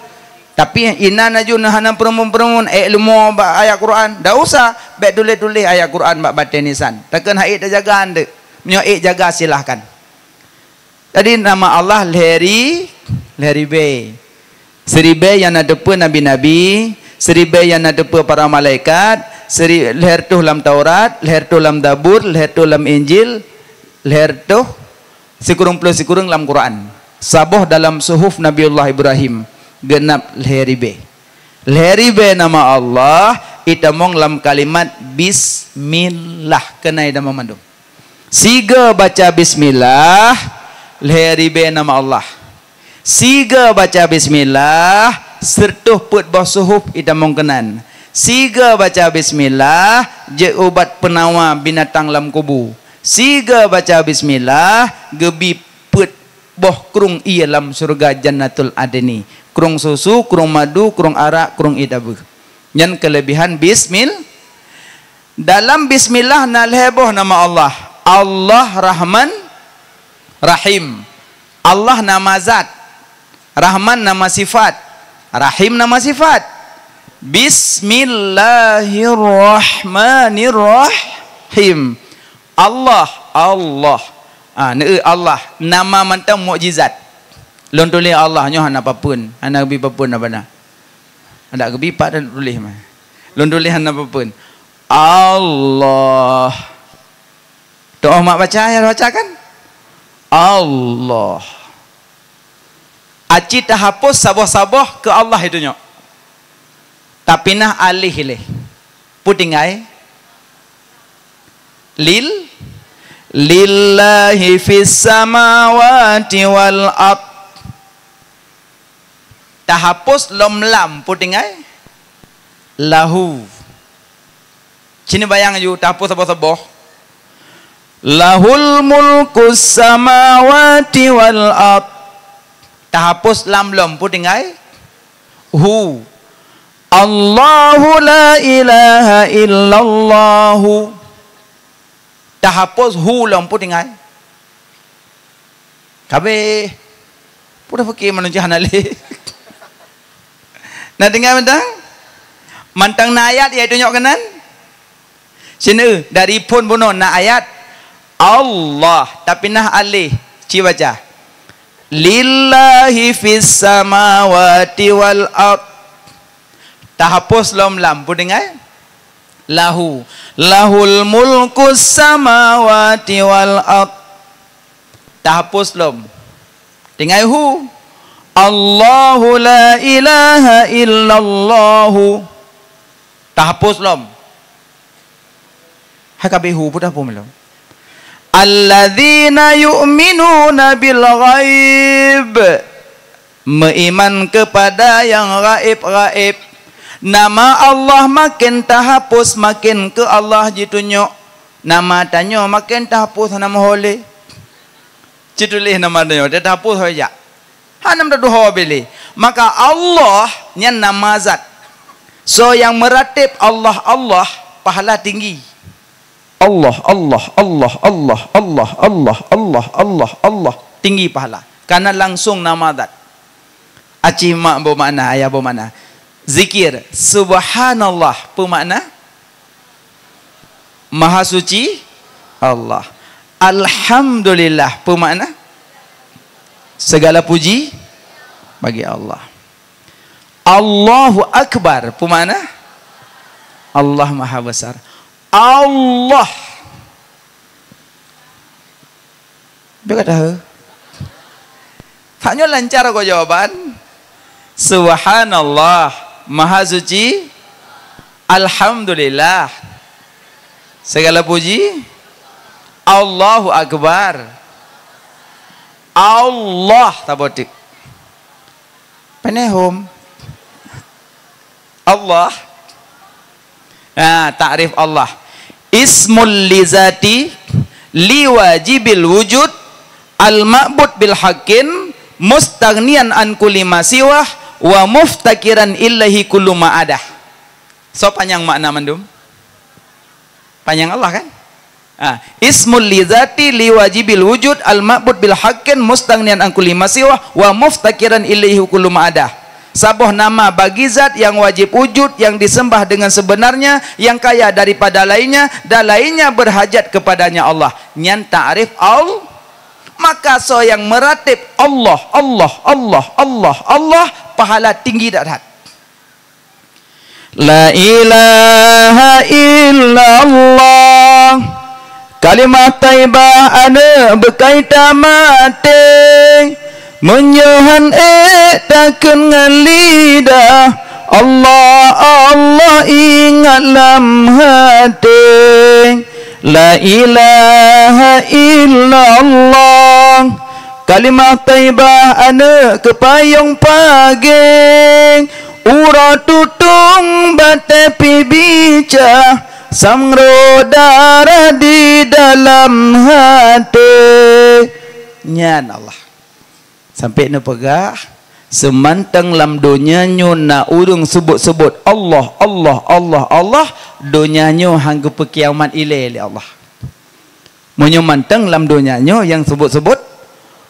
Tapi inan aju neuh hana peureumeun-peureumeun, ék leumo bak ayat Quran. Dak usah, bék tuléh-tuléh ayat Quran bak batée nisan. Takheun hak ék tajaga andeuk. Meunyoe ék jaga, silahkan. Jadi nama Allah lhée ri-, lhée ribée. Siribée nyang na teupeue nabi-nabi, siribée nyang na teupeue para malaikat, siri-, lhée reutôh lam Taurat, lhée reutôh lam Zabur, lhée reutôh lam Injil, lhée reutôh sikureueng ploh sikureueng lam Quran. Saboh dalam suhuf Nabiullah Ibrahim, geunab lhée ribée. Lhée ribée nama Allah itamong lam kalimat bismillah, keunan itamong mandum. Sigoe baca bismillah, lhée ribée nama Allah. Sigoe baca bismillah, sireutôh peuet boh suhuf itamong keunan. Sigoe baca bismillah, jeuet ubat peunawa binatang lam kubu. Sigoe baca bismillah, geubi peuet boh krueng ié lam syeuruga Jannatul Adni. Krueng susu, krueng madu, krueng arak, krueng ié tabeuh. Nyan keulebihan bismil-, dalam bismillah na lhée boh nama Allah. Allah Rahman Rahim. Allah nama zat. Rahman nama sifat. Rahim nama sifat. Bismillahirrahmanirrahim. Allah, Allah. Ah, neueu Allah. Nama mantong mukjizat. Lôn tuléh Allah nyoe hana papeuen, hana geubi papeuen haba na. Adak geubi pat dan tuléh mah. Lôn tuléh hana papeuen. Allah. Toh mak baca, ya baca kan? Allah. Aci tahapus saboh-saboh keu Allah itu nyoe. Tapinah alih lé. Pu tinggai? Lil, lillahi fis samawati wal ard. Tahapus lom lam, pu tinggai? Lahu. Sini bayang aju, tahapus saboh-saboh. Lahul mulkus samawati wal ard. Tahapus lam lom, pu tinggai? Hu. Allahu la ilaha illallahu. Tahapus hu lom, pu tinggai? Kabeh. Pu dah pike manusia hana lé. Na tinggai mantang? Mantang na ayat, ié tunyok keunan? Sini, dari phon bunoe na ayat Allah, tapinah alih, ci baca. Lillahi fis samawati wal ard. Tahapus lom lam, pu tinggai? Lahu. Lahul mulkus samawati wal ard. Tahapus lom. Tinggai hu. Allahu la ilaha illallahu. Tahapus lom. Hai kabeh hu pun dah pun lom. Alladzina yu'minuna bil ghaib. Meuiman kepada yang gaib-gaib. Nama Allah makin tahapus, makin keu Allah jitunyok. Nama tanyoe maken tahapus hana meuho lé. Cit tuléh nama tanyoe, teuhapus ho jak. Hana meutuho bile. Maka Allah nyan nama zat. Soe nyang meurateb Allah, Allah, pahala tinggi. Allah, Allah, Allah, Allah, Allah, Allah, Allah, Allah, Allah, tinggi pahala. Karena langsung nama zat. Aci mak beumakna, ayah beumakna. Zikir, subhanallah, peue makna? Maha suci Allah. Alhamdulillah, peue makna? Segala puji bagi Allah. Allahu Akbar, peue makna? Allah Maha Besar. Allah. Bèk ka tahu. Pak nyoe lancar kok jawaban. Subhanallah, Maha Suci. Alhamdulillah. Segala puji. Allahu Akbar. Allah tabotik. Penehom. Allah. Nah, takrif Allah. Ismul li zati li wajibil wujud al ma'bud bil haqqin mustaghniyan an kulli ma siwah wa muftakiran ilaihi kullu ma adah. So panyang makna mandum? Panyang Allah kan? Ah, ismul li zati li wajibil wujud al ma'bud bil haqqin mustaghniyan an kulli ma siwah wa muftakiran ilaihi kullu ma adah. Saboh nama bagi zat yang wajib wujud, yang disembah dengan sebenarnya, yang kaya daripada lainnya, dan lainnya berhajat kepadanya Allah. Nyan ta'rif Al-, maka soe nyang meurateb Allah, Allah, Allah, Allah, Allah, pahala tinggi that-that. La ilaha illallah. Kalimah thaibah aneuk beukai tamaté. Meunyoe han ék takheun ngon lidah, Allah, Allah ingat lam haté. La ilaha illallah. Kalimah thaibah aneuk keu payong pageng. Uroe tutong batée pih bica, samro darah di dalam haté. Nyan Allah. Sampai neupeugah, seumantong lam donya nyoe na ureuëng seubut-seubut Allah, Allah, Allah, Allah, donya nyoe han geupeukiamat ilée lé Allah. Meunyoe mantong lam donya nyoe nyang seubut-seubut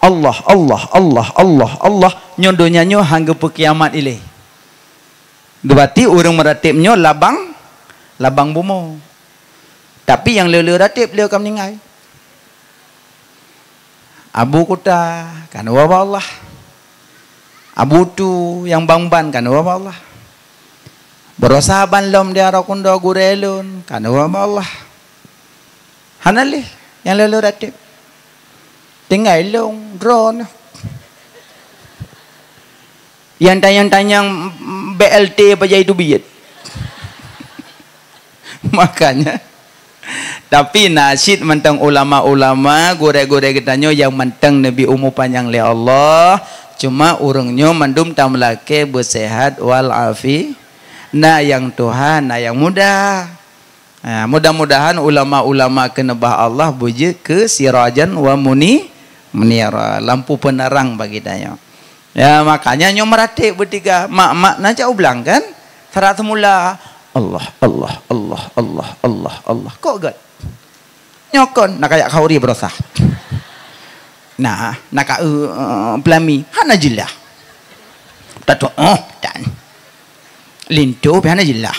Allah, Allah, Allah, Allah, Allah, nyoe donya nyoe han geupeukiamat ilée. Berarti ureuëng meurateb nyoe labang, labang bumoe. Tapi nyang le-le rateb lé ka meuninggai. Abu kuta, kan uroe bak Allah. Abu tu nyang ban-ban, kan uroe bak Allah. Baroesa ban lom di Arokundo gurée lôn, kan uroe bak Allah. Hana lé nyang le-le rateb. Tinggai lôn droeneuh. Nyang tanyong-tanyong B L T bajai teubiet. Makanya, tapi na cit mantong ulama-ulama, gurée-gurée geutanyoe nyang mantong neubri umu panyang lé Allah, cuma ureuëng nyoe mandum tameulakée beuseuhat wal afi. Na nyang tuha, na nyang muda. Ha, mudah-mudahan ulama-ulama keuneubah Allah beujeuet keu sirajan wa muni-, munira, lampu peuneurang bagi tanyoe. Ya, makanya nyoe meurateb beutigah. Mak-mak na jak u blang kan? Sarat seumula, Allah, Allah, Allah, Allah, Allah, Allah. Kok gét? Nyoe kon na kajak khauri beurosah. Nah, na ka, eh, peulami. Hana jeulaih. Tatoh, oh, tan. Linto pih hana jeulaih.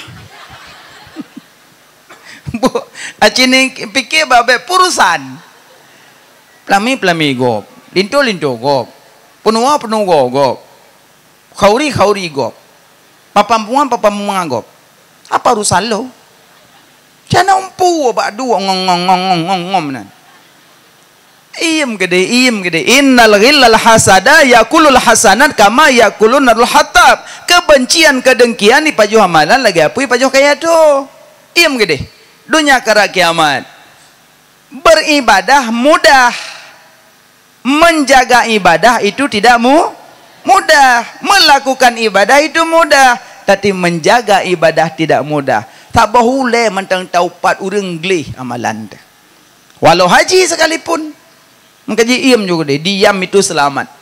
Bu, aci ni pike babek purusan. Peulami-peulami gob, linto-linto gob, peunuwa-peunuwa gob, khauri-khauri gob, papam bunga-papam bunga gob. Apa urusan lo? Cana umpu bak duek ngong-ngong-ngong-ngong-ngong nan. Iem gede, iem gede. Innal ghillal hasada yakulul hasanat kama yakulun narul hatab. Kebencian, kedengkian ipajoh amalan lagée apui ipajoh kayée tho. Iem gede. Donya kara kiamat. Beribadah mudah. Menjaga ibadah itu tidak mu-, mudah. Melakukan ibadah itu mudah. Tapi menjaga ibadah tidak mudah. Saboh ulée mantong taupat ureuëng gleh amalan teuh. Walau haji sekalipun, meukaji iem juga deh, diam itu selamat.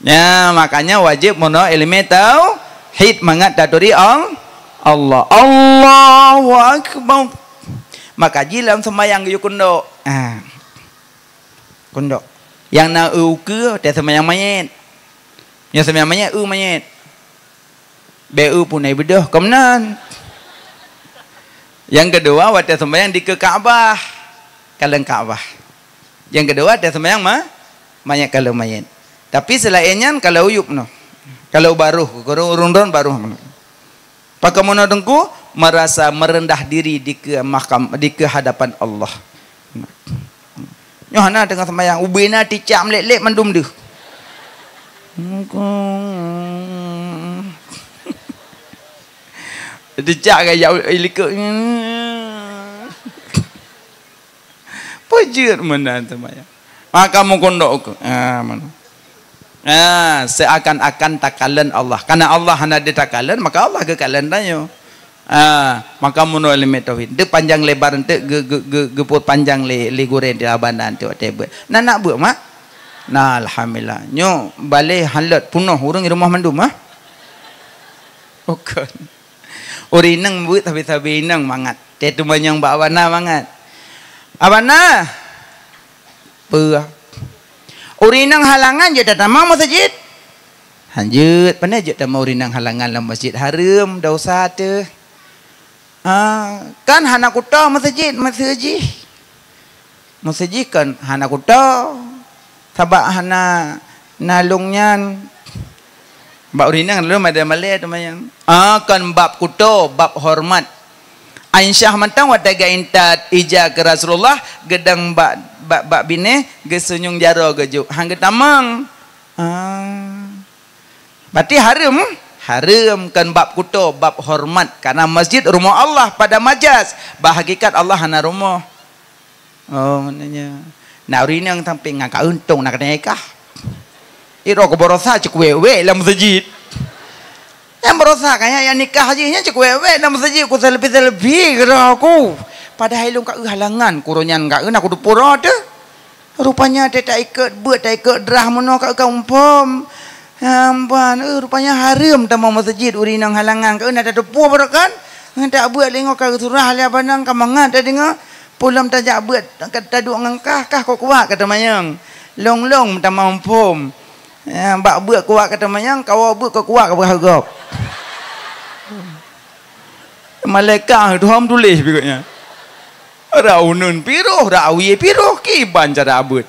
Ya, makanya wajib meunoe ilmu tauhid mangat taturi Al-, Allah. Allahu Akbar. Maka ji lam sembahyang geuyue kundok. Ah. Kundok. Yang na eu ukeue, watèe sembahyang manyét. Nyang sembahyang manyét, eu manyét. Bèk eu pun ai beudôh, kon meunan. Nyang keudua, watèe sembahyang dikeue Ka'bah. Kalon Ka'bah. Nyang keudua, watèe sembahyang ma-, manyét kalon manyét. Tapi seulaén nyan, kalon u yup noh. Kalon u baroh, ureueng-ureueng droen baroh meunan. Pakon meunoe Teungku, merasa merendah diri di ke mahkam-, di kehadapan Allah. Nyoe hana teungoh sembahyang, ubé na ticak meulet-let mandum deuh. Ticak gaya likot. Peujeuet meunan sembahyang. Maka meukundok ukeue. Ah, meunan. Ah, seakan-akan takalon Allah. Karena Allah hana ditakalon, maka Allah geukalon tanyoe. Ah, maka meunoe ilmu tauhid. Teu panjang lebar eunteuk ge-, ge-, ge-, geupeupanjang lé, lé gurèe di abana eunteuk watèe beuet. Na nak beuet, mak? Na, alhamdulillah. Nyoe balè han lôt peunoh ureueng di rumoh mandum, ah? Bukon. Ureueng inong beuet sabe-sabe inong mangat. Teuh teumanyong bak abana mangat. Abana! Peue? Ureueng inong halangan jeuet tatamong meuseujid? Han jeuet, pane jeuet tamong ureueng inong halangan lam meuseujid? Hareuem, dosa teuh. Ah, kan hana kuto meuseujid, meuseujid. Meuseujid kan hana kuto, sabab hana na lôn nyan. Bak ureueng inong lôn malèe-malèe teumanyong. Ah, kon bab kuto, bab hormat. Aisyah mantong watèe geuintat ija keu Rasulullah, geudong bak, bak, bak binéh, geuseunyum jaroe geujok, han geutamong. Ah. Berarti hareuem, hareuem kon bab kuto, bab hormat. Karena masjid rumoh Allah pada majaz. Bak hakikat Allah hana rumoh. Oh, maknanya. Na ureueng inong sampé ngon ka untông na keuneuk nikah. Iro ku barosa cit kuwèk-wèk lam meuseujid. Nyang barosa ka nyan nyang nikah jih nyan cit kuwèk-wèk lam meuseujid, ku selfie-selfie keudroe ku. Padahai lôn ka eu halangan, ku uroe nyan ka eu na ku teupeu uroe teuh. Rupanya teuh taikot beuet, taikot drah meunoe ka eu ka muphom. Ya ampon, eh, rupanya hareuem tamong meuseujid ureueng inong halangan. Ka eu na tateupeue baroe kan? Ngon tabeuet lé ngon ka geusurah lé abang nyan ka mangat tadeungoe. Peue lom tajak beuet, ka taduek ngon kah, kah kok kuat ka tamanyong. Long-long tamong phom. Ya, bak beuet kuat ka tamanyong, kawoe beuet kok kuat ka beuhareugob. Malaikat tuha meutuléh pih gobnyan. Rak uneuen piroh, rak wie piroh, kiban cara beuet.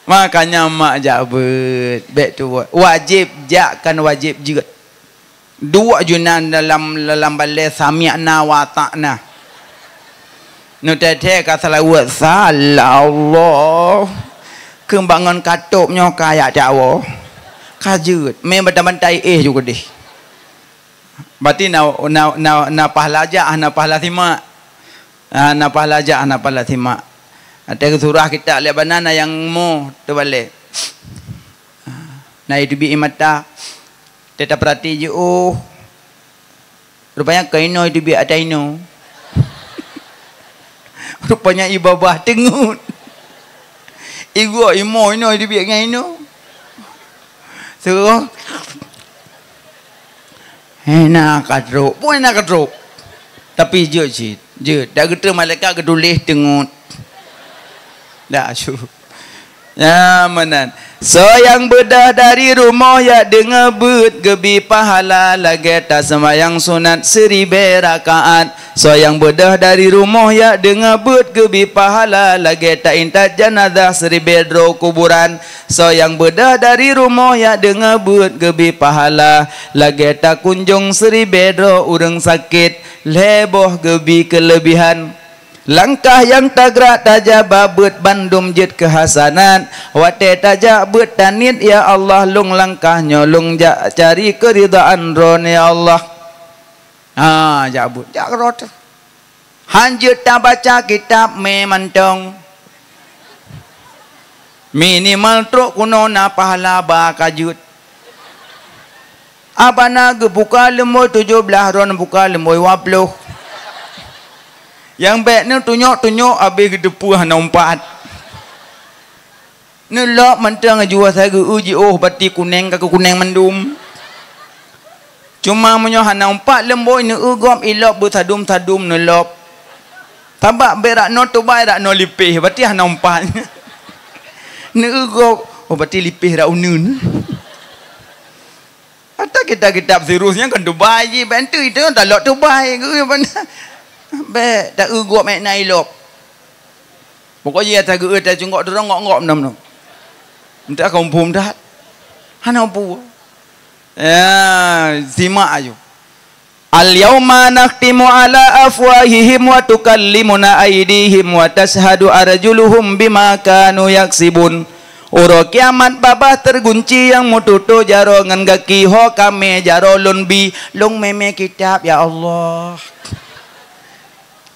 Makanya mak jak beuet, bèk tuwot. Wajéb jak kan wajéb jeuet. Duek ju nan dalam, dalam balèe sami'na wa ata'na. Neuteuthèe ka seulaweuet, sa Allah. Keubangon katôb nyoe ka jak tawoe. Ka jeuet, mé bantai-bantai éh ju keudéh. Berarti na, na, na, na pahala jak, na pahala simak. Ah, na pahala jak, na pahala simak. Watèe geusurah kitab lé abang nyan na nyang mo teubalek. Ah, na iteubiet ie mata. Teuta peurati jiôh. Rupanya kon inoe iteubiet ata inoe. Rupanya ie babah teungeut. Igoe imoe inoe iteubiet ngon inoe. Seuroh. Hana ka trôk. Peue hana ka trôk? Tapi jeuet cit. Jeuet. Dak geutreun malaikat geutuléh teungeut. Dak asyuk. Ya, meunan. Soe nyang beudôh dari rumoh jak deungoe beuet geubi pahala lagèe taseumayang sunat siribèe rakaat. Soe nyang beudôh dari rumoh jak deungoe beuet geubi pahala lagèe taintat janazah siribèe droe kuburan. Soe nyang beudôh dari rumoh jak deungoe beuet geubi pahala lagèe takunjông siribèe droe ureueng sakét, lhèe boh geubi keuleubihan. Langkah nyang tagrak tajak bak beuet bandum jeuet keu hasanat. Watèe tajak beuet taniet, "Ya Allah, lôn langkah nyoe lôn jak cari keuridaan Droeneuh, ya Allah." Ha, jak beuet, jak keudroe teuh. Han jeuet tabaca kitab mé mantong. Minimal trôk keunoe na pahala ba ka jeuet. Abana geubuka leumbôi tujoh blaih, droeneuh buka leumbôi dua ploh. Nyang bèk neutunyok-tunyok habéh geuteupeue hana umpat. Neulop mantong jua sagai jiôh bati kunéng ka keukunéng mandum. Cuma meunyoe hana umpat leumbôi neueu gob ilop beusadum-sadum neulop. Sabab bèk rak noe tubai rak noe lipéh, bati hana umpat. Neueu gob, oh bati lipéh rak uneuen. Ata kitab-kitab sirus nyan kan tubai jih, bèk enteuk itu talok tubai. Bèk taeu gob mek na ilop. Pokok jih ata geu ata cunggok durong ngok-ngok meunan-meunan. Entah ka muphom that. Hana muphom. Ya, simak aju. Al-yauma nakhtimu ala afwahihim wa tukallimuna aidihim wa tashhadu arjuluhum bima kanu yaksibun. Uroe kiamat babah teugunci nyang meututoe jaroe ngon gaki, ho kamé jaroe lôn bi, lôn mémé kitab, ya Allah.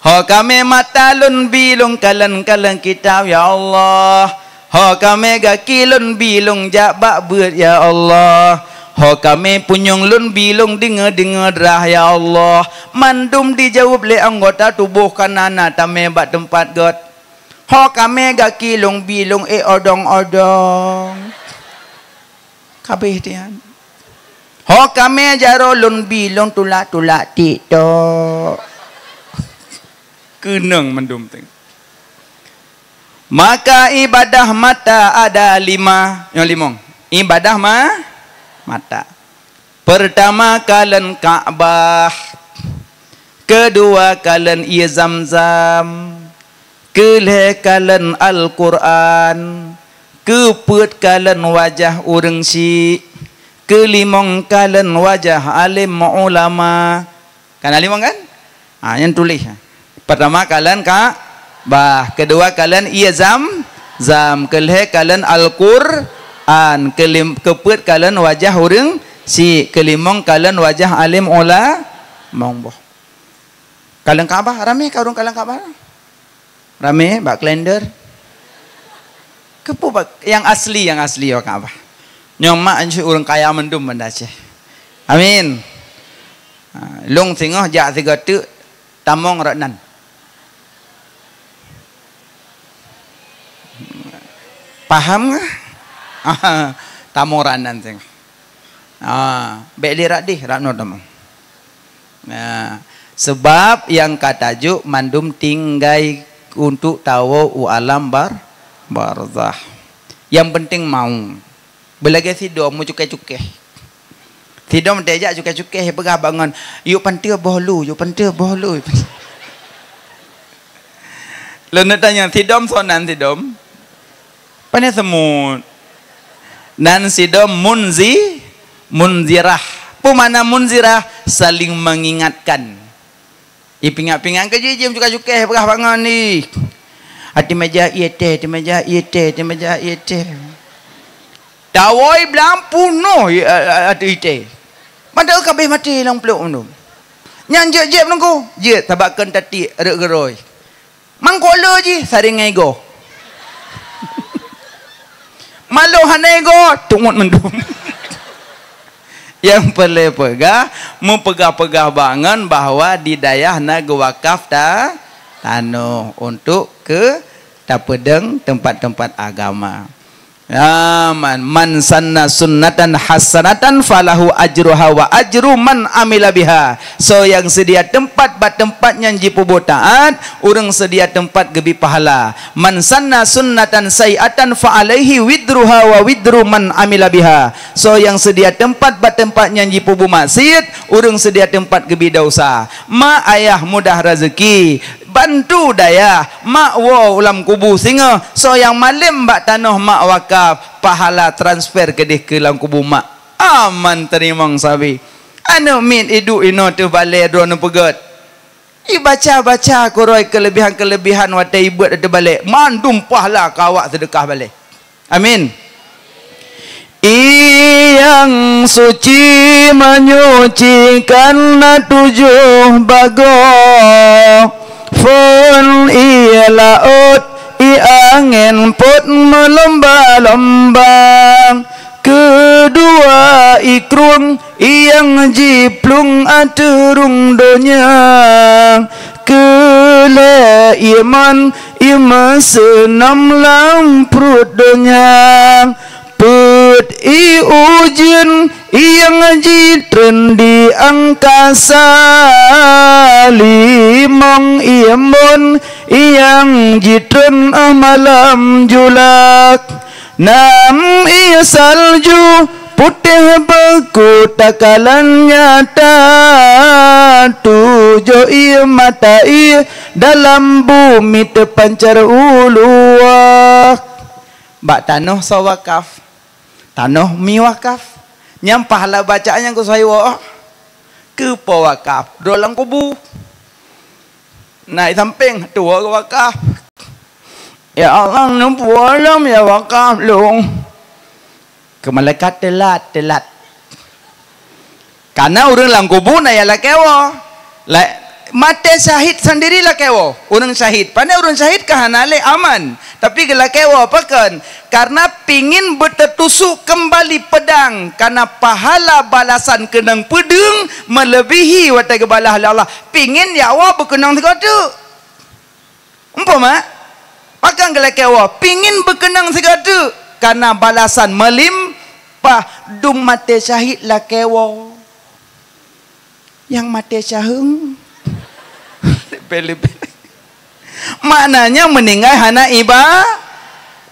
Ho kamé mata lôn bi lôn kalon-kalon kitab, ya Allah. Ho kamé gaki lôn bi lôn jak bak beuet, ya Allah. Ho kamé punyueng lôn bi lôn deungoe-deungoe drah, ya Allah. Mandum dijaweueb lé anggota tuboh ka na-na tamé bak teumpat gèt. Ho kamé gaki lôn bi lôn ék odong-odong. Kabéh tian. Ho kamé jaroe lôn bi lôn tulak-tulak TikTok. Keunong mandum teuh. Maka ibadah mata ada lima. Nyang limong. Ibadah ma-, mata. Peurtama kalon Ka'bah. Keudua kalon ié Zamzam. Keulhèe kalon Al-Qur'an. Keupeuet kalon wajah ureuëng syik. Keulimong kalon wajah além ulama. Kan na limong kan? Ha, nyan tuléh. Peurtama kalon Ka'bah, keudua kalon ié Zamzam, keulhèe kalon Al-Qur'an, keulim-, keupeuet kalon wajah ureuëng syik, keulimong kalon wajah além ulama. Mong boh. Kalon Ka'bah, ramé ka ureuëng kalon Ka'bah? Ramé bak kalender. Keupeue bak nyang asli, nyang asli bak Ka'bah. Nyoe mak anjeuet ureuëng kaya mandum banda Aceh. Amin. Ha, lôn singoh jak sigoe teuk tamong rot nan. Paham kah? Tamong rot nan singoh. Ah, bèk lé rak deh, rak noe tamong. Nah, sebab nyang ka tajok mandum tinggai untuk tawoe u alam bar-, barzah. Nyang penting mau. Beulagèe sidom meucukèh-cukèh. Sidom teuh jak cukèh-cukèh, peugah bangon, "Yuk panteue boh lu, yuk panteue boh lu." Lôn tanyong, sidom soe nan sidom? Pane seumut. Nan sidom munzi-, munzirah. Peue makna munzirah? Saling mengingatkan. Ipingat-pingat keu jih, jih meucukèh-cukèh, peugah bangon jih. Até meja ié teh, até meja ié teh, até meja ié teh. Tawoe blang punoh i-, a-, a-, ateueh ié teh. Padahai kabéh maté lam pluek mandum. Nyan jeuet-jeuet meunungku, jeuet sabab kheun tatiek rhot geurôi. Mangkok le jih saringai goh. Maloh hana igoe, tungot mandum. Nyang peureulèe peugah, meupeugah-peugah bangon bahwa di dayah na geuwakaf ta-, tanoh untuk keu tapeudong teumpat-teumpat agama. Ya, man, man sanna sunnatan hasanatan falahu ajruha wa ajru man amila biha. Soe nyang seudia teumpat bak teumpat nyang jipeubuet taát, ureuëng seudia teumpat geubri pahala. Man sanna sunnatan sayyi'atan fa alaihi widruha wa widru man amila biha. Soe nyang seudia teumpat bak teumpat nyang jipeubuet maksiet, ureuëng seudia teumpat geubri desya. Mak ayah mudah raseuki, bantu dayah, mak woe u lam kubu singoh, soe nyang malém bak tanoh mak wakaf, pahala transfer keudeh keu lam kubu mak. Aman teurimong sabe. Aneuk miet iduek inoe teuh balèe droeneuh peugèt. Ibaca-baca keurôi keuleubihan-keuleubihan watèe ibeuet ateueh balèe, mandum pahala keu awak seudeukah balèe. Amin. Nyang suci menyucikan na tujoh bagoe, phon ié laôt, ié angén pôt meulomba-lomba. Keudua ié krueng nyang jiplueng ateueh rhueng donya. Keu lhèe iman i meuseunom lam pruet donya, peuet i ujeuen nyang jitreun di angkasa, limong i embon nyang jitreun óh malam julak. Nam ié salju putéh beuku takalan nyata, tujoh ié mata ié dalam bumi teupancar u luwa. Bak tanoh soe wakaf, tanoh mi wakaf. Nyang pahala bacaan nyang keu soe iwoe, keu po wakaf droe lam kubu. Na i sampéng tuwoe geuwakaf. Ya Allah, neupuwoe lom ya wakaf lôn. Keu malaikat teulat, teulat. Kana ureuëng lam kubu na ya lakée woe. La-, maté syahid sendiri lakée woe. Ureuëng syahid. Pane ureuëng syahid ka hana lé aman. Tapi geulakée woe pakon? Karena pingin beuteutusuk kembali pedang. Karena pahala balasan keunong peudeueng melebihi watée geubalah lé Allah. Pingin ya woe beukeunong sigoe teuk. Umpama, pakon geulakée woe, pingin beukeunong sigoe teuk, kana balasan meulimpah. Dum maté syahid lakée woe. Nyang maté syaheueng, leubeh-leubeh. Maknanya meuninggai hana iba-,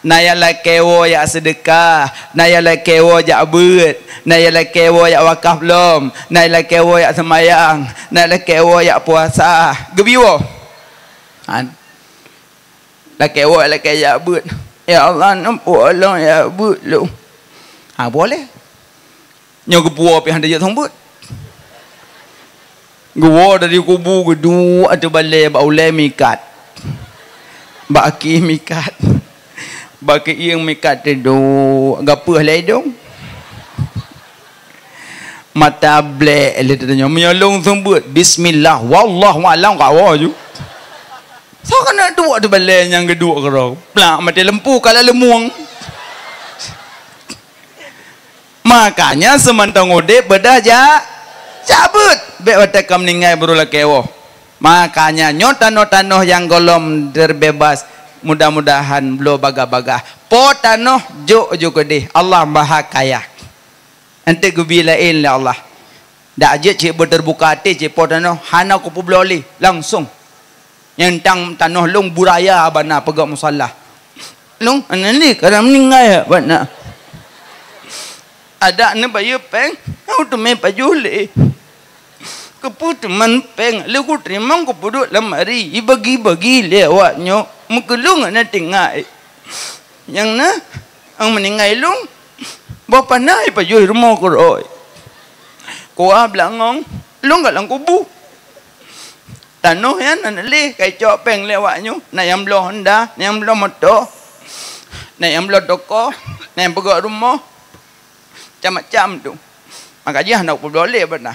na ya lakée woe jak seudeukah, na ya lakée woe jak beuet, na ya lakée woe jak wakaf lom, na ya lakée woe jak seumayang, na ya lakée woe jak puasa. Geubi woe. Han. Lakée woe, lakée jak beuet. Ya Allah, neupuwoe lôn, jak beuet lôn. Ha, boleh. Nyoe geupuwoe pih hana jeuet song beuet. Geuwoe dari kubu, geuduek ateueh balée bak ulée mikat. Bak aki mikat. Bak keuieng mikat teuduek, gapeuh lé idong. Mata blek lé teutanyong, meunyoe lôn seumeubeuet, bismillah, wallahu alam, ka woe ju. Soe keuneuk duek teubalée nyang geuduek keudroe? Plak, maté lampu ka lam leumueng. Makanya seumantong udeb beudah jak, jak beuet. Bék watée ka meuninggai baru lakée woe. Makanya nyoe tanoh-tanoh nyang gohlom teubeubaih, mudah-mudahan bloe bagah-bagah. Po tanoh jok ju keudeh, Allah Maha Kaya. Eunteuk geubi laén lé Allah. Dak jeuet cit beuteubuka até cit po tanoh hana kupeubloe lé langsong. Nyang tang tanoh lôn beuraya bak na peugah musala. Lôn hana lé ka meuninggai bak na. Adak neubayeue péng, nyang teumé pajoh lé. Keupeue teuma péng lé kuteurimong kupeuduek lam ari, ibagi-bagi lé awaknyoe, meukeulung hana tinggai. Nyang na, nyang meuninggai lôn, boh panai pajoh rumoh keudroe. Kuah beulangong, lôn ka lam kubu. Tanoh nyan hana lé ka icok péng lé awaknyoe, na nyang bloe honda, na nyang bloe moto, na nyang bloe toko, na nyang peugöt rumoh, macam-macam tu. Maka jih hana peubloe lé bak na.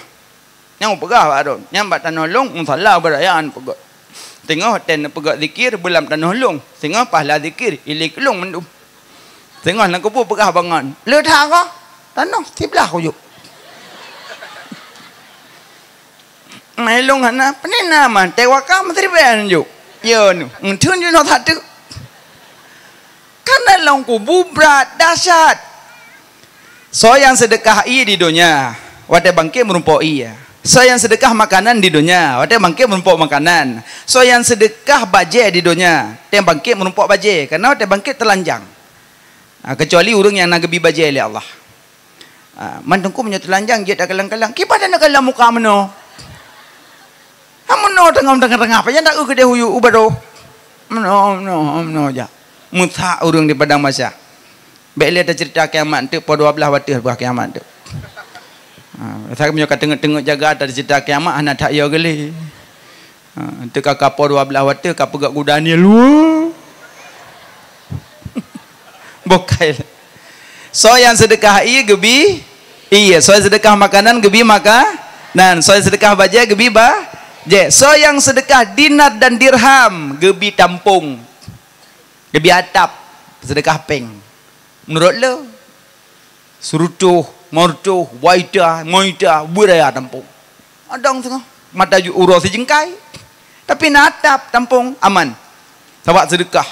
Nyang peugah bak droe, nyan bak tanoh lôn, musala beuraya neupeugöt. Singoh watée neupeugöt zikir beulam tanoh lôn, singoh pahala zikir ilée keu lôn mandum. Singoh lam kubu peugah bangon, le that kah, tanoh siblah kujok. Mai lôn hana, peunena man, teuwakam siribée neujok. Yo nu, ngeutreun jinoe that teuk. Karena lam kubu brat dahsyat. Soe nyang seudeukah ié di donya, watée bangkét meurumpok ié. Soe nyang seudeukah makanan di donya, watée bangkét meurumpok makanan. Soe nyang seudeukah bajée di donya, watée bangkét meurumpok bajée, karena watée bangkét teulanjang. Ha, keucuali ureuëng nyang na geubi bajée lé Allah. Ha, man teungku meunyoe teulanjang jeuet takalang-kalang, kiban na kalang muka meunoe. Ha, meunoe teungoh, teungoh-teungoh, pajan dak eu keudeh uyu u baroe. Meunoe, meunoe, meunoe jak. Meusak ureuëng di padang mahsyar. Bék lé taceurita kiamat teuk, poh dua blaih wateueh peugah kiamat teuk. Ha, rasa meunyoe ka teungeut-teungeut jaga taceurita kiamat, hana that yo geulé. Ha, teuka ka poh dua blaih wateueh, ka peugah guda ni luwa. Bokai. Soe nyang seudeukah ié geubi ié, soe seudeukah makanan geubi makanan, soe seudeukah bajée geubi bajée, soe nyang seudeukah dinar dan dirham geubi tampong, geubi atap, seudeukah péng. Meunurot le, seurutoh, meureutoh, waita, moita, beuraya tampong. Adong singoh, mata ju-, uroe sijeungkai. Tapi na atap tampông, aman. Sabab seudeukah.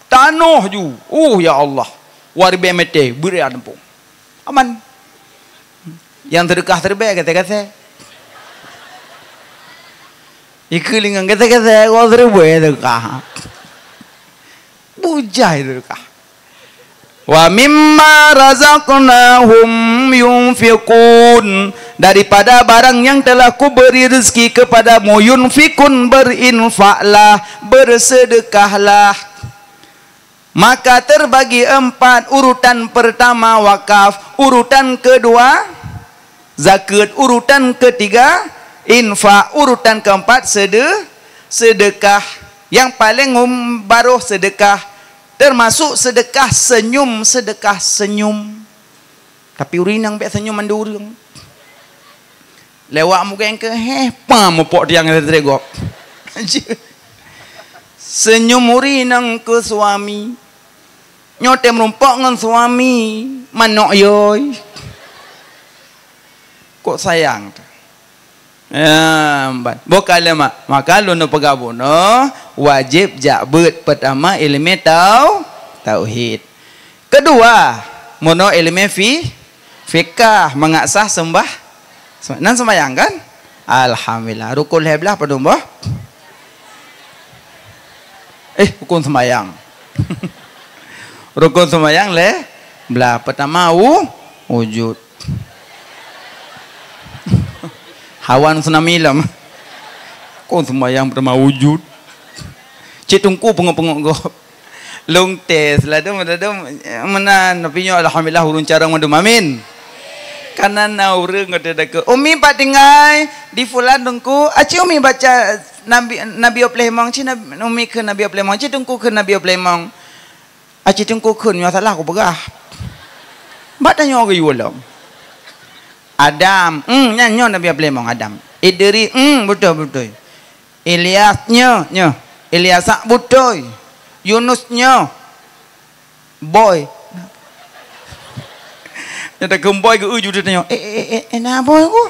Tanoh ju. Uh, ya Allah. Dua ribèe mètè, beuet tampông. Aman. Nyang seudeukah siribèe, gasèe-gasèe. Ikeu lingon gasèe-gasèe, dua ribèe seudeukah. Bujai seudeukah. "Wa mimma razaqnahum yunfiqun." Daripada barang yang telah Kuberi rezeki kepadamu, yunfikun, berinfaklah, bersedekahlah. Maka terbagi empat, urutan pertama wakaf, urutan kedua zakat, urutan ketiga infak, urutan keempat sede-, sedekah. Yang paling um-, baroh sedekah, termasuk sedekah senyum, sedekah senyum. Tapi ureueng inong bèk senyum mandum ureueng. Lewat mugeng keu, heh, pam mupok tiang seutrek gob. Senyum ureueng inong keu suami. Nyoe tém meurumpok ngon suami, manok yoi. Kok sayang teuh. Ya, ban. Boh ka lé mak. Maka lôn peugah bunoe, wajéb jak beuet peutama ileumèe tau-, tauhid. Keudua, bunoe ileumèe fi-, fikah, mangat sah seumbah-, sem-, nan seumayang kan? Alhamdulillah. Rukun lhèe blah padum boh? Eh, rukun seumayang. Rukun seumayang lhèe blah. Peutama wu-, wujud. Hawan tsunami lom. Kon seumayang peutama wujud. Cit Teungku peungok-peungok gob. Lôn tes lah tu, meunan, tapi nyoe alhamdulillah ureueng carông mandum. Amin. Kana na ureueng kata dakeu, "Umi pat tinggai di fulan Teungku, aci Umi baca Nabi, Nabi Oplémong, ci Nabi, Umi kheun Nabi Oplémong, ci Teungku kheun Nabi Oplémong." Aci Teungku kheun nyoe salah kupeugah. Bak tanyoe geuyue lom. Adam, hmm, nyan nyoe Nabi Aplémong Adam. Idri, hmm, beutôi, beutôi. Ilyas, nyoe, nyoe. Ilyasak, beutôi. Yunus, nyoe. Boy. Nyata keu boy geu uju tanyoe. Eh, eh, eh, eh, na boy ku?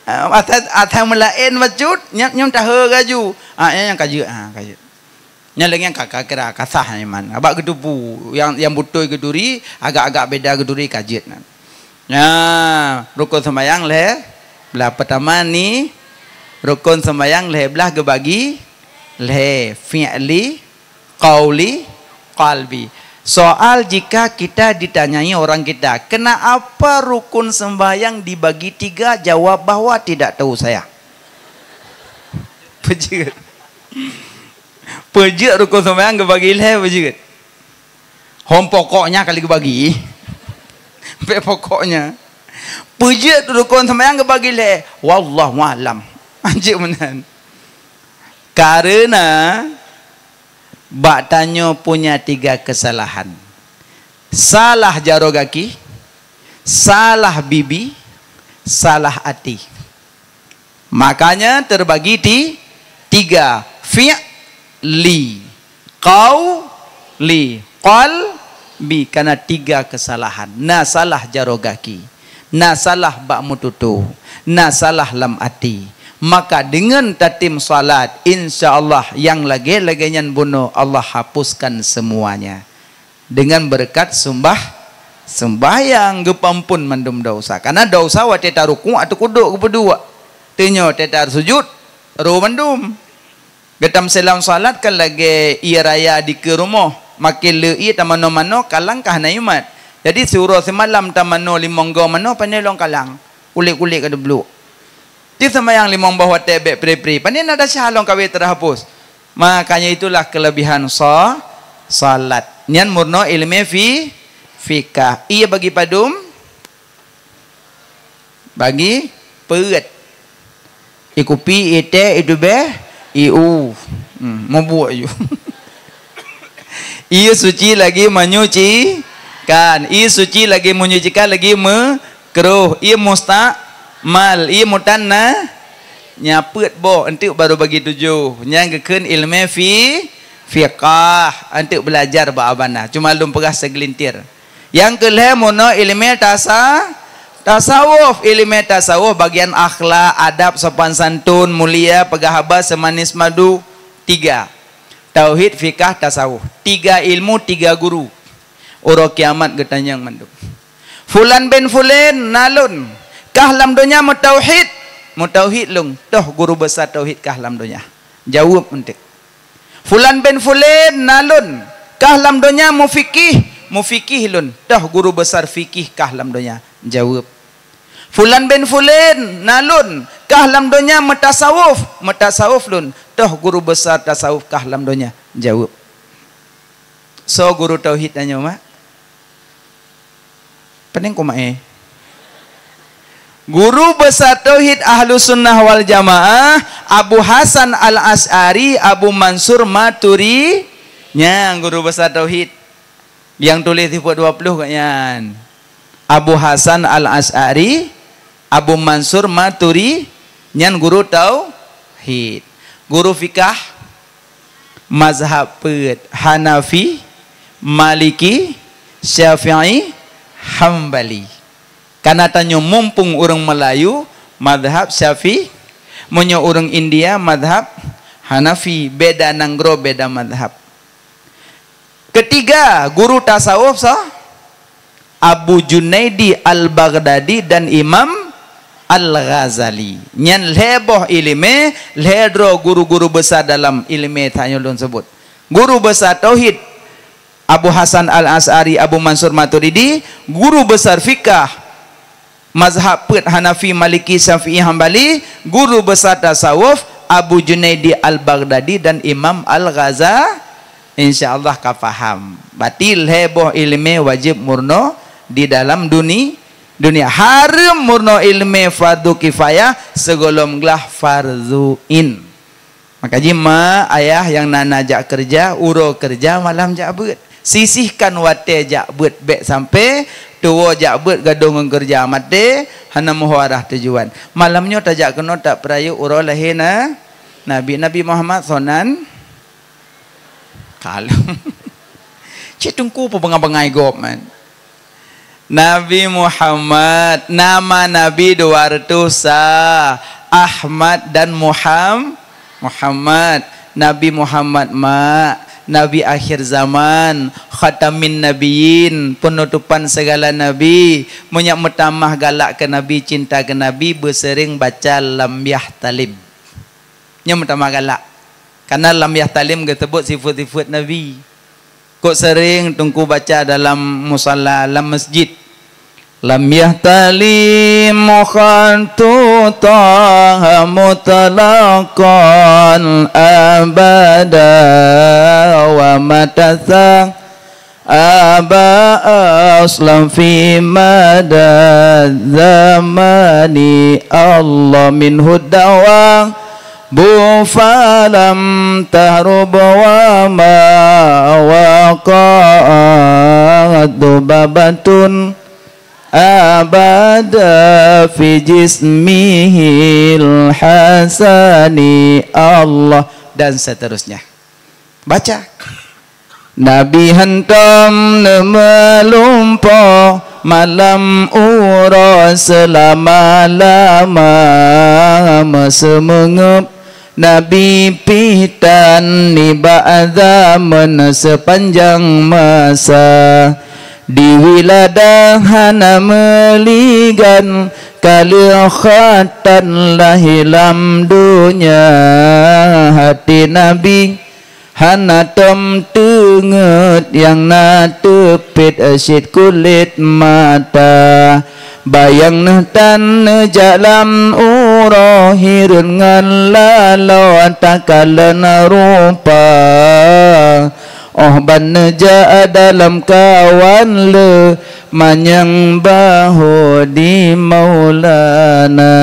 Ah, asai, asai meulaén bacut, nyam, nyam tahe gaju. Ah, nyang ka jeuet, ah, ka jeuet. Nyan lagèe nyan ka, ka kira ka sah iman. Abak geuteupeue nyang, nyang beutôi geuturi, agak-agak beda geuturi ka jeuet nyan. Nah, rukon seumayang lhèe blah. Peutama ni, rukon seumayang lhèe blah geubagi lhèe, fi'li, qauli, qalbi. Soal, jika kita ditanyai orang kita, "Kenapa rukun sembahyang dibagi tiga?" Jawab bahwa tidak tahu saya. Peujeuet. Peujeuet rukon seumayang geubagi lhèe, peujeuet. Hom pokoknya kali geubagi. Bèk pokoknya. Peujeuet rukon seumayang geubagi lhèe. Wallahu a'lam. Anjeuet meunan. Karena bak tanyoe punya tiga kesalahan. Salah jaroe gaki, salah bibi, salah até. Makanya terbagi ti-, tiga, fi'li, qauli, qalbi, karena tiga kesalahan. Na salah jaroe gaki, na salah bak meututoe, na salah lam até. Maka dengan tatem salat, insya Allah nyang lagèe-lagèe nyan bunoe Allah hapuskan semuanya. Dengan beureukat seumbah-, seumbahyang geupeuamphon mandum desya. Karena desya watèe tarukuk ateueh kudok geupeuduek. Teungoh watèe tasujud, roh mandum. Geutam silam salat kan lagèe ié raya dikeue rumoh. Makin le ié tamanoe manoe, kalang ka hana imat. Jadi siuroe simalam tamanoe limong goe manoe, pane lôn kalang. Kulét-kulét ka teubluek. Di seumayang limong boh watèe bèk pri-pri. Pane na desya lôn kawé teuhapus. Makanya itulah kelebihan sa-, salat. Nyan meurunoe ileumèe fi-, fikah. Ié bagi padum? Bagi peuet. Ié kupi, ié teh, ié tubèh, ié u. Hmm, meubuet ju. Ié suci lagi menyucikan. Ié suci lagi menyucikan, lagi me-, Kruh, ié mustakmal, ié mutanna, nyan peuet boh, eunteuk barô bagi tujoh. Nyan geukheun ileumèe fi-, fiqah, eunteuk beulajar bak abana. Cuma lôn peugah segelintir. Nyang keu lhèe meurunoe ileumèe tasa-, Tasawuf, ileumèe tasawuf bagian akhlak, adab, sopan santun, mulia, peugah haba seumanis madu. Tiga. Tauhid, fikah, tasawuf. Tiga ilmu, tiga guru. Uroe kiamat geutanyong mandum. Fulan bin Fulan, na lôn. Kah lam donya meutauhid. Meutauhid lôn. Toh guru besar tauhid kah lam donya? Jaweueb eunteuk. Fulan bin Fulan, na lôn. Kah lam donya mufikih. Mufikih lôn. Toh guru besar fikih kah lam donya? Jaweueb. Fulan bin Fulan, na lôn. Kah lam donya meutasawuf. Meutasawuf lôn. Toh guru besar tasawuf kah lam donya? Jaweueb. Soe guru tauhid tanyoe, mak? Pening ku mak, eh? Guru besar tauhid Ahlussunnah wal Jamaah, Abu Hasan Al-Asy'ari, Abu Mansur Maturi-, nyan guru besar tauhid. Nyang tuléh sifeut dua ploh gobnyan. Abu Hasan Al-Asy'ari, Abu Mansur Maturi-, nyan guru tauhid. Guru fikah, mazhab peuet, Hanafi, Maliki, Syafi'i, Hambali. Kana tanyoe mumpung ureuëng Meulayu, mazhab Syafi'i, meunyoe ureuëng India, mazhab Hanafi, beda nanggroe, beda mazhab. Ketiga, guru tasawuf soe? Abu Junaidi Al-Baghdadi dan Imam Al-Ghazali. Nyan lhée boh ileumé, lhée droe guru-guru besar dalam ileumé tanyoe lôn sebut. Guru besar tauhid, Abu Hasan Al-Asy'ari, Abu Mansur Maturidi, guru besar fikah, mazhab peuet Hanafi, Maliki, Syafi'i, Hambali, guru besar tasawuf Abu Junaidi Al-Baghdadi dan Imam Al-Ghaza-, insya Allah ka paham. Berarti lhée boh ileumé wajéb meurunoe di dalam duni-, dunia. Hareuem meurunoe ileumé fardu kifayah sigohlom glah fardu ain. Maka jih mak, ayah nyang na-na jak keureuja, uroe keureuja malam jak beuet. Sisihkan watée jak beuet bék sampoe tuwoe jak beuet gadôh ngon keureuja maté, hana meuho arah tujuan. Malam nyoe tajak keunoe tapeurayeuk uroe lahé na-, Nabi, Nabi Muhammad sonan. Kalau cit teungku peubangai-bangai gob man. Nabi Muhammad, nama Nabi dua ratus sa, Ahmad dan Muham-, Muhammad. Nabi Muhammad mak, Nabi akhir zaman, khatamin nabiyyin, penutupan segala nabi. Meunyak meutamah galak keu Nabi, cinta keu Nabi, beuseuring baca Lam Yahtalim. Nyoe meutamah galak. Karena Lam Yahtalim geuseubut sifeut-sifeut Nabi. Kok sering teungku baca dalam musalla, lam masjid. Lam yahtalim khattu Taha mutlaqan abada wa matasa aba aslam fi mada zamani Allah minhu dawa bu falam tahrub wa ma waqa'at dubabatun abada fi jismihil hasani Allah, dan seterusnya. Baca. Nabi hantom neumeulumpoe malam uroe seulama-lama meuseumeungeup. Nabi pih tan nibak zaman seupanjang masa. Di wiladah hana meuligan, ka lheueh khatan lahé lam donya. Hati Nabi hana tom teungeut nyang na teupet cit kulét mata. Bayang neuh tan neujak lam uroe hireuen ngon laloe takalon rupa. Óh ban neujak dalam kawan le manyang bahô di Maulana.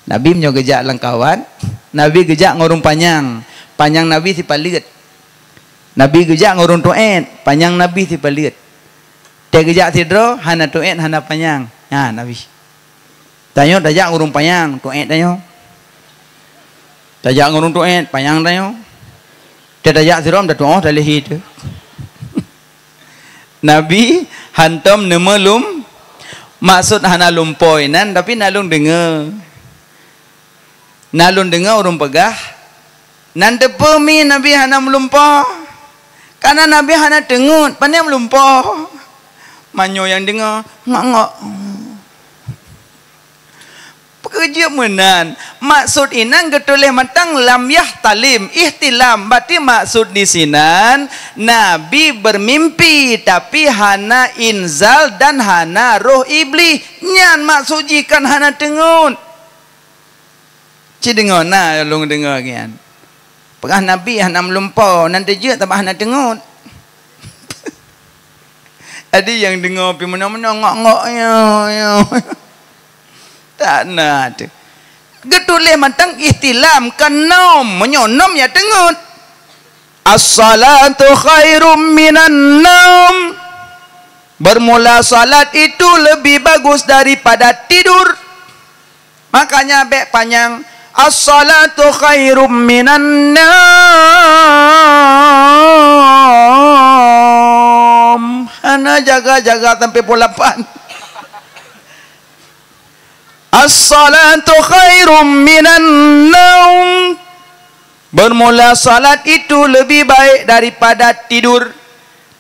Nabi meunyoe geujak lam kawan, Nabi geujak ngon ureuëng panyang, panyang Nabi sipaleuet. Nabi geujak ngon ureuëng tuét, panyang Nabi sipaleuet. Teuh geujak sidroe hana tuét hana panyang. Ha, Nabi. Tanyoe tajak ngon ureuëng panyang, tuét tanyoe. Tajak ngon ureuëng tuét, panyang tanyoe. Teuh tajak sidroe tatuoh talehi teuh. Nabi hantom neumeulum, Maksud hana lumpoe nan, tapi na lôn deungoe. Na lôn deungoe ureuëng peugah, nan teupeue mi Nabi hana meulumpoe. Karena Nabi hana teungeut, pane meulumpoe. Meunyoe nyang deungoe, ngok-ngok. Peukeujeut meunan. Maksud inan geutuléh mantong lam yahtalim, ihtilam. Berarti maksud di sinan, Nabi bermimpi, tapi hana inzal dan hana roh Iblih. Nyan maksud jih, kan hana teungeut. Ci deungoe na lôn deungoe nyan. Peugah Nabi hana meulumpoe, nan teujeuet sabab hana teungeut. Jadi nyang deungoe pih meunoe-meunoe ngok-ngok, yo, yo. Tak na teuh. Geutuléh mantong ihtilam, kon nom, meunyoe nom ya teungeut. As-salatu khairum minan naum. Bermula salat itu lebih bagus daripada tidur. Makanya bék panyang, "As-salatu khairum minan naum." Hana jaga-jaga sampai pukul lapan. "As-salatu khairum minan naum." Bermula salat itu lebih baik daripada tidur.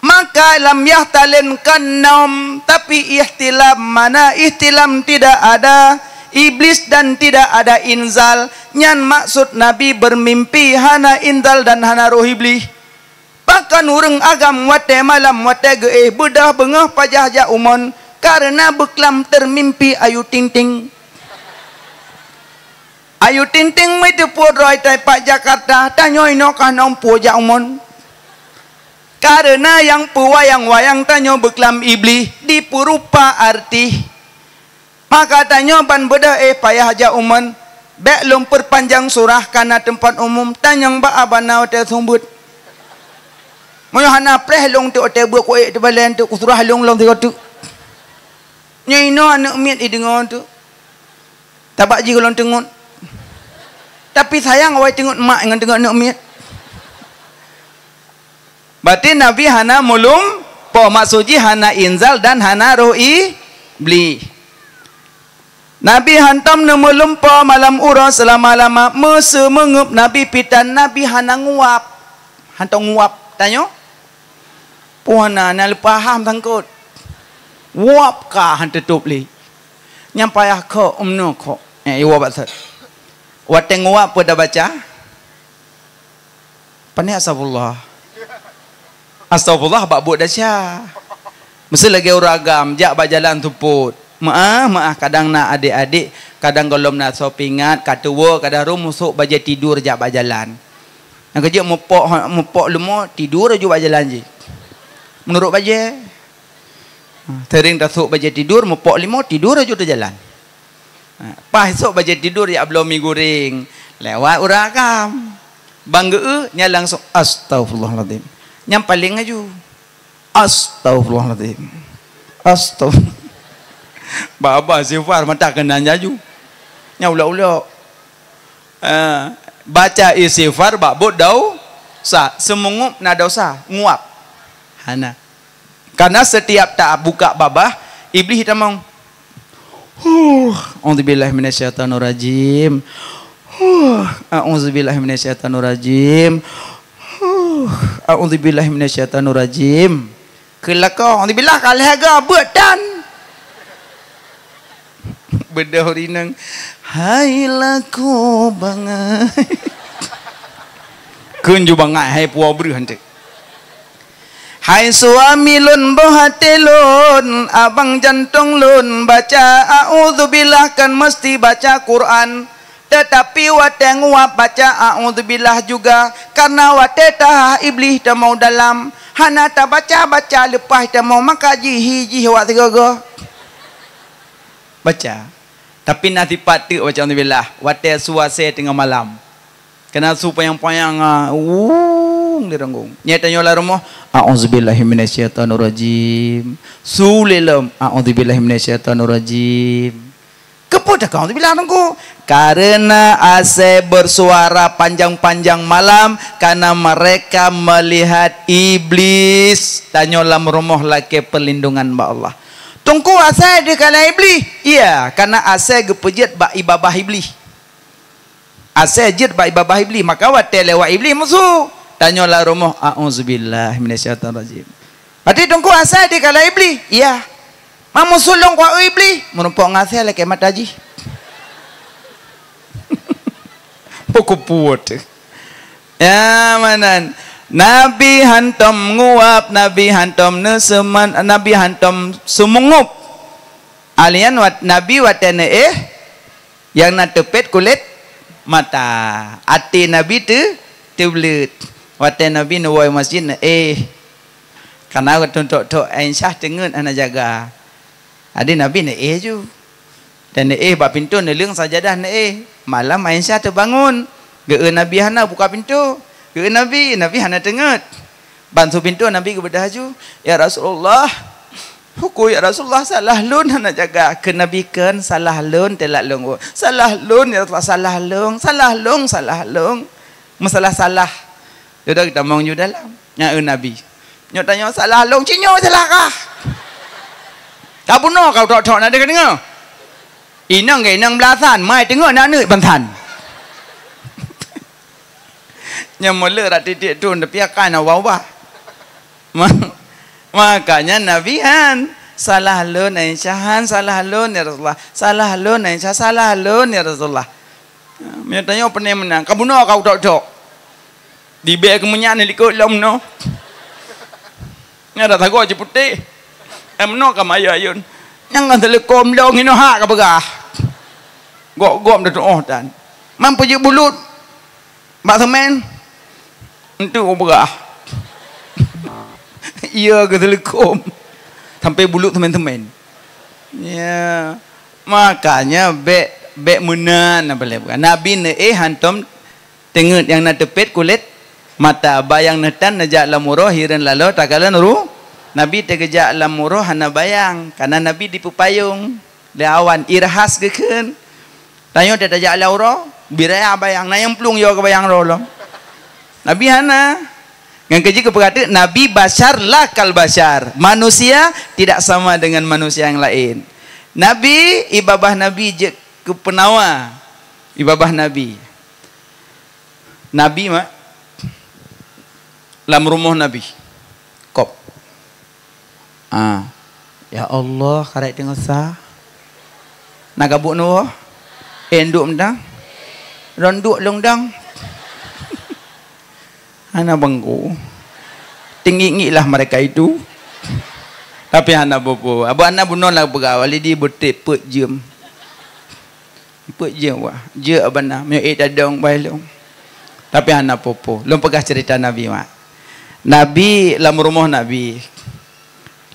Maka lam yahtalim kan naum, tapi ihtilam mana? Ihtilam tidak ada iblis dan tidak ada inzal. Nyan maksud Nabi bermimpi hana inzal dan hana roh iblih. Pakon ureuëng agam watée malam watée geuéh beudoh beungoh pajah jak umon, kareuna beuklam teumimpi Ayu Ting Ting. Ayu Ting Ting meuteupeue droe tai pat Jakarta, tanyoe inoe ka nong peue jak umon. Kareuna nyang peuwayang-wayang tanyoe beuklam iblih dipeurupa artis. Maka tanyoe ban beudoh éh payah jak umon, bék lôn peupanjang surah kana teumpat umum, tanyong bak abana watée sumbut. Meunyoe hana preh lôn teuk watée beuet kuék teubalée teuk kusurah lôn lom sigoe teuk. Nyoe inoe aneuëk miet ideungoe teuk. Tabak jih gohlom teungeut. Tapi sayang awai teungeut mak ngon teungeut aneuëk miet. Berarti Nabi hana meulumpoe, maksud jih hana inzal dan hana roh iblih. Nabi hantom neumeulumpoe malam uroe seulama-lama, meuseumeungeup Nabi pitan, Nabi hana nguap. Hantom nguap. Tanyoe? Puana na leupah ham sangkot. Wop ka han teutôp lé. Nyang payah kok, umnoe kok. Eh, iwoe bak sot. Watée nguap peue tabaca? Pane astagfirullah. Astagfirullah bak buet desya. Meusti lagée ureuëng agam, jak bak jalan seupôt. Meuáh, meuáh, kadang na adék-adék, kadang gohlom na soe peuingat, ka tuwoe, kadang rhom musôk bajée tidur jak bak jalan. Nyang keujeuet mupok, mupok leumo, tidur laju bak jalan jih. Meunurot bajée. Ha, sering tasôk bajée tidur, mupok leumo, tidur laju teujalan. Ha, paih sôk bajée tidur, jak bloe mi guring. Lewat ureuëng agam. Ban geu-eu, nyan langsung, "Astaghfirullahaladzim." Nyang paleng laju. "Astaghfirullahaladzim. Astagfirullah." Baba istighfar mata keunan jaju. Nya ulok-ulok. Eh, baca istighfar bak buet dosa. Seumeungeup na dosa, nguap. Hana. Karena setiap tabuka babah, iblih tamong. Huh, a'udzubillahi minasyaitonirrajim. Huh, a'udzubillahi minasyaitonirrajim. Huh, a'udzubillahi minasyaitonirrajim. Keulakon, a'udzubillah, ka lhée ga beuet tan. Beudôh rineng. Hai lakoe bangai. Kheun ju bangai, hai puwoe breuh hanteuk. Hai suami lôn, boh até lôn, abang jantong lôn, baca a'udzubillah kan meusti baca Quran. Teutapi watée nguap baca a'udzubillah juga, karna watée tahah iblih tamong dalam, hana tabaca-baca leupah tamong maka jihi jih awak sigoe-goe. Baca. Tapi na sipat teuk baca a'udzubillah watée su asée teungoh malam. Keunan su panyang-panyang, ah, wung di ranggung. Nyan tanyoe lam rumoh, "A'udzubillahi minasyaitonirrajim." Su lé lom, "A'udzubillahi minasyaitonirrajim." Keupeue takon a'udzubillah Teungku? Karena asée bersuara panjang-panjang malam, karena mereka melihat iblis. Tanyoe lam rumoh lakée perlindungan bak Allah. "Teungku, asai deuh kalon Iblih?" "Iya, kareuna asai geupeujeuet bak ié babah Iblih." Asai jeuet bak ié babah Iblih, maka watée lewat Iblih musu. Tanyoe lam rumoh, "A'udzubillahi minasyaitonirrajim." "Berarti Teungku asai deuh kalon Iblih?" "Iya." "Man musu lôn kuat Iblih?" "Meurumpok ngon asai lakée mata jih." Pukul puet. Ya, meunan. Nabi hantom nguap, Nabi hantom neuseuman, Nabi hantom seumeungop. Alian wat-, Nabi watée neuéh, nyang na teupet kulét mata. Até Nabi teu-, teubleuet. Watée Nabi neuwoe masjid neuéh. Kareuna tuntok-tok Aisyah teungeut hana jaga. Jadi Nabi neuéh ju. Dan neuéh bak pintoe neuleueng sajadah neuéh. Malam Aisyah teubangon. Geu-eu Nabi hana buka pintoe. Geu-eu Nabi, Nabi hana teungeut. Ban su pintoe Nabi geubeudôh laju, "Ya Rasulullah, hukui ya Rasulullah, salah lôn hana jaga." Keu Nabi kheun, "Salah lôn teulat lôn." "Salah lôn ya Rasulullah, salah lôn, salah lôn, salah lôn." Meusalah-salah. Dudoe geutamong ju dalam. Nyan eu Nabi. Nyoe tanyoe salah lôn, ci nyoe salah kah? Ka bunoe ka utok-tok na deungoe. Inong ke inong beulasan, mai teungoh na aneuk bansan. Nyang mulo rak titik tu, tapi akan awah-awah. Ma-, makanya Nabi han, "Salah lôn, Aisyah, han, salah lôn, ya Rasulullah. Salah lôn, Aisyah, salah lôn, ya Rasulullah." Meunyoe tanyoe peuneh meunan, ka bunoe ka utok-tok. Dibée keu meunyan likot lom noh. Nyan dah tagoe jiputéh. Eh, meunoe ka mayô ayôn. Nyang ka teuleukom lom hinoe hak ka peugah. Gok-gok meututoh tan. Man peujeuet bulut bak seumén. Entu peugah. Iya geuteuleukom. Sampai bulut seumén-seumén. Ya. Makanya bék, bék meunan apa lé bukan. Nabi neuéh hantom teungeut nyang na teupet kulét mata, bayang neuh tan neujak lam uroe hireuen laloe takalon ru-, Nabi teugeujak lam uroe hana bayang, kareuna Nabi dipeupayong lé awan, irhas geukheun. Tanyoe teuh tajak lam uroe, biraya bayang, na nyang plueng yo keu bayang droe lom. Nabi hana. Ngon keujeuet keu peugah teuk, Nabi basyar la kal basyar. Manusia tidak sama dengan manusia yang lain. Nabi, ié babah Nabi jeuet keu peunawa. Ié babah Nabi. Nabi mak lam rumoh Nabi. Kop. Ah. Ya Allah, karet teungoh sa. Na gabuk neuwoe? Eh, duek mantong? Ron duek lôn dong. Hana bangku. Tinggi-tinggilah mereka itu. Tapi hana peue-peue. Abu Anna bunoe lah peugah, Walidi beutép peuet jeuem. Peuet jeuem wah. Jeuet Abu Anna, meunyoe ék tadong bai lôn. Tapi hana peue-peue. Lôn peugah cerita Nabi mak. Nabi lam rumoh Nabi.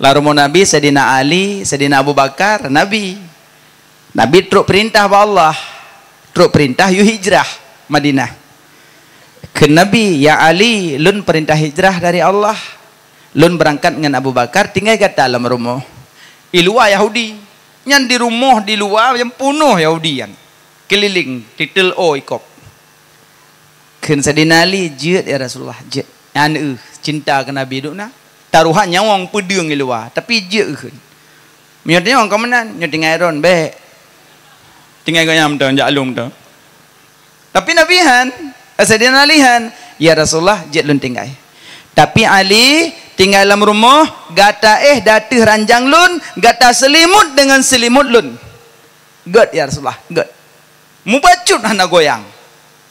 Lam rumoh Nabi, Saidina Ali, Saidina Abu Bakar, Nabi. Nabi trok peurintah bak Allah. Trok peurintah yue hijrah Madinah. Kheun Nabi, "Ya Ali, lôn peurintah hijrah dari Allah. Lôn beurangkat ngon Abu Bakar, tinggai gata lam rumoh." I luwa Yahudi. Nyan di rumoh di luwa nyang punoh Yahudi nyan. Keulileng, titel o ikop. Kheun Saidina Ali, "Jeuet ya Rasulullah, jeuet." Nyan eu cinta keu Nabi duek na. Taruhan nyawöng peudeueng i luwa, tapi jeuet kheun. Meunyoe tanyoe ka meunan, nyoe tinggai ron bék. Tinggai gobnyan mantong, jak lôn mantong. Tapi Nabi han, eh, Saidina Ali han, "Ya Rasulullah, jeuet lôn tinggai. Tapi Ali, tinggai lam rumoh, gata éh di ateueh ranjang lôn, gata seulimut deungon seulimut lôn." "Göt ya Rasulullah, göt." Mubacut hana goyang.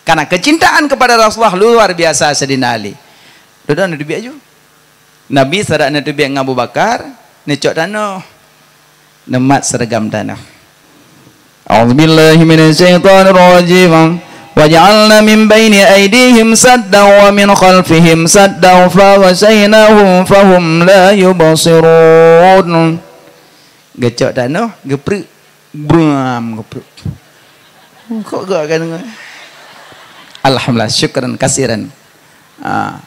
Karena kecintaan kepada Rasulullah luar biasa Saidina Ali. Dudoe neuteubiet ju. Nabi sarat neuteubiet ngon Abu Bakar, neucok tanoh. Neumat seureugam tanoh. A'udzubillahi minasyaitonirrajim. Waja'alna min baini aidihim saddan wa min khalfihim saddan fa aghsyainahum fahum la yubsirun. Geucok tanoh, geupreuk. Bram, goblok. Kok gak kan? Alhamdulillah, syukran kasiran. Ah,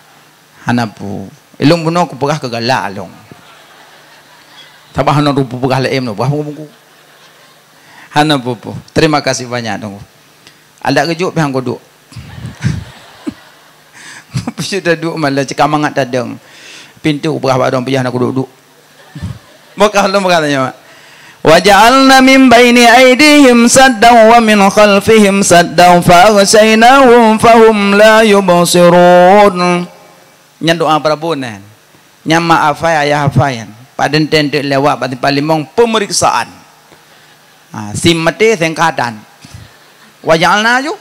hana peue. Ilong bunoe kupeugah keu galak lôn. Sabab hana rupa peugah laén, peugah buku-buku. Hana peue-peue. Terima kasih banyak, Teungku. Adak geujok pih han kuduek. Peusyeuet taduek malah cit ka mangat tadong. Pintoe kupeugah bak droe, peujah na kuduek-duek. Maka lôn peugah tanyoe, "Wa ja'alna min baini aidihim saddan wa min khalfihim saddan fa aghshaynahum fahum la yubsirun." Nyan doa peurabot nyan. Nyan mak hafai, ayah hafai nyan. Padum teuk lewat bak simpang limong peumeriksaan. Ha, sim maté sengkatan. Wa ja'alna ju.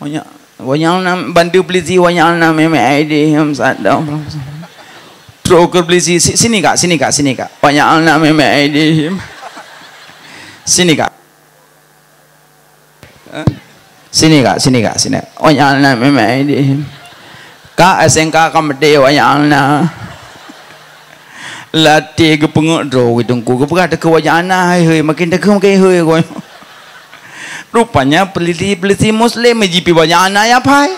Wa ja-, wa ja'alna bantu polisi, wa ja'alna min baini aidihim saddan. Trok keu polisi, "Si-, sini kak, sini kak, sini kak." Wa ja'alna min baini aidihim. Sini kak. Eh? Sini kak, sini kak, sini. Wa ja'alna min baini aidihim. Kak, S N K ka maté, wa ja'alna. Latih geupeungeuet droe teungku. Geupeugah takheun wa ja'alna, hai, hei, makin takheun makin hei, koi. Rupanya peliti-peliti Muslim ji pi wa ja'alna ya pai.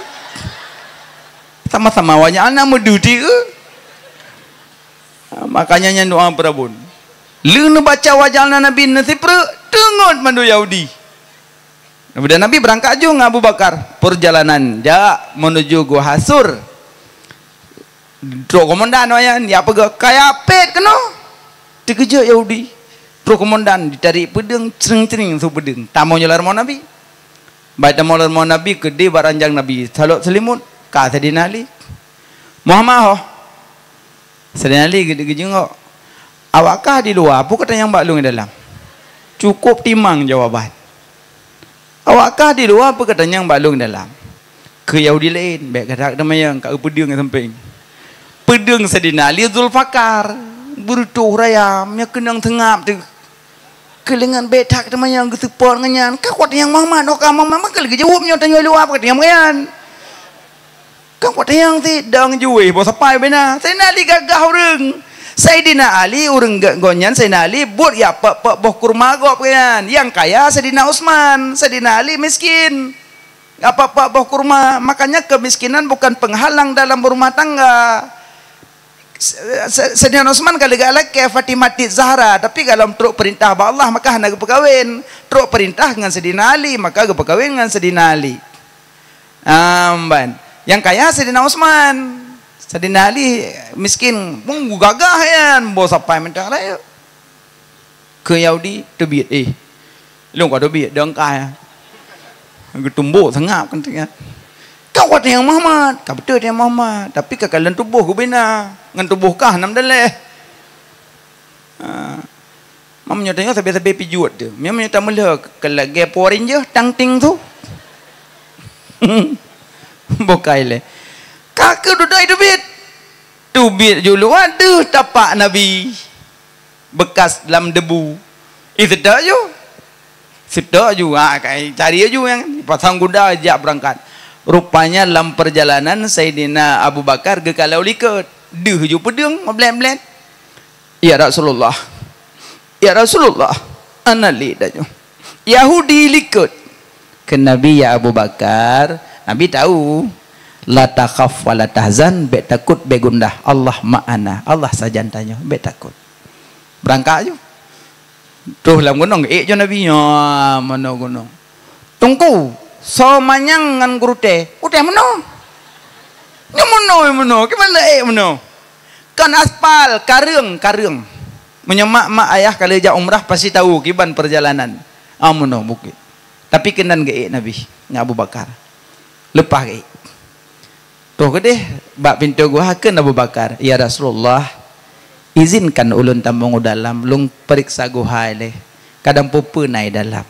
Sama-sama wa ja'alna meuduti ke? Makanya nyan doa peurabot. Lheueh neubaca wa ja'alna Nabi neusipreuk, teungeut mandum Yahudi. Kemudian Nabi beurangkat ju ngon Abu Bakar. Peurjalanan jak menuju Gua Hasur. Trok komandan nyan, ya peugah, "Kaya pet keunoe." Teukeujot Yahudi. Trok komandan, jitarék peudeueng, cring-cring su peudeueng. Tamong ju lam rumoh Nabi. Bak tamong lam rumoh Nabi, keudeh bak ranjang Nabi. Salok seulimut, ka Saidina Ali. Muhammad ho. Saidina Ali geu-, geujengok. "Awak kah di luwa, peue ka tanyong bak lôn di dalam?" Cukup timang jawaban. "Awak kah di luwa, peue ka tanyong bak lôn di dalam?" Keu Yahudi laén, bèk gata teumanyong, ka geupeudeueng di sampéng. Peudeueng Saidina Ali Zulfikar, beureutoh raya, meunyoe keunong seungab teuh. Keulingan bèk that teumanyong geuseupôt ngon nyan. Ka kuat nyang Muhammad, oh ka Muhammad, maka lagèe jaweueb nyoe tanyoe luwa, peue ka tanyong nyan. Kan kuat tanyong sit dong juweh boh sapai bina. Saidina Ali gagah ureueng. Saidina Ali ureueng ga-, gobnyan Saidina Ali buet ya peuet-peuet boh kurma gob nyan. Nyang kaya Saidina Utsman, Saidina Ali miskin. Ya peuet-peuet boh kurma. Makanya kemiskinan bukan penghalang dalam berumah tangga. Se-, se-, Saidina Utsman ka leuga lakèe Fatimah Zahra, tapi golom trok peurintah bak Allah maka hana geupeukawen. Trok peurintah ngon Saidina Ali maka geupeukawen ngon Saidina Ali. Amban. Nyang kaya Saidina Utsman. Saidina Ali miskin, bung gagah nyan, boh sapai mantong rayeuk. Keu Yahudi teubiet, eh. Lôn ka teubiet dong kah. Geutumbok seungab kan teuh. Ka kuat nyang Muhammad, ka beutôi nyang Muhammad, tapi ka kalon tuboh geubina, ngon tuboh kah nam daleh. Ha. Meunyoe tanyoe sabe-sabe pijuet teuh. Meunyoe tameulhö keu lagèe Power Ranger tang ting tu. Bukai lé. Ka keuh dudoe teubiet. Teubiet ju luwa deuh tapak Nabi. Beukas lam debu. Ih, seutôt ju. Seutôt ju. Ha, kai cari ju nyang pasang kuda jak beurangkat. Rupanya lam peurjalanan Saidina Abu Bakar geukalon likot. Deuh ju peudeueng meublét-blét. "Ya Rasulullah, ya Rasulullah, hana lé tanyoe. Yahudi likot." Kheun Nabi, "Ya Abu Bakar," Nabi tau, "la takhaf wa la tahzan, bèk takot, bèk gundah. Allah ma'ana, Allah sajan tanyoe, bèk takot." Beurangkat ju. Troh lam gunong, ék ju Nabi nyoe, meunoe gunong. "Teungku, soe manyang ngon gurutèe?" "Gurutèe meunoe." "Nyoe meunoe, meunoe, kiban la ék meunoe?" "Kon aspal, kareueng, kareueng." Meunyoe mak-mak ayah ka lheueh jak umrah pasti tau kiban peurjalanan. Ah, meunoe bukét. Tapi keunan geuék Nabi ngon Abu Bakar. Leupah geuék. Troh keudeh bak pintoe guha kheun Abu Bakar, "Ya Rasulullah, izinkan ulôn tamong u dalam, lôn peuriksa guha ilèe. Kadang peue-peue na i dalam."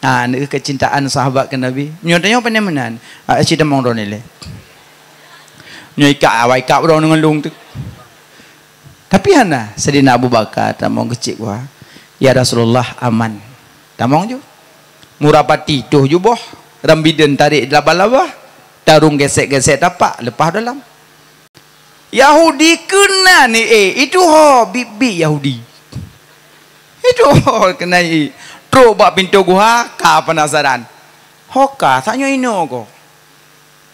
Ha, neu keucintaan sahabat keu Nabi. Nyoe tanyoe pane meunan. Ha, ci tamong droeneuh ilèe. Nyoe ikab, awai ikab droeneuh ngon lôn teuk. Tapi hana, Saidina Abu Bakar tamong keucik guha. "Ya Rasulullah, aman." Tamong ju. Murapati toh ju boh, rambideuen tarek laba-laba, tarông gesek-gesek tapak, leupah dalam. Yahudi keunan, eh, itu ho, biet-biet Yahudi. Itu ho keunan, eh. Trok bak pintoe guha, ka penasaran. Ho ka, tanyoe inoe ko.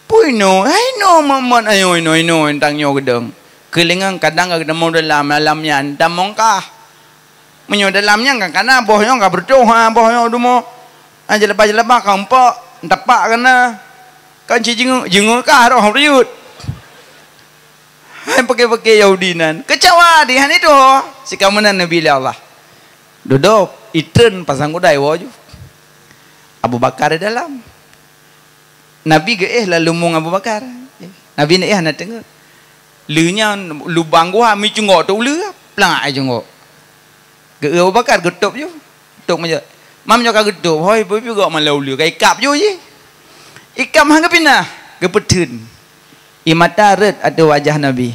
Peue inoe? Hai inoe, mat-mat, ayo inoe, inoe, tang nyoe geudong. Keulingan kadang ka geutamong dalam, dalam nyan, tamong kah. Meunyoe dalam nyan ka kana, boh nyoe ka beureutoh, ha, boh nyoe dumo. Ha, jeulaba-jeulaba ka umpok, tapak kana. Kan ci jinguk, jinguk kah roh beuyuet. Hai peuke-peuke Yahudi nan. Keucawa di han itu ho. Sikameunan Nabi lé Allah. Dudoe, itreun pasang kudai woe ju. Abu Bakar di dalam. Nabi geuéh lam leumoeng Abu Bakar. Nabi neuéh hana teungeut. Lheueh nyan lubang guha meucunggok teuh uleue, plak ai cunggok. Geu-, Abu Bakar geutôb ju. Tôb meujak. Mam nyoe ka geutôb, hôi, peue-peue gok malam uleue, ka ikab ju jih. Ikab han geupinah, geupeutheun. Ie mata rhot ateueh wajah Nabi.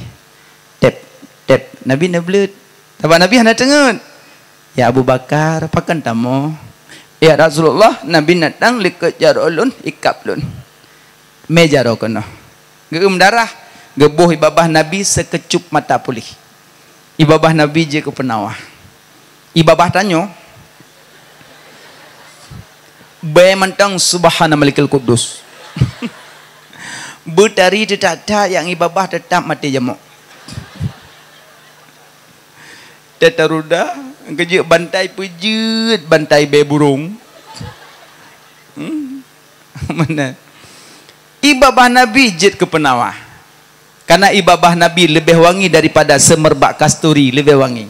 Tep, tep, Nabi neubleuet. Sabab Nabi hana teungeut. "Ya Abu Bakar, pakon tamoe?" "Ya Rasulullah, Nabi neutang likot jaroe lôn, ikab lôn." Mé jaroe keunoe. Geueum darah, geuboh ie babah Nabi sikecup mata puléh. Ie babah Nabi jeuet keu peunawa. Ie babah tanyoe, bèe mantong Subhana Malikil Quddus. Beutari teutak-tak nyang ie babah teutap maté jamok. Tataruda, keujeuet bantai peujeuet, bantai bèe burông. Hmm. Meunan. Ie babah Nabi jeuet keu peunawa. Karena ie babah Nabi leubeh wangi daripada seumerbak kasturi, leubeh wangi.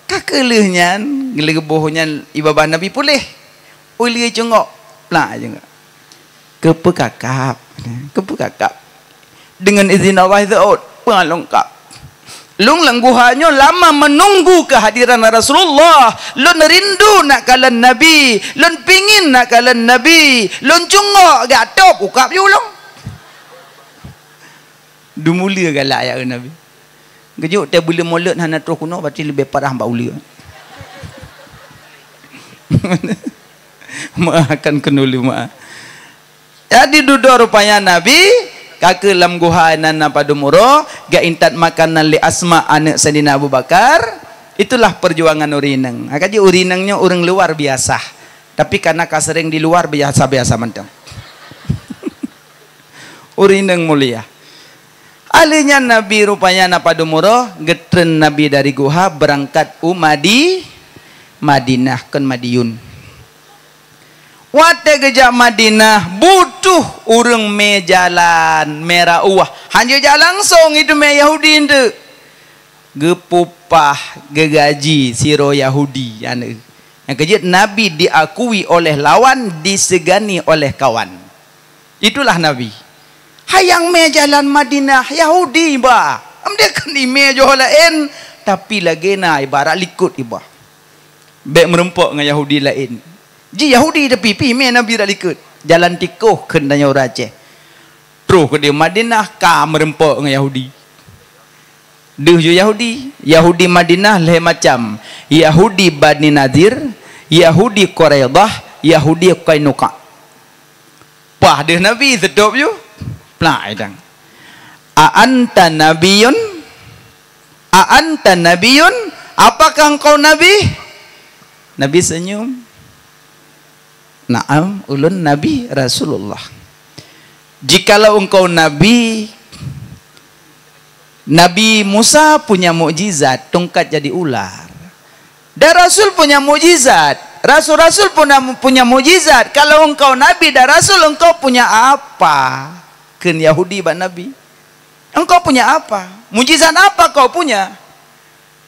Ka keuh lheueh nyan, lheueh geuboh nyan ie babah Nabi puléh. Uleue cunggok, plak cunggok. Keupeue kakab, keupeue kakab. Deungon izin Allah, itu ôt, peue lôn kab. Lôn lam guha nyoe lama menunggu kehadiran Rasulullah. Lôn rindu nak kalon Nabi. Lôn pingin nak kalon Nabi. Lôn cunggok geutôb, ukab ju lôn. Dum uleue galak jak keu Nabi. Geujok teuh buleuen mulod hana troh keunoe, berarti leubeh parah bak uleue. Meu'ah, kan keunoe lé meu'ah. Jadi dudoe rupanya Nabi, ka keuh lam guha nan na padum uroe, geuintat makanan lé Asma aneuk Saidina Abu Bakar. Itulah perjuangan ureueng inong. Ka jeuet ureueng inong nyoe ureueng luar biasa. Tapi karena ka sering di luar, biasa-biasa mantong. Ureueng inong mulia. Lheueh nyan Nabi rupanya na padum uroe, geutreun Nabi dari guha beurangkat u Madi-, Madinah, kon Madiyun. Watèe geujak Madinah, butuh ureueng mé jalan, mé rauwah. Hana jak langsong, itu mé Yahudi enteuk. Geupeuupah, geugaji sidroe Yahudi, aneuk. Nyang keujeuet Nabi diakui oleh lawan, disegani oleh kawan. Itulah Nabi. Hai nyang mé jalan Madinah, Yahudi ba. Am dia kan imé joh laén, tapi lagèe na ibarat likot iba. Bèk meurumpok ngon Yahudi laén. Ji Yahudi tapi pi mé Nabi dak likot. Jalan tikoh kheun tanyoe ureueng Aceh. Troh keudéh Madinah ka meurumpok ngon Yahudi. Deuh ju Yahudi. Yahudi Madinah lhèe macam. Yahudi Bani Nadir, Yahudi Quraidah, Yahudi Qainuqa. Pah deuh Nabi seutôb ju. Plak idang. "A anta nabiyun? A anta nabiyun? Apakah engkau nabi?" Nabi senyum. "Na'am, ulôn Nabi Rasulullah." "Jikalau engkau Nabi, Nabi Musa punya mukjizat, tungkat jadi ular. Dan Rasul punya mukjizat, rasul-rasul punya, punya mukjizat. Kalau engkau Nabi dan Rasul, engkau punya apa?" Kheun Yahudi bak Nabi. "Engkau punya apa? Mukjizat apa kau punya?"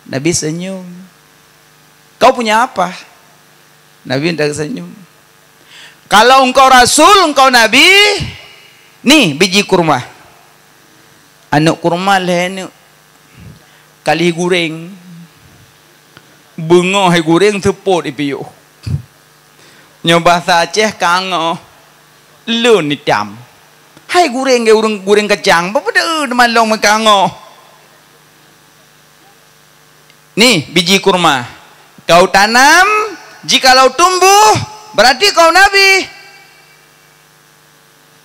Nabi senyum. "Kau punya apa?" Nabi tersenyum. "Kalau engkau rasul, engkau nabi, nih biji kurma." Aneuk kurma lhèe aneuk, ka lheuh gureng. Beungoh hai gureng, seupôt ipiôh. Nyoe basa Aceh kangoh. Lôn itam. Hai gureng, gureng, gureng kacang, peue peue teuma lôn meukangoh. "Nih biji kurma, kau tanam, jikalau tumbuh, berarti kau nabi,"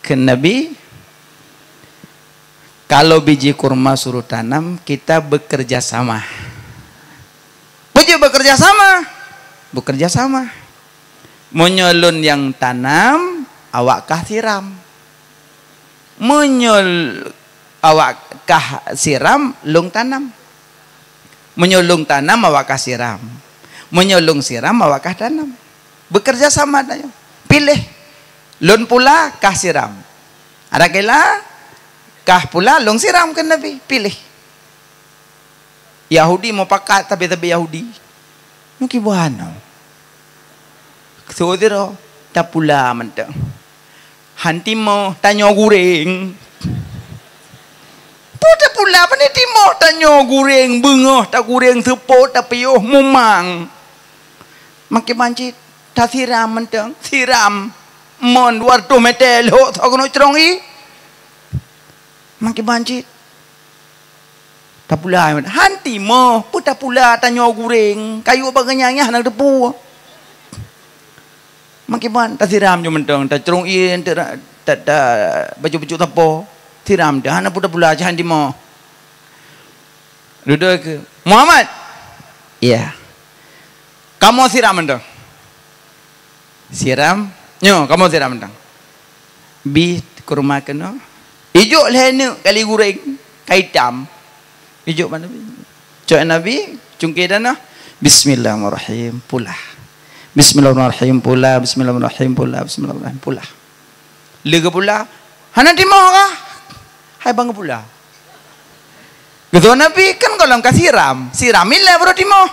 kheun Nabi. "Kalau biji kurma suruh tanam, kita bekerja sama." Peue jeuet bekerja sama? Bekerja sama. Meunyoe lôn nyang tanam, awak kah siram. Meunyoe awak kah siram, lôn tanam. Meunyoe lôn tanam, awak kah siram. Meunyoe lôn siram, awak kah tanam. Bekerja sama tanyoe. Piléh. Lôn pula kah siram. Adak ila kah pula lôn siram, kheun Nabi. Piléh. Yahudi mupakat, tabi-tabi Yahudi. Meukiban. Seudeura tapula mantong. Han timoh tanyoe gureng. Peue tapula, pane timoh tanyoe gureng, beungoh tagureng, seupôt tapiôh mumang. Meukiban cit tasiram mantong, siram. Mon dua reutôh mètè lhôk soe keunoe crông ié. Meukiban cit tapula, han timoh, peue tapula tanyoe gureng, kayue bak geunyang nyan hana teupeu. Meukiban tasiram ju mantong, tacrông ié, ta, ta, ta, bacut-bacut sapo, siram teuh, hana peue tapula, han timoh. Dudoe keu, "Muhammad!" "Iya." "Kamoe siram mantong." Siram. "Nyoe, kamoe siram mantong." Bi kurma keunoe. Ijok lhèe neuk kali gureng, ka itam. Ijok bak Nabi. Cok Nabi, cungké tanoh. Bismillahirrahmanirrahim. Pula. Bismillahirrahmanirrahim. Pula. Bismillahirrahmanirrahim. Pula. Bismillahirrahmanirrahim. Pula. Lé geupula, "Hana timoh kah?" "Hai ban geupula." Geutanyong Nabi, "Kan gohlom ka siram? Siram ilèe baru timoh."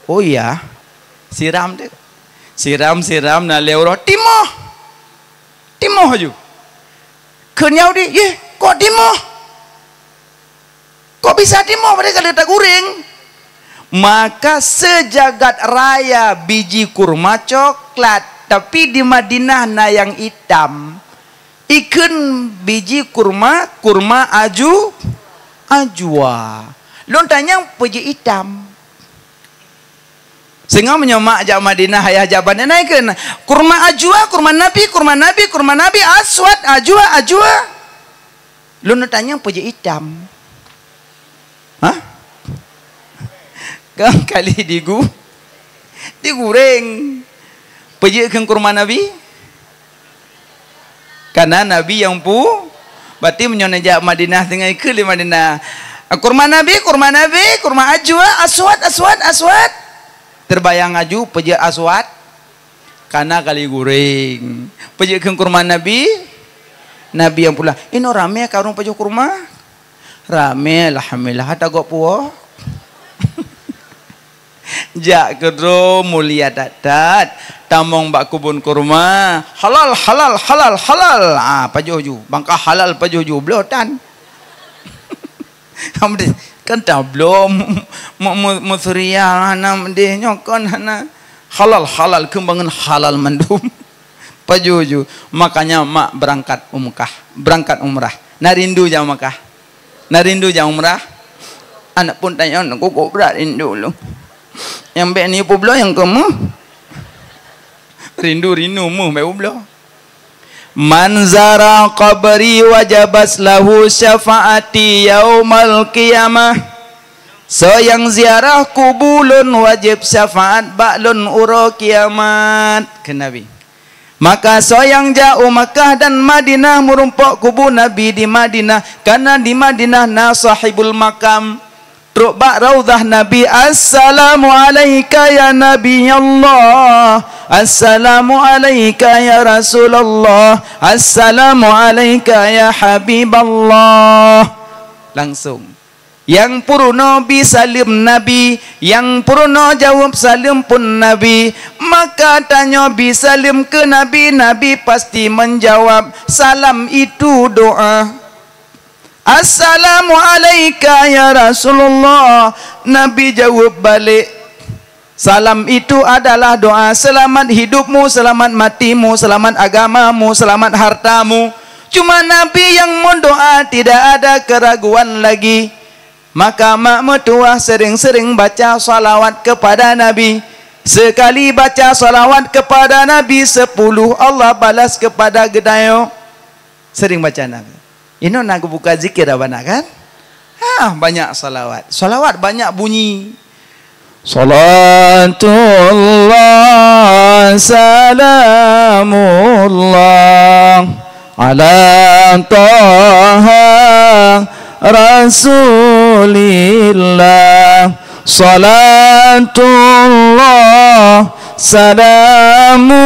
"Oh iya, siram deh." Siram, siram, na lhèe uroe timoh. Timoh aju. Kheun Yahudi, "Yeh, kok timoh? Kok bisa timoh padahai ka lheueh tagureng?" Maka seujagat raya biji kurma coklat, tapi di Madinah na nyang itam. Ikheun biji kurma, kurma aju, ajwa. Lôn tanyong peue jeuet itam. Singoh meunyoe mak jak Madinah, ayah jak Madinah, ikheun, "Kurma ajwa, kurma Nabi, kurma Nabi, kurma Nabi, aswad, ajwa, ajwa." Lôn tanyong peue jeuet itam. Hah? Kan kali digu-, digureng. Peue jeuet kheun kurma Nabi? Kana Nabi nyang pu-, berarti meunyoe neujak Madinah tinggai keu di Madinah. Kurma Nabi, kurma Nabi, kurma ajwa, aswad, aswad, aswad. Terbayang aju peue jeuet aswad? Kana kali gureng. Peue jeuet kheun kurma Nabi? Nabi nyang pula. Inoe ramé ka ureueng pajoh kurma. Ramé, alhamdulillah, tagok puwoe. Jak keudroe mulia that-that, tamong bak keubon kurma. Halal, halal, halal, halal. Ah, pajoh ju. Bangka halal pajoh ju, bloe tan. Kan tabloe mu-, mu-, mu-, meuseuria hana meudeh nyoe kon hana. Halal, halal, keumbangan halal mandum. Pajoh ju. Makanya mak berangkat umkah, berangkat umrah. Na rindu jak Mekah? Na rindu jak umrah? Aneuk pun tanyong, "Kok brat rindu lôn." Nyang bèk neuyue peubloe nyang keu meuh. Rindu-rindu meuh bèk peubloe. "Man zara qabri wajabat lahu syafaati yaumal qiyamah." Soe nyang ziarah kubu lôn wajéb syafaat bak lôn uroe kiamat, kheun Nabi. Maka soe nyang jak u Makkah dan Madinah meurumpok kubu Nabi di Madinah, karena di Madinah na sahibul makam. Trok bak raudhah Nabi, "Assalamu alaika ya Nabi Allah. Assalamu alaika ya Rasulullah. Assalamu alaika ya Habiballah." Langsung. Nyang peurunoe bi saleuem Nabi, nyang peurunoe jaweueb saleuem pun Nabi. Maka tanyoe bi saleuem keu Nabi, Nabi pasti meujawab, "Salam itu doa." "Assalamu alaika ya Rasulullah." Nabi jaweueb balek, "Salam itu adalah doa selamat hidupmu, selamat matimu, selamat agamamu, selamat hartamu." Cuma Nabi yang mendoa, tidak ada keraguan lagi. Maka mak meutuwah sering-sering baca salawat kepada Nabi. Sekali baca salawat kepada Nabi, sepuluh Allah balas kepada geutanyoe. Sering baca Nabi. Inoe na geubuka zikir abana kan? Ha, banyak salawat. Salawat banyak bunyi. Salatullah, salamullah, ala Taha Rasulillah. Salatullah, salamullah,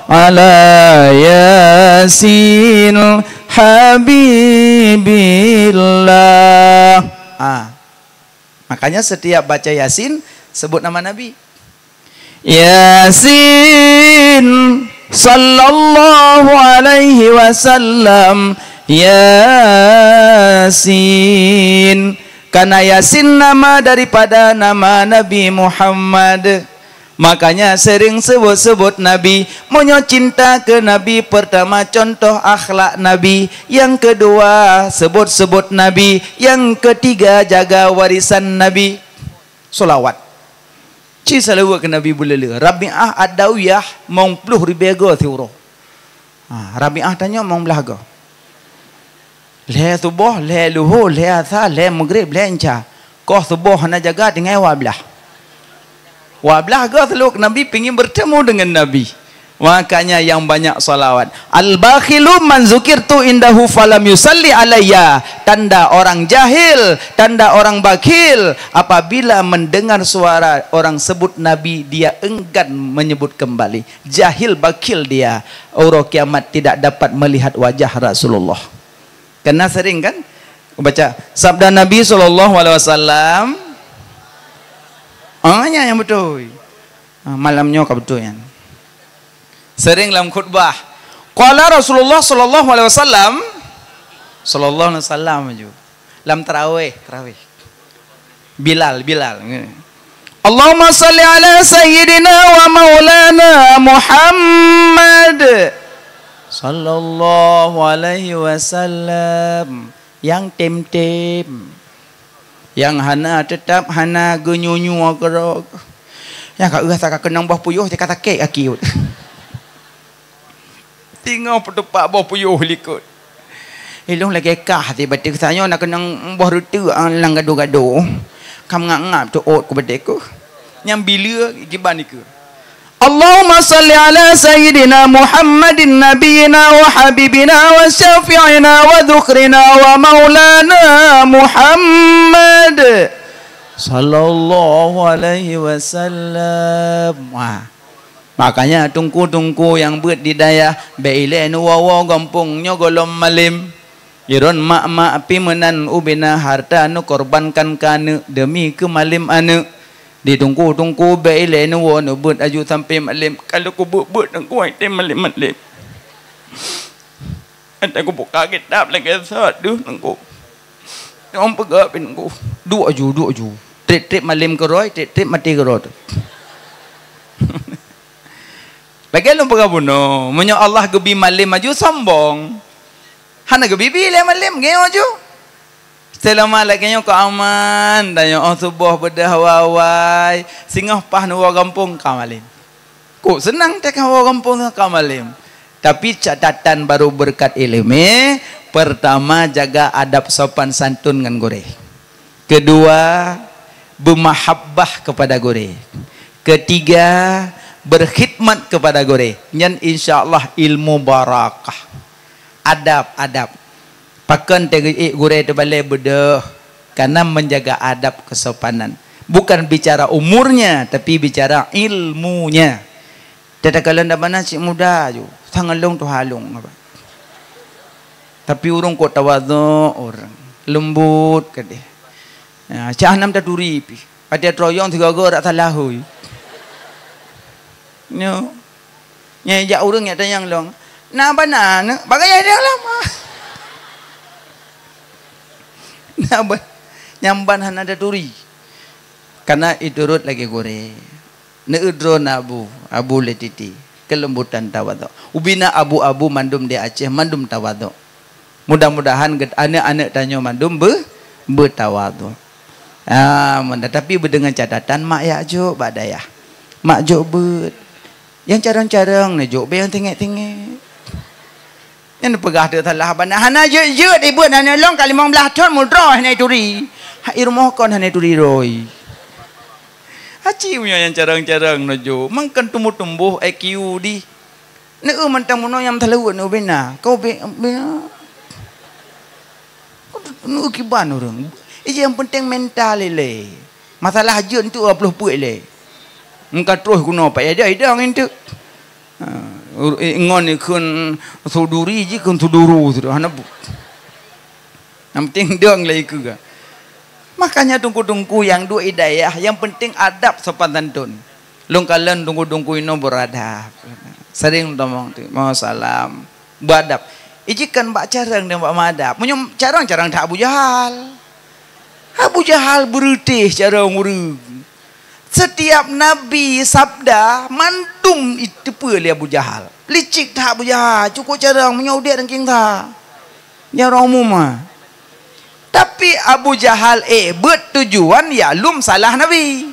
ala Yasin Habibillah. Ah. Makanya setiap baca Yasin, Sebut nama Nabi. Yasin, sallallahu alaihi wasallam, Yasin. Karena Yasin nama daripada nama Nabi Muhammad. Makanya sering sebut-sebut Nabi. Meunyoe cinta keu Nabi, pertama contoh akhlak Nabi. Yang kedua, sebut-sebut Nabi. Yang ketiga, jaga warisan Nabi. Solawat. Ci salawat keu Nabi beuleu-leu. Rabi'ah Adawiyah mong ploh ribèe goe siuroe. Ha, Rabi'ah tanyoe mong blah goe. Lhèe suboh, lhèe luho, lhèe asa, lhèe maghrib, lhèe isya. Koh suboh hana jaga, tinggai dua blah. Dua blah goe salawat keu Nabi, pingin bertemu dengan Nabi. Makanya yang banyak salawat. Al-bakhilu man zukirtu indahu falam yusalli alayya. Tanda orang jahil, tanda orang bakhil, apabila mendengar suara orang sebut Nabi, dia enggan menyebut kembali. Jahil, bakhil dia. Uroe kiamat tidak dapat melihat wajah Rasulullah. Karena sering kan baca sabda Nabi sallallahu alaihi wasallam. Ah, nyan nyang beutôi. Ah, malam nyoe ka beutôi nyan. Sering lam khutbah. Qala Rasulullah sallallahu alaihi wasallam, sallallahu alaihi wasallam aju. Lam tarawih, tarawih. Bilal, Bilal. Allahumma salli ala sayyidina wa maulana Muhammad sallallahu alaihi wasallam. Nyang tem-tem. Nyang hana, teutap hana geunyunyue keudroe. Nyang ka rasa ka keunong boh puyôh, teuka sakét gaki. Singoh peutupak boh puyôh likot. Ilôn lagèe kah sibateue, tanyoe na keunong boh reuteuek lam gado-gado. Ka meungab-ngab teuôt ku bateue. Nyang bileu kiban dikeue. Allahumma salli ala sayyidina Muhammadin nabiyina wa habibina wa syafi'ina wa dhukhrina wa maulana Muhammad sallallahu alaihi wasallam. Wah. Makanya teungku-teungku nyang beuet di dayah, bèk ilèe neuwoe-woe gampông nyoe gohlom malém. Iron mak-mak pih meunan ubena harta neukorbankan keu aneuk deumi keu malém aneuk. Di teungku-teungku bèk ilèe neuwoe neubeuet aju sampoe malém. Ka lheueh kubeuet-beuet teungku watèe malém-malém. Watèe kubuka kitab lagèe sot deuh teungku. Nyang peugah pih teungku. Duek aju, duek aju. Trép-trép malém keudroe, trép-trép maté keudroe. Lagèe lôn peugah bunoe, meunyoe Allah geubi malém aju sombong. Hana geubi-bi lé malém, ngieng aju. Seulama lagèe nyoe keu aman, tanyoe óh suboh beudôh awai-awai, singoh paih neuwoe gampông ka malém. Kok seunang teuka woe gampông ka malém. Tapi catatan baru beureukat ileumèe, pertama jaga adab sopan santun ngon gurèe. Kedua, beumahabbah kepada gurèe. Ketiga, berkhidmat kepada gurèe. Nyan insya Allah ilmu barakah. Adab, adab. Pakon teuék gurèe teubalèe beudôh, karena menjaga adab kesopanan. Bukan bicara umurnya, tapi bicara ilmunya. Teuka lôn dak bana cit muda ju, sang lôn tuha lôn apa. Tapi ureueng kok tawadhu ureueng, leumbut keudeh. Ya, cah nam taturi pih. Watèe troyong sigoe-goe rak salah hui. Nyoe. Nyang jak ureueng nyang tanyong lôn, "Na bana aneuk?" Bagaih nyang lama. Na ba-, nyang ban hana taturi. Karena iturot lagèe gurèe. Neueu droe na abu, abu lé titi. Keulembutan tawadhu. Ubina abu-abu mandum di Aceh, mandum tawadhu. Mudah-mudahan get-, aneuk-aneuk tanyoe mandum be-, beutawadhu. Ah, mun, tapi beudeungon catatan mak jak jok bak dayah. Mak jok beuet. Nyang carông-carông neujok, bèk nyang tingèk-tingèk. Nyan peugah teuh salah bana. Hana jeuet-jeuet ibeuet aneuk lôn ka limong blaih thon mudroe hana turi. Hai rumoh kon hana turi roi. Aci meunyoe nyang carông-carông neujok, mangkon tumbuh-tumbuh I Q di. Neueu mantong bunoe nyang meutaleuet neu ubena. Kau be, be. Neueu kiban ureueng. Iji nyang penting mental ilèe. Masalah jeuet tu dua ploh peuet ilèe. Engka troh kunoe Pak Yada idang enteuk. Ha, ur-, eh, ngon ikheun suduri ji kheun suduru tu hana bu-, nyang penting dong lé ikeue. Makanya teungku-teungku nyang duek di dayah, nyang penting adab sopan santun. Lôn kalon teungku-teungku inoe beuradab. Sering tamong tu, "Mau salam." Beuadab. Iji kan bak carông dan bak meuadab. Meunyoe carông, carông that Abu Jahal. Abu Jahal beureutéh carông ureueng. Setiap Nabi sabda, mandum iteupeue lé Abu Jahal. Licik that Abu Jahal, cukôp carông, meunyoe udép dan king that. Nyan ureueng umum ah. Tapi Abu Jahal ék beuet tujuan ya lom salah Nabi.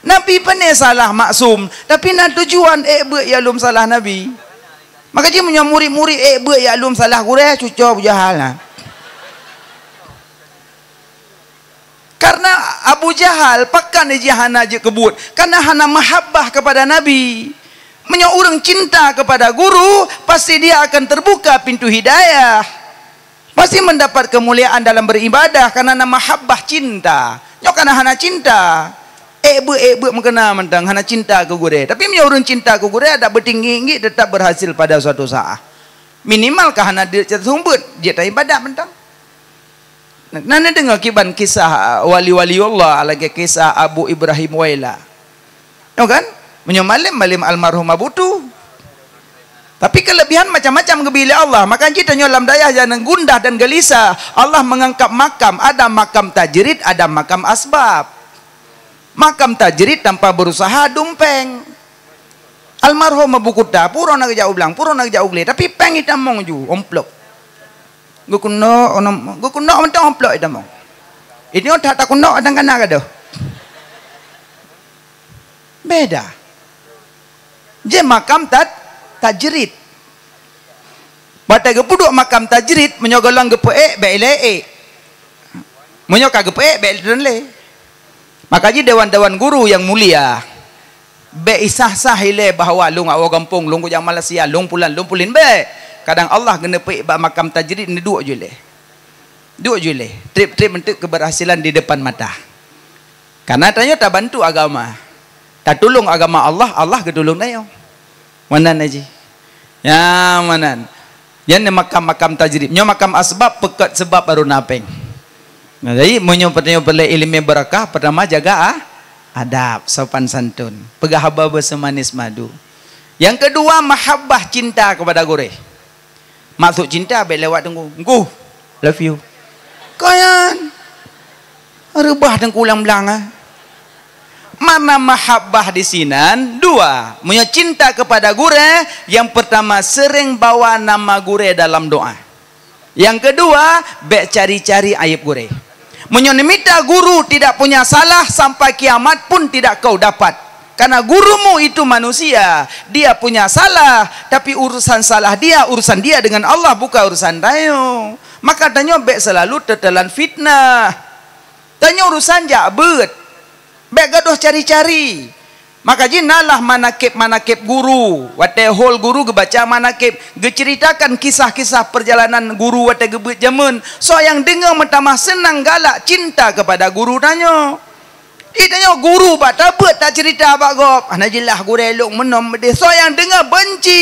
Nabi pane salah maksum, tapi na tujuan ék beuet ya lom salah Nabi. Maka jih meunyoe murit-murit ék beuet ya lom salah gurée, cuco Abu Jahal na. Karena Abu Jahal pakon jih hana jeuet keu buet, karena hana mahabbah kepada Nabi. Meunyoe ureueng cinta kepada guru, pasti dia akan terbuka pintu hidayah. Pasti mendapat kemuliaan dalam beribadah karena na mahabbah, cinta. Nyoe kana hana cinta, ék beuet, ék beuet meukeuna mantong, hana cinta keu gurée. Tapi meunyoe ureueng cinta keu gurée, adak beutinggi-tinggi tetap berhasil pada suatu saat. Minimal ka hana jeuet seumeubeuet, jeuet ibadat mantong. Na neudeungoe kiban kisah, uh, wali-wali Allah, lagée kisah Abu Ibrahim Waila. Nyoe kan? Meunyoe malem, malem almarhum Abu Tu. Tapi kelebihan macam-macam geubri lé Allah. Maka jih tanyoe lam dayah nyang gundah dan gelisah, Allah mengangkat makam. Ada makam tajrid, ada makam asbab. Makam tajrid tanpa berusaha dum péng. Almarhum Abu Kuta, pura na geujak u blang, pura na geujak u glé, tapi péng itamong ju, amplop. Geukeunoe, onom, geukeunoe mantong amplop itamong. Ini otak tak keunoe kadang-kadang gadoh. Beda. Jih makam tat-, tajrid. Watée geupeuduek makam tajrid, meunyoe gohlom geupeuék, bék ilée ék. Meunyoe ka geupeuék, bék lé. Maka jih dewan-dewan guru nyang mulia, bék isah-sah ilée bahwa lôn awak gampông, lôn kujak Malaysia, lôn pulan, lôn pulin, bék. Kadang Allah geuneupeuék bak makam tajrid neuduek ju ilée. Duek ju ilée, treb-treb eunteuk keberhasilan di depan mata. Karena tanyoe tabantu agama, tatulông agama Allah, Allah geutulông tanyoe. Meunan jih. Ya, meunan. Nyan makam-makam tajrid. Nyoe makam asbab, peukot seubab baru na péng. Nah, jadi meunyoe peureulée ileumé beurakah, pertama jaga, ah, adab, sopan santun. Peugah haba beuseumanis madu. Nyang keudua, mahabbah, cinta kepada gurée. Maksud cinta bék lewat teungku. Teungku, love you. Kon nyan. Reubah teungku lam blang, ah. Makna mahabbah di sinan dua. Meunyoe cinta kepada gurée, yang pertama sering bawa nama gurée dalam doa. Yang kedua, bék cari-cari aib gurée. Meunyoe neumita guru tidak punya salah, sampai kiamat pun tidak kau dapat. Karena gurumu itu manusia, dia punya salah, tapi urusan salah dia, urusan dia dengan Allah, bukan urusan tanyoe. Maka tanyoe bék selalu teutelan fitnah. Tanyoe urusan jak beuet. Bék gadoh cari-cari. Maka jih nalah manakib-manakib guru. Watée hol guru geubaca manakib, geuceuritakan kisah-kisah perjalanan guru watée geubeuet jameun. Soe nyang deungoe meutamah seunang, galak, cinta kepada guru tanyoe. Di tanyoe guru bak tabeuet taceurita bak gob, hana jeulaih gurée lôn meunoe meudéh. Soe nyang deungoe beunci.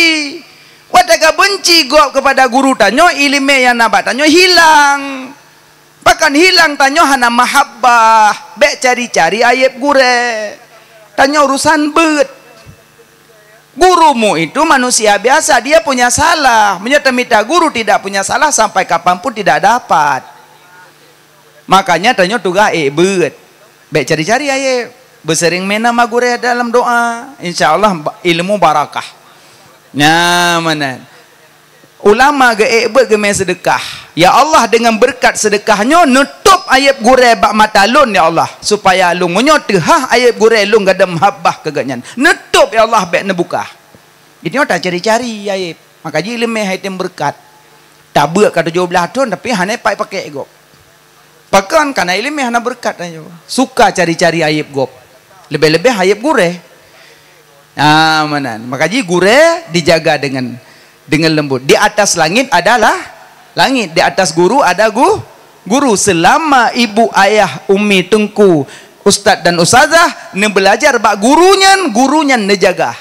Watée ka beunci gob kepada guru tanyoe, ileumé nyang na bak tanyoe hilang. Pakon hilang? Tanyoe hana mahabbah, bék cari-cari aib gurée. Tanyoe urusan beuet. Gurumu itu manusia biasa, dia punya salah. Meunyoe tamita guru tidak punya salah, sampai kapan pun tidak dapat. Makanya tanyoe tugaih ék beuet. Bék cari-cari aib. Beuseuring meunan ma gurée dalam doa. Insya Allah ba-, ilmu barakah. Nyan meunan. Ulama geuék beuet geumé seudeukah. Ya Allah, dengan beureukat seudeukah nyoe, neutôb aib gurée bak mata lôn, ya Allah, supaya lôn meunyoe teuhah aib gurée lôn gadam habbah keu gobnyan. Neutôb, ya Allah, bék neubuka. Jinoe tacari-cari aib. Maka jih ileumé hai tem beureukat. Tabeuet ka tujoh blaih thon, tapi hana pat pakèk gob. Pakon? Kana ileumé hana beureukat tanyoe. Suka cari-cari aib gob. Leubeh-leubeh aib gurée. Ah, meunan. Maka jih gurée dijaga dengan, dengan lembut. Di atas langit adalah langit, di atas guru ada gu-, guru. Selama ibu, ayah, umi, teungku, ustaz dan ustazah neubeulajar bak guru nyan, guru nyan neujaga.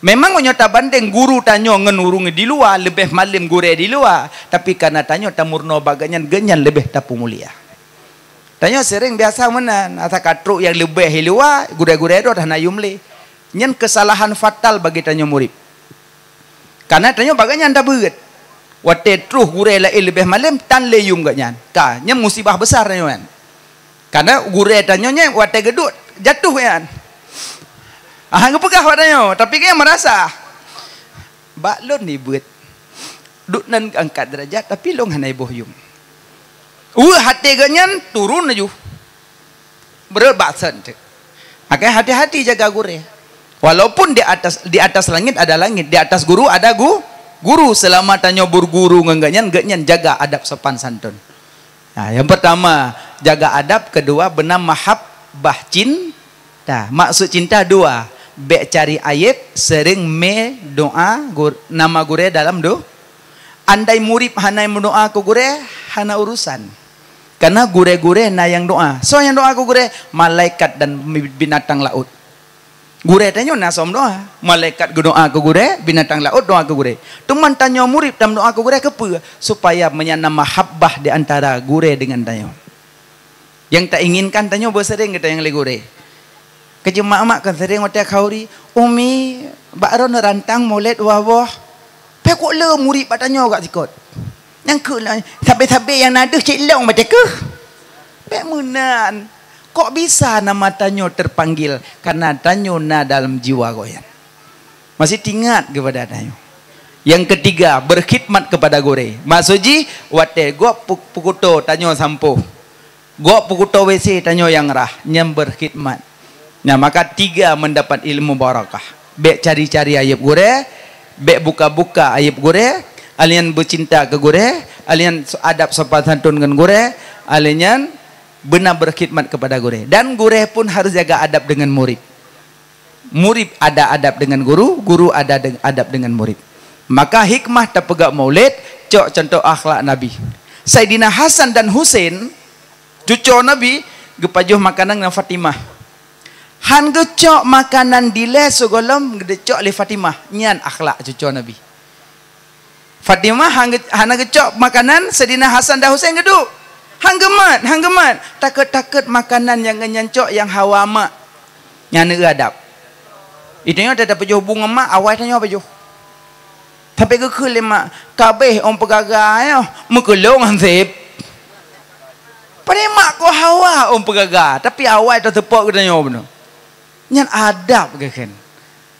Memang meunyoe tabandeng guru tanyoe ngon ureuëng di luwa, leubeh malem gurée di luwa, tapi kana tanyoe tameurunoe bak gobnyan, gobnyan leubeh tapeumulia. Tanyoe sering biasa meunan, asa ka trok nyang leubeh di luwa, gurée-gurée droe hana yum lé. Nyan keusalahan fatal bagi tanyoe murit. Karena tanyoe bak geuhnyan tabeuet. Watée troh gurée laén leubeh malem, tan lé yum geuhnyan. Ka, nyan musibah besar tanyoe nyan. Karena gurée tanyoe nyan watée geuduek, jatuh nyan. Ah, geupeugah bak tanyoe, tapi geuhnyan meurasa, "Bak lôn ni beuet. Duek nan angkat derajat, tapi lôn hana iboh yum." Weueh até geuhnyan turun laju. Breuet bak sén teuk. Akai hati-hati jaga gurée. Walaupun di atas, di atas langit ada langit, di atas guru ada gu-, guru. Selama tanyoe berguru ngon geuhnyan, geuhnyan jaga adab sopan santun. Nah, yang pertama, jaga adab, kedua, beuna mahabbah, cinta. Maksud cinta dua, bék cari ayeb, sering meudoa gur-, nama gurée dalam do-, andai murit hana meudoa keu gurée, hana urusan. Karena gurée-gurée na nyang doa. Soe nyang doa keu gurée? Malaikat dan binatang laut. Gurée tanyoe na soe doa. Malaikat geudoa keu gurée, binatang laut doa keu gurée. Teuma tanyoe murit tameudoa keu gurée keupeue? Supaya meunan na mahabbah di antara gurée dengan tanyoe. Nyang tainginkan tanyoe beusering geutanyoe lé gurée. Keu jeumak-mak kan sering watée khauri, "Umi, bak droeneuh rantang mulod dua boh." Peuet kok le murit bak tanyoe gak sikot. Nyang keu na, sabe-sabe nyang na deuh cit long baca keuh. Bék meunan. Kok bisa nama tanyoe terpanggil? Karena tanyoe na dalam jiwa gobnyan. Masih teuingat kepada tanyoe. Yang ketiga, berkhidmat kepada gurée. Maksud jih, watée gob pu-, peukuto tanyoe sampoe. Gob peukuto W C tanyoe nyang rhah, nyan berkhidmat. Nah, maka tiga mendapat ilmu barakah. Bék cari-cari ayeb gurée, bék buka-buka ayeb gurée, alèh nyan beucinta keu gurée, alèh nyan adab sopan santun ngon gurée, alèh nyan beuna berkhidmat kepada gurée. Dan gurée pun harus jaga adab dengan murid. Murid ada adab dengan guru, guru ada deng-, adab dengan murid. Maka hikmah tapeugah maulid, cok contoh akhlak Nabi. Saidina Hasan dan Husein, cuco Nabi, geupajoh makanan ngon Fatimah. Han geucok makanan dilée sigohlom geucok lé Fatimah. Nyan akhlak cuco Nabi. Fatimah han geu-, hana geucok makanan Saidina Hasan dan Husein geuduek. Han geumat, han geumat. Takot-takot makanan nyang geuhnyan cok nyang hawa mak. Nyan eu adab. Itu nyoe teuh tapajoh bu ngon mak, awai tanyoe pajoh. Tapi geukheun lé mak, "Kabeh ôn peugaga nyoe, meukeulong anseb." Padahai mak kok hawa ôn peugaga, tapi awai taseupok geutanyoe bunoe. Nyan adab geukheun.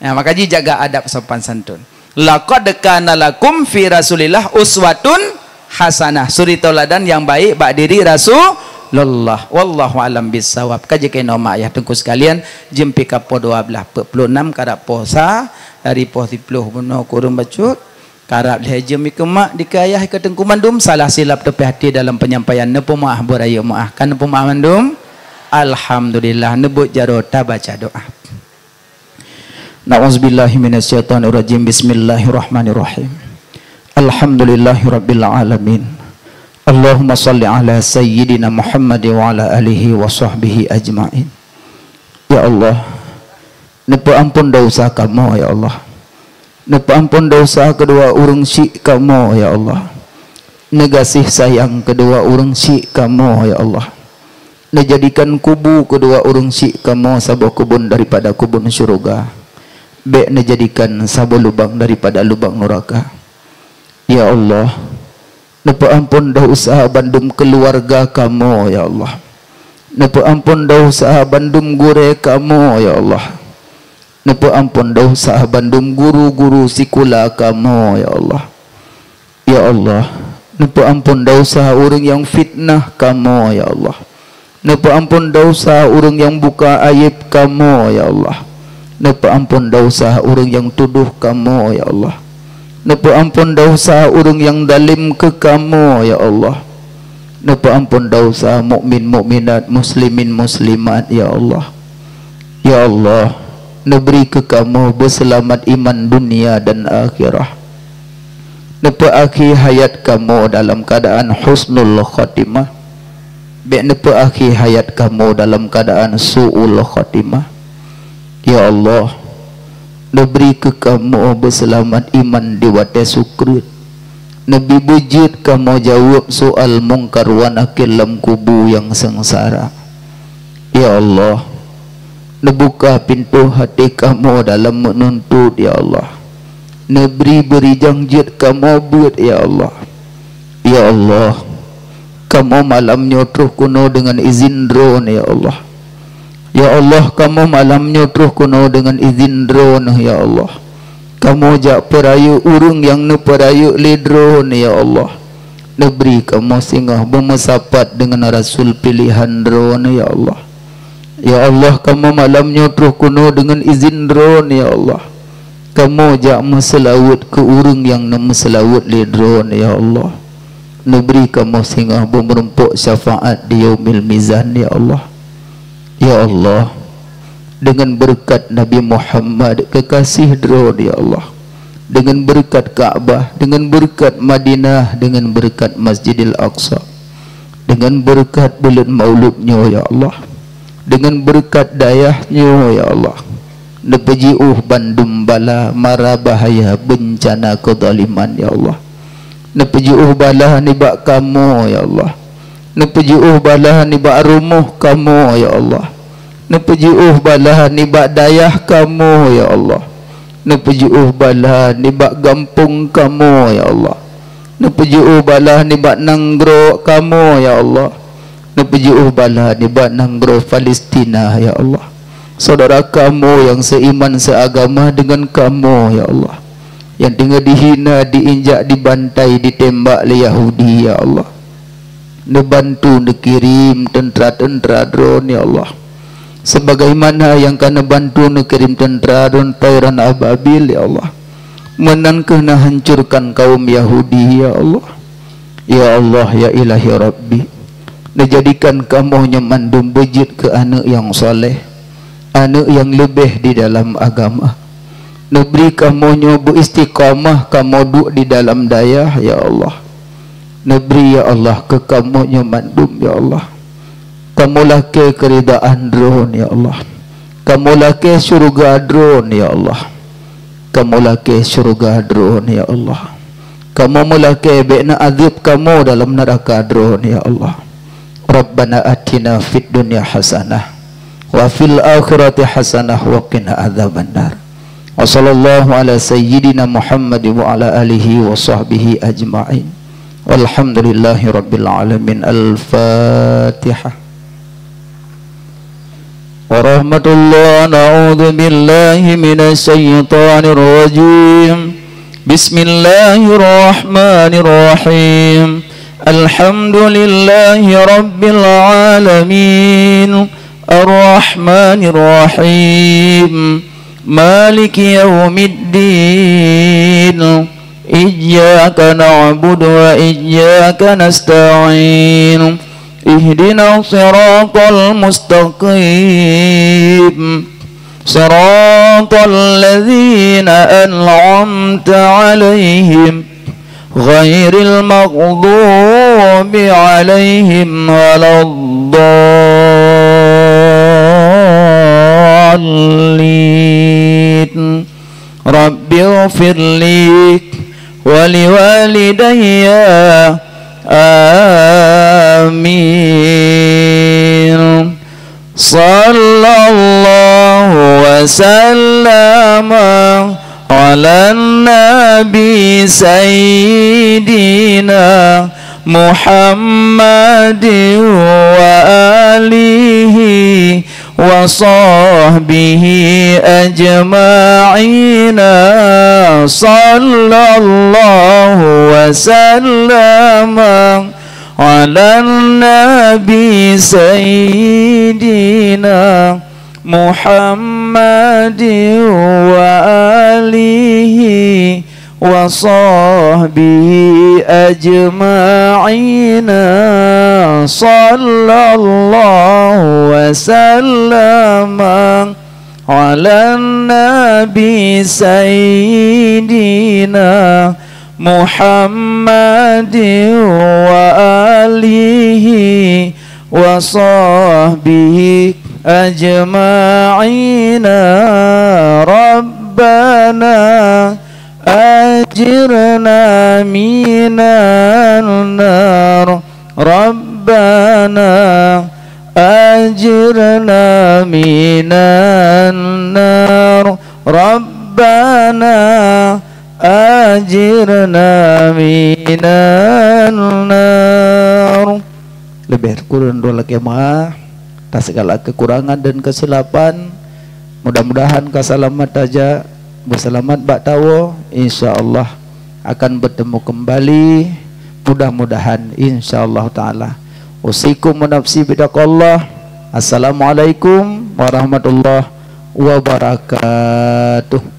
Ya, maka jijaga adab sopan santun. "Laqad kana lakum fi Rasulillah uswatun hasanah." Suri tauladan nyang baik bak diri Rasulullah. Wallahu a'lam bissawab. Ka jikeunoe mak ayah teungku sekalian, jeuem pih ka poh dua belas empat puluh enam, karab poh sa, dari poh siplôh bunoe kureueng bacut. Karab lhée jeuem ikeu mak, dikeu ayah, ikeu teungku mandum, salah silap teupih até dalam penyampaian, neupeumaáh beurayeuk meuáh. Ka neupeumaáh mandum? Alhamdulillah, neubeuet jaroe tabaca doa. Na'udzubillahi minasyaitonirrajim. Bismillahirrahmanirrahim. Alhamdulillahirabbil alamin. Allahumma shalli ala sayyidina Muhammad wa ala alihi wa sahbihi ajmain. Ya Allah, neupeuampon desya kamoe, ya Allah. Neupeuampon desya keudua ureuëng syik kamoe, ya Allah. Neugaséh sayang keudua ureuëng syik kamoe, ya Allah. Neujadikan kubu keudua ureuëng syik kamoe saboh keubon daripada keubon syeuruga. Bék neujadikan saboh lubang daripada lubang nuraka. Ya Allah, neupeuampon desya bandum keuluwarga kamoe, ya Allah. Neupeuampon desya bandum gurée kamoe, ya Allah. Neupeuampon desya bandum guru-guru sikula kamoe, ya Allah. Ya Allah, neupeuampon desya ureuëng nyang fitnah kamoe, ya Allah. Neupeuampon desya ureuëng nyang buka ayeb kamoe, ya Allah. Neupeuampon desya ureuëng nyang tudoh kamoe, ya Allah. Neupeuampon desya ureuëng nyang dalem keu kamoe, ya Allah. Neupeuampon desya mukmin mukminat, muslimin muslimat, ya Allah. Ya Allah, neubri keu kamoe beuseulamat iman dunia dan akhirah. Neupeuakhé hayat kamoe dalam keuadaan husnul khatimah. Bék neupeuakhé hayat kamoe dalam keuadaan su'ul khatimah. Ya Allah, neubri keu kamoe beuseulamat iman di watée sukreut. Neubri beujeuet kamoe jaweueb soal Mungkar wa Nakir lam kubu nyang seungsara. Ya Allah, neubuka pintoe até kamoe dalam meununtut, ya Allah. Neubri beurijang jeuet kamoe beuet, ya Allah. Ya Allah, kamoe malam nyoe troh keunoe deungon izin Droeneuh, ya Allah. Ya Allah, kamoe malam nyoe troh keunoe deungon izin Droeneuh, ya Allah. Kamoe jak peurayeuk ureuëng nyang neupeurayeuk lé Droeneuh, ya Allah. Neubri kamoe singoh beumeusapat deungon rasul piléhan Droeneuh, ya Allah. Ya Allah, kamoe malam nyoe troh keunoe deungon izin Droeneuh, ya Allah. Kamoe jak meuseulaweuet keu ureuëng nyang neumeuseulaweuet lé Droeneuh, ya Allah. Neubri kamoe singoh beumeurumpok syafaat di Yaumil Mizan, ya Allah. Ya Allah, deungon beureukat Nabi Muhammad, keukaséh Droeneuh, ya Allah, deungon beureukat Ka'bah, deungon beureukat Madinah, deungon beureukat Masjidil Aqsa, deungon beureukat buleuen Maulud nyoe, ya Allah, deungon beureukat dayah nyoe, ya Allah, neupeujiôh bandum bala, mara bahaya, beuncana, keuzaliman, ya Allah. Neupeujiôh bala nibak kamoe, ya Allah. Neupeujiôh bala nibak rumoh kamoe, ya Allah. Neupeujiôh bala nibak dayah kamoe, ya Allah. Neupeujiôh bala nibak gampông kamoe, ya Allah. Neupeujiôh bala nibak nanggroe kamoe, ya Allah. Neupeujiôh bala nibak nanggroe Palestina, ya Allah. Syedara kamoe nyang seuiman seuagama deungon kamoe, ya Allah, nyang teungoh dihina, diinjak, dibantai, ditembak lé Yahudi, ya Allah. Neubantu neukirém teuntra-teuntra Droeneuh, ya Allah, sebagaimana nyang ka neubantu neukirém teuntra Droeneuh, tairan ababil, ya Allah. Meunan kheueh neuhancurkan kaum Yahudi, ya Allah. Ya Allah, ya Ilahi Rabbi, neujadikan kamoe nyoe mandum beujeuet keu aneuëk nyang saleh, aneuëk nyang leubeh di dalam agama. Neubri kamoe nyoe beuistiqamah kamoe duek di dalam dayah, ya Allah. Neubri, ya Allah, keu kamoe nyoe mandum, ya Allah, kamoe lakée keuridaan Droeneuh, ya Allah. Kamoe lakée syeuruga Droeneuh, ya Allah. Kamoe lakée syeuruga Droeneuh, ya Allah. Kamoe meulakée bék na azeueb kamoe dalam neuraka Droeneuh, ya Allah. Rabbana atina fid dunya hasanah, wa fil akhirati hasanah, wa qina adzabannar. Wa sallallahu ala sayyidina Muhammad wa ala alihi wa sahbihi ajma'in. Walhamdulillahi rabbil alamin. Al-Fatihah. Warahmatullah, na'udzubillahi minasy syaithanir rajim. Bismillahirrahmanirrahim. Alhamdulillahi rabbil alamin. Arrahmanirrahim. Maliki yaumiddin. Iyyaka na'budu wa iyyaka nasta'in. Ihdinas siratal mustaqim. Siratal ladzina an'amta 'alaihim, ghairil maghdubi 'alaihim waladdallin. Rabbighfirli wa liwalidayya. Amin. Sallallahu wa sallama 'alan nabi sayyidina Muhammadin wa alihi wa sahbihi ajma'ina. Sallallahu wa sallama 'alan nabi sayyidina Muhammadin wa alihi wa sahbihi ajma'ina. Sallallahu wa sallama 'alan nabi sayyidina Muhammadin wa alihi wa sahbihi ajma'ina. Rabbana أجرنا من النار. ربنا أجرنا من النار. ربنا أجرنا من النار. Leubeh kureueng droe lakée meu'ah atas segala kekurangan dan kesilapan. Mudah-mudahan ka seulamat tajak, beuseulamat bak tawoe. Insya Allah akan bertemu kembali. Mudah-mudahan, insya Allah taala. Usikum wa nafsi bitaqwallah. Assalamualaikum warahmatullahi wabarakatuh.